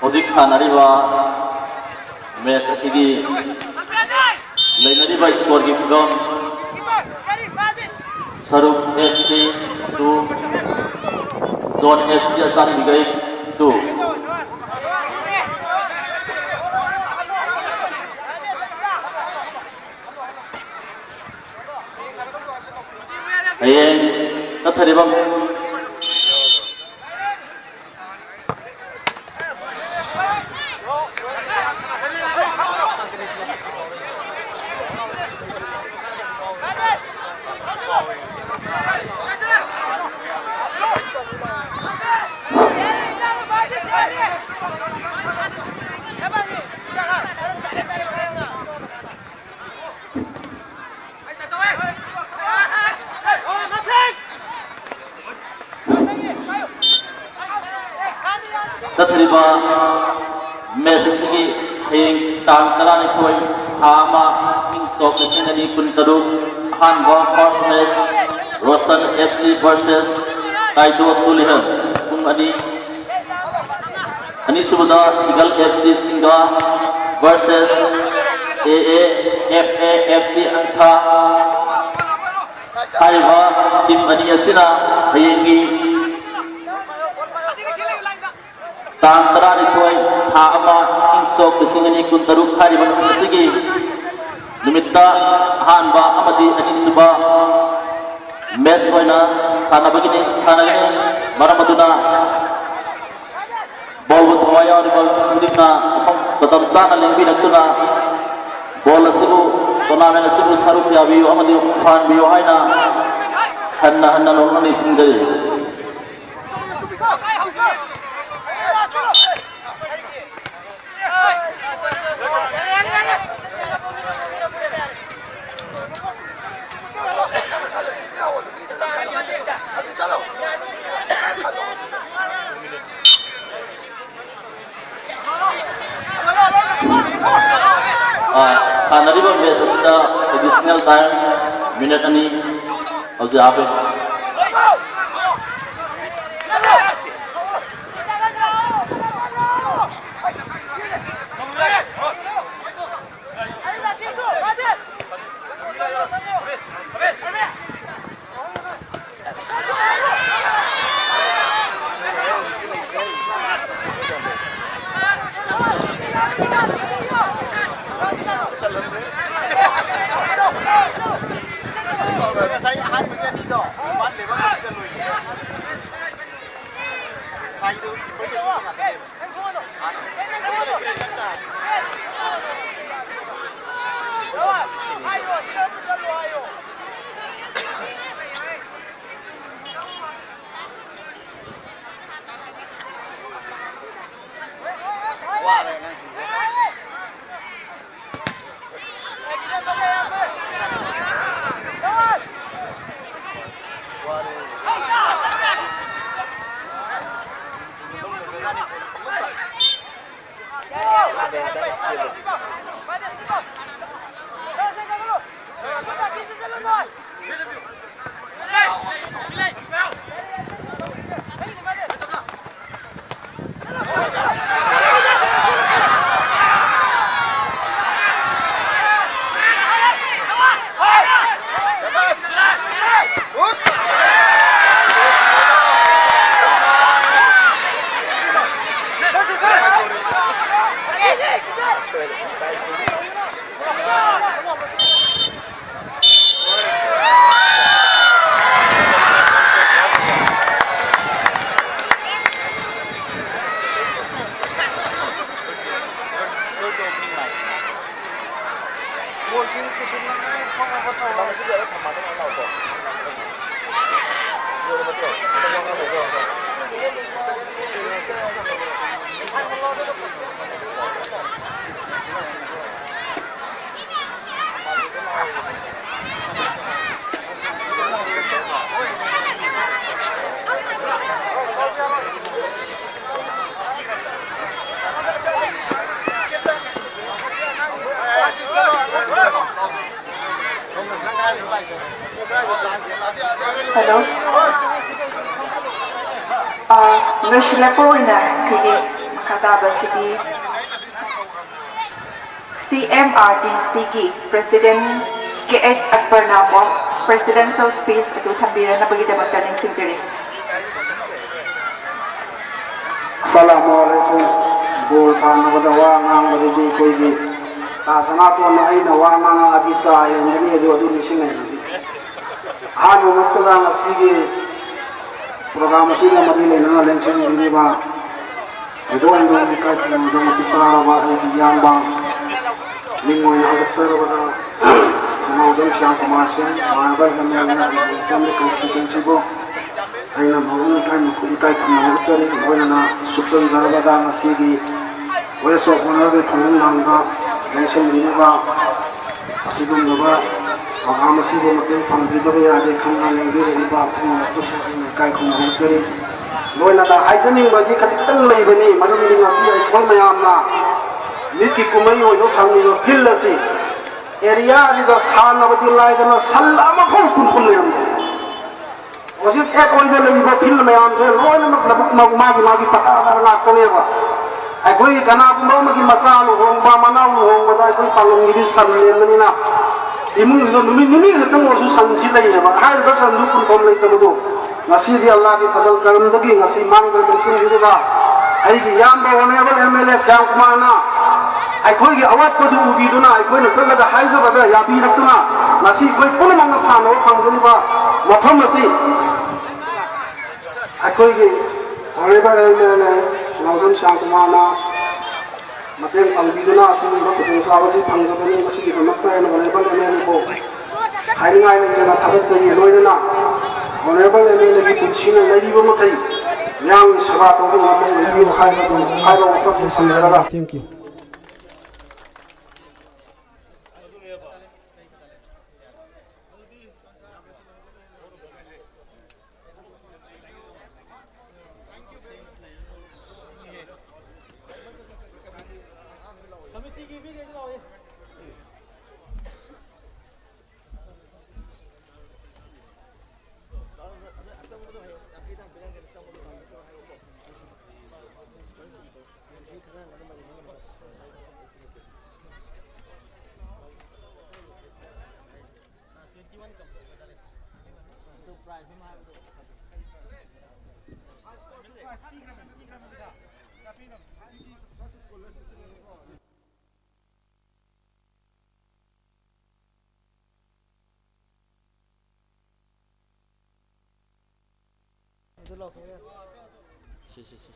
ꯍꯧꯖꯤꯛ ꯁꯥꯟꯅꯔꯤꯕ ꯃꯦꯆ ꯑꯁꯤꯒꯤ ꯂꯩꯅꯔꯤꯕ ꯁ꯭ꯀꯣꯔꯒꯤ ꯐꯤꯕꯝ, ꯁꯔꯨꯛ F C two, John F ꯁꯤ ꯑꯆꯥꯟꯕꯤꯒꯩ ꯇꯨ꯫ ꯍꯌꯦꯡ ꯆꯠꯊꯔꯤꯕ ꯆꯠꯊꯔꯤꯕ ꯃꯦꯆ ꯑꯁꯤꯒꯤ ꯍꯌꯦꯡ ꯇꯥꯡ ꯇꯔꯥꯅꯤꯊꯣꯏ, ꯊꯥ ꯑꯃ, ꯏꯪ ꯁꯣꯛ ꯂꯤꯁꯤꯡ ꯑꯅꯤ ꯀꯨꯟ ꯇꯔꯨꯛ, ꯑꯍꯥꯟꯕ first match, Roshan F C versus Kaido Tulihal ꯄꯨꯡ ꯑꯅꯤ꯫ ꯑꯅꯤꯁꯨꯕꯗ eagle F C ꯁꯤꯡꯒꯥ versus A A F A F C ꯑꯪꯊꯥ꯫ ꯍꯥꯏꯔꯤꯕ ꯇꯤꯝ ꯑꯅꯤ ꯑꯁꯤꯅ ꯍꯌꯦꯡꯒꯤ ꯇꯥꯡ ꯇꯔꯥꯅꯤꯊꯣꯏ, ꯊꯥ ꯑꯃ, ꯏꯪ ꯁꯣꯛ ꯂꯤꯁꯤꯡ ꯑꯅꯤ ꯀꯨꯟꯇꯔꯨꯛ ꯍꯥꯏꯔꯤꯕ ꯅꯨꯃꯤꯠ ꯑꯁꯤꯒꯤ ꯅꯨꯃꯤꯠꯇ ꯑꯍꯥꯟꯕ ꯑꯃꯗꯤ ꯑꯅꯤꯁꯨꯕ ꯃꯦꯆ ꯑꯣꯏꯅ ꯁꯥꯟꯅꯕꯒꯤꯅꯤ, ꯁꯥꯟꯅꯒꯅꯤ꯫ ꯃꯔꯝ ꯑꯗꯨꯅ ꯕꯣꯜꯕꯨ ꯊꯋꯥꯏ ꯌꯥꯎꯔꯤꯕ ꯈꯨꯗꯤꯡꯅ ꯃꯐꯝ ꯃꯇꯝ ꯆꯥꯅ ꯂꯦꯡꯕꯤꯔꯛꯇꯨꯅ ꯕꯣꯜ ꯑꯁꯤꯕꯨ, ꯇꯣꯔꯅꯥꯃꯦꯟ ꯑꯁꯤꯕꯨ ꯁꯔꯨꯛ ꯌꯥꯕꯤꯌꯨ ꯑꯃꯗꯤ ꯃꯄꯨꯡ ꯐꯥꯍꯟꯕꯤꯌꯨ ꯍꯥꯏꯅ ꯍꯟꯅ ꯍꯟꯅ ꯅꯣꯛꯅ ꯅꯤꯡꯁꯤꯡꯖꯔꯤ꯫ ꯑ, ꯁꯥꯟꯅꯔꯤꯕ ꯃꯦꯆ ꯑꯁꯤꯗ ꯑꯦꯗꯤꯁꯅꯦꯜ ꯇꯥꯏꯝ ꯃꯤꯅꯤꯠ ꯑꯅꯤ ꯍꯧꯖꯤꯛ ꯍꯥꯞꯄꯦ꯫ ꯉꯁꯥꯏ ꯑꯍꯥꯟꯕꯒꯤ ꯑꯅꯤꯗꯣ ꯋꯥꯠꯂꯦꯕ, ꯆꯜꯂꯣꯏꯌꯦ꯫ ꯉꯁꯥꯏꯒꯤꯗꯣ ꯀꯤꯄꯔꯒꯤ ꯁꯣꯏꯕ ꯉꯥꯛꯇꯅꯦꯕ꯫ ꯍꯜꯂꯣ꯫ ꯑ, ꯂꯣꯏꯁꯤꯜꯂꯛꯄ ꯑꯣꯏꯅ ꯑꯩꯈꯣꯏꯒꯤ ꯃꯈꯥ ꯇꯥꯕꯁꯤꯗꯤ ꯁꯤ ꯑꯦꯝ ꯑꯥꯔ ꯗꯤ ꯁꯤꯒꯤ ꯄ꯭ꯔꯦꯁꯤꯗꯦꯟ ꯀꯦ ꯑꯩꯆ ꯑꯛꯕꯔꯅ ꯑꯃꯨꯛ ꯄ꯭ꯔꯦꯁꯤꯗꯦꯟꯁꯤꯌꯦꯜ ꯁ꯭ꯄꯤꯆ ꯑꯗꯨ ꯊꯝꯕꯤꯔꯅꯕꯒꯤꯗꯃꯛꯇ ꯅꯤꯡꯁꯤꯡꯖꯔꯤ꯫ ꯑꯁꯂꯥꯃꯨ ꯑꯂꯥꯏꯀꯨꯝ꯫ ꯕꯣꯜ ꯁꯥꯟꯅꯕꯗ ꯋꯥ ꯉꯥꯡꯕꯗꯗꯤ ꯑꯩꯈꯣꯏꯒꯤ ꯇꯥ ꯁꯅꯥꯇꯣꯟꯅ ꯑꯩꯅ ꯋꯥ ꯉꯥꯡꯉꯛꯑꯗꯤ ꯆꯥ ꯌꯦꯟꯒꯅꯤ ꯑꯗꯨ, ꯑꯗꯨ ꯅꯤꯡꯁꯤꯡꯍꯜꯂꯤ꯫ ꯑꯍꯥꯟꯕꯃꯛꯇꯗ ꯉꯁꯤꯒꯤ ꯄ꯭ꯔꯣꯒ꯭ꯔꯥꯝ ꯑꯁꯤꯒ ꯃꯔꯤ ꯂꯩꯅꯅ ꯂꯦꯡꯁꯤꯟꯕꯤꯔꯤꯕ ꯊꯣꯏꯗꯣꯛ ꯍꯦꯟꯗꯣꯛꯅ ꯏꯀꯥꯏ ꯈꯨꯝꯅꯕꯗ ꯃꯇꯤꯛ ꯆꯥꯔꯕ ꯑꯩꯒꯤ ꯏꯌꯥꯝꯕ ꯃꯤꯡ ꯑꯣꯏꯅ ꯍꯧꯒꯠꯆꯔꯕꯗ ꯊꯧꯅꯥꯎꯖꯝ ꯁ꯭ꯌꯥꯝ ꯀꯨꯃꯥꯔ ꯁꯤꯡ, ꯃꯥꯟꯅꯕ ꯑꯦꯝ ꯑꯦꯜ ꯑꯦ ꯑꯃꯗꯤ ꯑꯦꯁꯦꯝꯕ꯭ꯂꯤ ꯀꯟꯁꯇꯤꯇ꯭ꯋꯦꯟꯁꯤꯕꯨ ꯑꯩꯅ ꯃꯕꯨꯛꯅꯤꯡ ꯏꯀꯥꯏ ꯏꯀꯥꯏ ꯈꯨꯝꯅꯕ ꯆꯠꯂꯤ꯫ ꯂꯣꯏꯅꯅ ꯁꯨꯞꯆꯟꯖꯔꯕꯗ ꯉꯁꯤꯒꯤ ꯋꯦꯁ ꯑꯣꯐ ꯑꯣꯅꯔꯒꯤ ꯐꯪꯐꯝ ꯂꯥꯡꯗ ꯂꯦꯡꯁꯤꯟꯕꯤꯅꯕ ꯑꯁꯤꯒꯨꯝꯂꯕ ꯄ꯭ꯔꯣꯒ꯭ꯔꯥꯝ ꯑꯁꯤꯕꯨ ꯃꯇꯦꯡ ꯄꯥꯡꯕꯤꯗꯕ ꯌꯥꯗꯦ ꯈꯟꯅ ꯂꯦꯡꯕꯤꯔꯛꯏꯕ ꯑꯄꯨꯝꯕ ꯑꯗꯨꯁꯨ ꯑꯩꯅ ꯏꯀꯥꯏ ꯈꯨꯝꯅꯕ ꯆꯠꯆꯔꯤ꯫ ꯂꯣꯏꯅꯅ ꯍꯥꯏꯖꯅꯤꯡꯕꯗꯤ ꯈꯖꯤꯛꯇꯪ ꯂꯩꯕꯅꯤ, ꯃꯔꯝꯗꯤ ꯉꯁꯤ ꯑꯩꯈꯣꯏ ꯃꯌꯥꯝꯅ ꯃꯤꯠꯀꯤ ꯀꯨꯝꯍꯩ ꯑꯣꯏꯕ ꯐꯪꯂꯤꯕ ꯐꯤꯜ ꯑꯁꯤ ꯑꯦꯔꯤꯌꯥ ꯑꯁꯤꯗ ꯁꯥꯟꯅꯕꯗꯤ ꯂꯥꯏꯗꯅ ꯁꯟ ꯑꯃꯐꯥꯎ ꯄꯨꯟꯐꯝ ꯂꯩꯔꯝꯗꯦ꯫ ꯍꯧꯖꯤꯛ ꯑꯦꯠ ꯑꯣꯏꯗ ꯂꯩꯔꯤꯕ ꯐꯤꯜ ꯃꯌꯥꯝꯁꯦ ꯂꯣꯏꯅꯃꯛ ꯂꯧꯕꯨꯛ ꯃꯥꯒꯤ ꯃꯥꯒꯤ ꯄꯇꯥꯗ ꯉꯥꯛꯇꯅꯦꯕ꯫ ꯑꯩꯈꯣꯏꯒꯤ ꯀꯅꯥꯒꯨꯝꯕ ꯑꯃꯒꯤ ꯃꯆꯥ ꯂꯨꯍꯣꯡꯕ, ꯃꯅꯥꯎ ꯂꯨꯍꯣꯡꯕꯗ ꯑꯩꯈꯣꯏ ꯄꯥꯡꯒꯜꯒꯤꯗꯤ ꯁꯟ ꯂꯦꯟꯕꯅꯤꯅ ꯏꯃꯨꯡꯗꯨꯗ ꯅꯨꯃꯤꯠ ꯅꯤꯅꯤ ꯈꯛꯇꯪ ꯑꯣꯏꯔꯁꯨ ꯁꯟꯁꯤ ꯂꯩꯌꯦꯕ꯫ ꯍꯥꯏꯔꯤꯕ ꯁꯟꯗꯨ ꯄꯨꯟꯐꯝ ꯂꯩꯇꯕꯗꯣ ꯉꯁꯤꯗꯤ ꯑꯜꯂꯥꯒꯤ ꯐꯖꯜ ꯀꯔꯝꯗꯒꯤ ꯉꯁꯤ ꯃꯥꯡꯗ ꯂꯦꯡꯁꯤꯟꯕꯤꯔꯤꯕ ꯑꯩꯒꯤ ꯏꯌꯥꯝꯕ ꯑꯣꯅꯔꯦꯕꯜ ꯑꯦꯝ ꯑꯦꯜ ꯑꯦ ꯁ꯭ꯌꯥꯝ ꯀꯨꯃꯥꯔꯅ ꯑꯩꯈꯣꯏꯒꯤ ꯑꯋꯥꯠꯄꯗꯨ ꯎꯕꯤꯗꯨꯅ ꯑꯩꯈꯣꯏꯅ ꯆꯠꯂꯒ ꯍꯥꯏꯖꯕꯗ ꯌꯥꯕꯤꯔꯛꯇꯨꯅ ꯉꯁꯤ ꯑꯩꯈꯣꯏ ꯄꯨꯝꯅꯃꯛꯅ ꯁꯥꯟꯅꯕ ꯐꯪꯖꯔꯤꯕ ꯃꯐꯝ ꯑꯁꯤ ꯑꯩꯈꯣꯏꯒꯤ honourable M L A Naojam Shyam ꯀꯨꯃꯥꯔꯅ ꯃꯇꯦꯡ ꯄꯥꯡꯕꯤꯗꯨꯅ ꯑꯁꯤꯒꯨꯝꯕ ꯈꯨꯗꯣꯡꯆꯥꯕꯁꯤ ꯐꯪꯖꯕꯅꯤ꯫ ꯃꯁꯤꯒꯤꯗꯃꯛꯇ ꯑꯩꯅ ꯑꯣꯅꯔꯦꯕꯜ ꯑꯦꯝ ꯑꯦꯜ ꯑꯦꯕꯨ ꯍꯥꯏꯅꯤꯡꯉꯥꯏ ꯂꯩꯇꯅ ꯊꯥꯒꯠꯆꯔꯤ꯫ ꯂꯣꯏꯅꯅ ꯑꯣꯅꯔꯦꯕꯜ ꯑꯦꯝ ꯑꯦꯜ ꯑꯦꯒꯤ ꯄꯨꯟꯁꯤꯅ ꯂꯩꯔꯤꯕ ꯃꯈꯩ ꯃꯤꯌꯥꯝꯒꯤ ꯁꯦꯕꯥ ꯇꯧꯕ ꯉꯝꯕ ꯑꯣꯏꯕꯤꯌꯨ ꯍꯥꯏꯕꯗꯨ ꯍꯥꯏꯕ ꯋꯥꯐꯝꯗꯨ ꯊꯝꯖꯔꯒ Thank you. ꯑꯗꯨ ꯂꯧꯊꯣꯛꯑꯦ꯫ ꯁꯤ, ꯁꯤ, ꯁꯤ꯫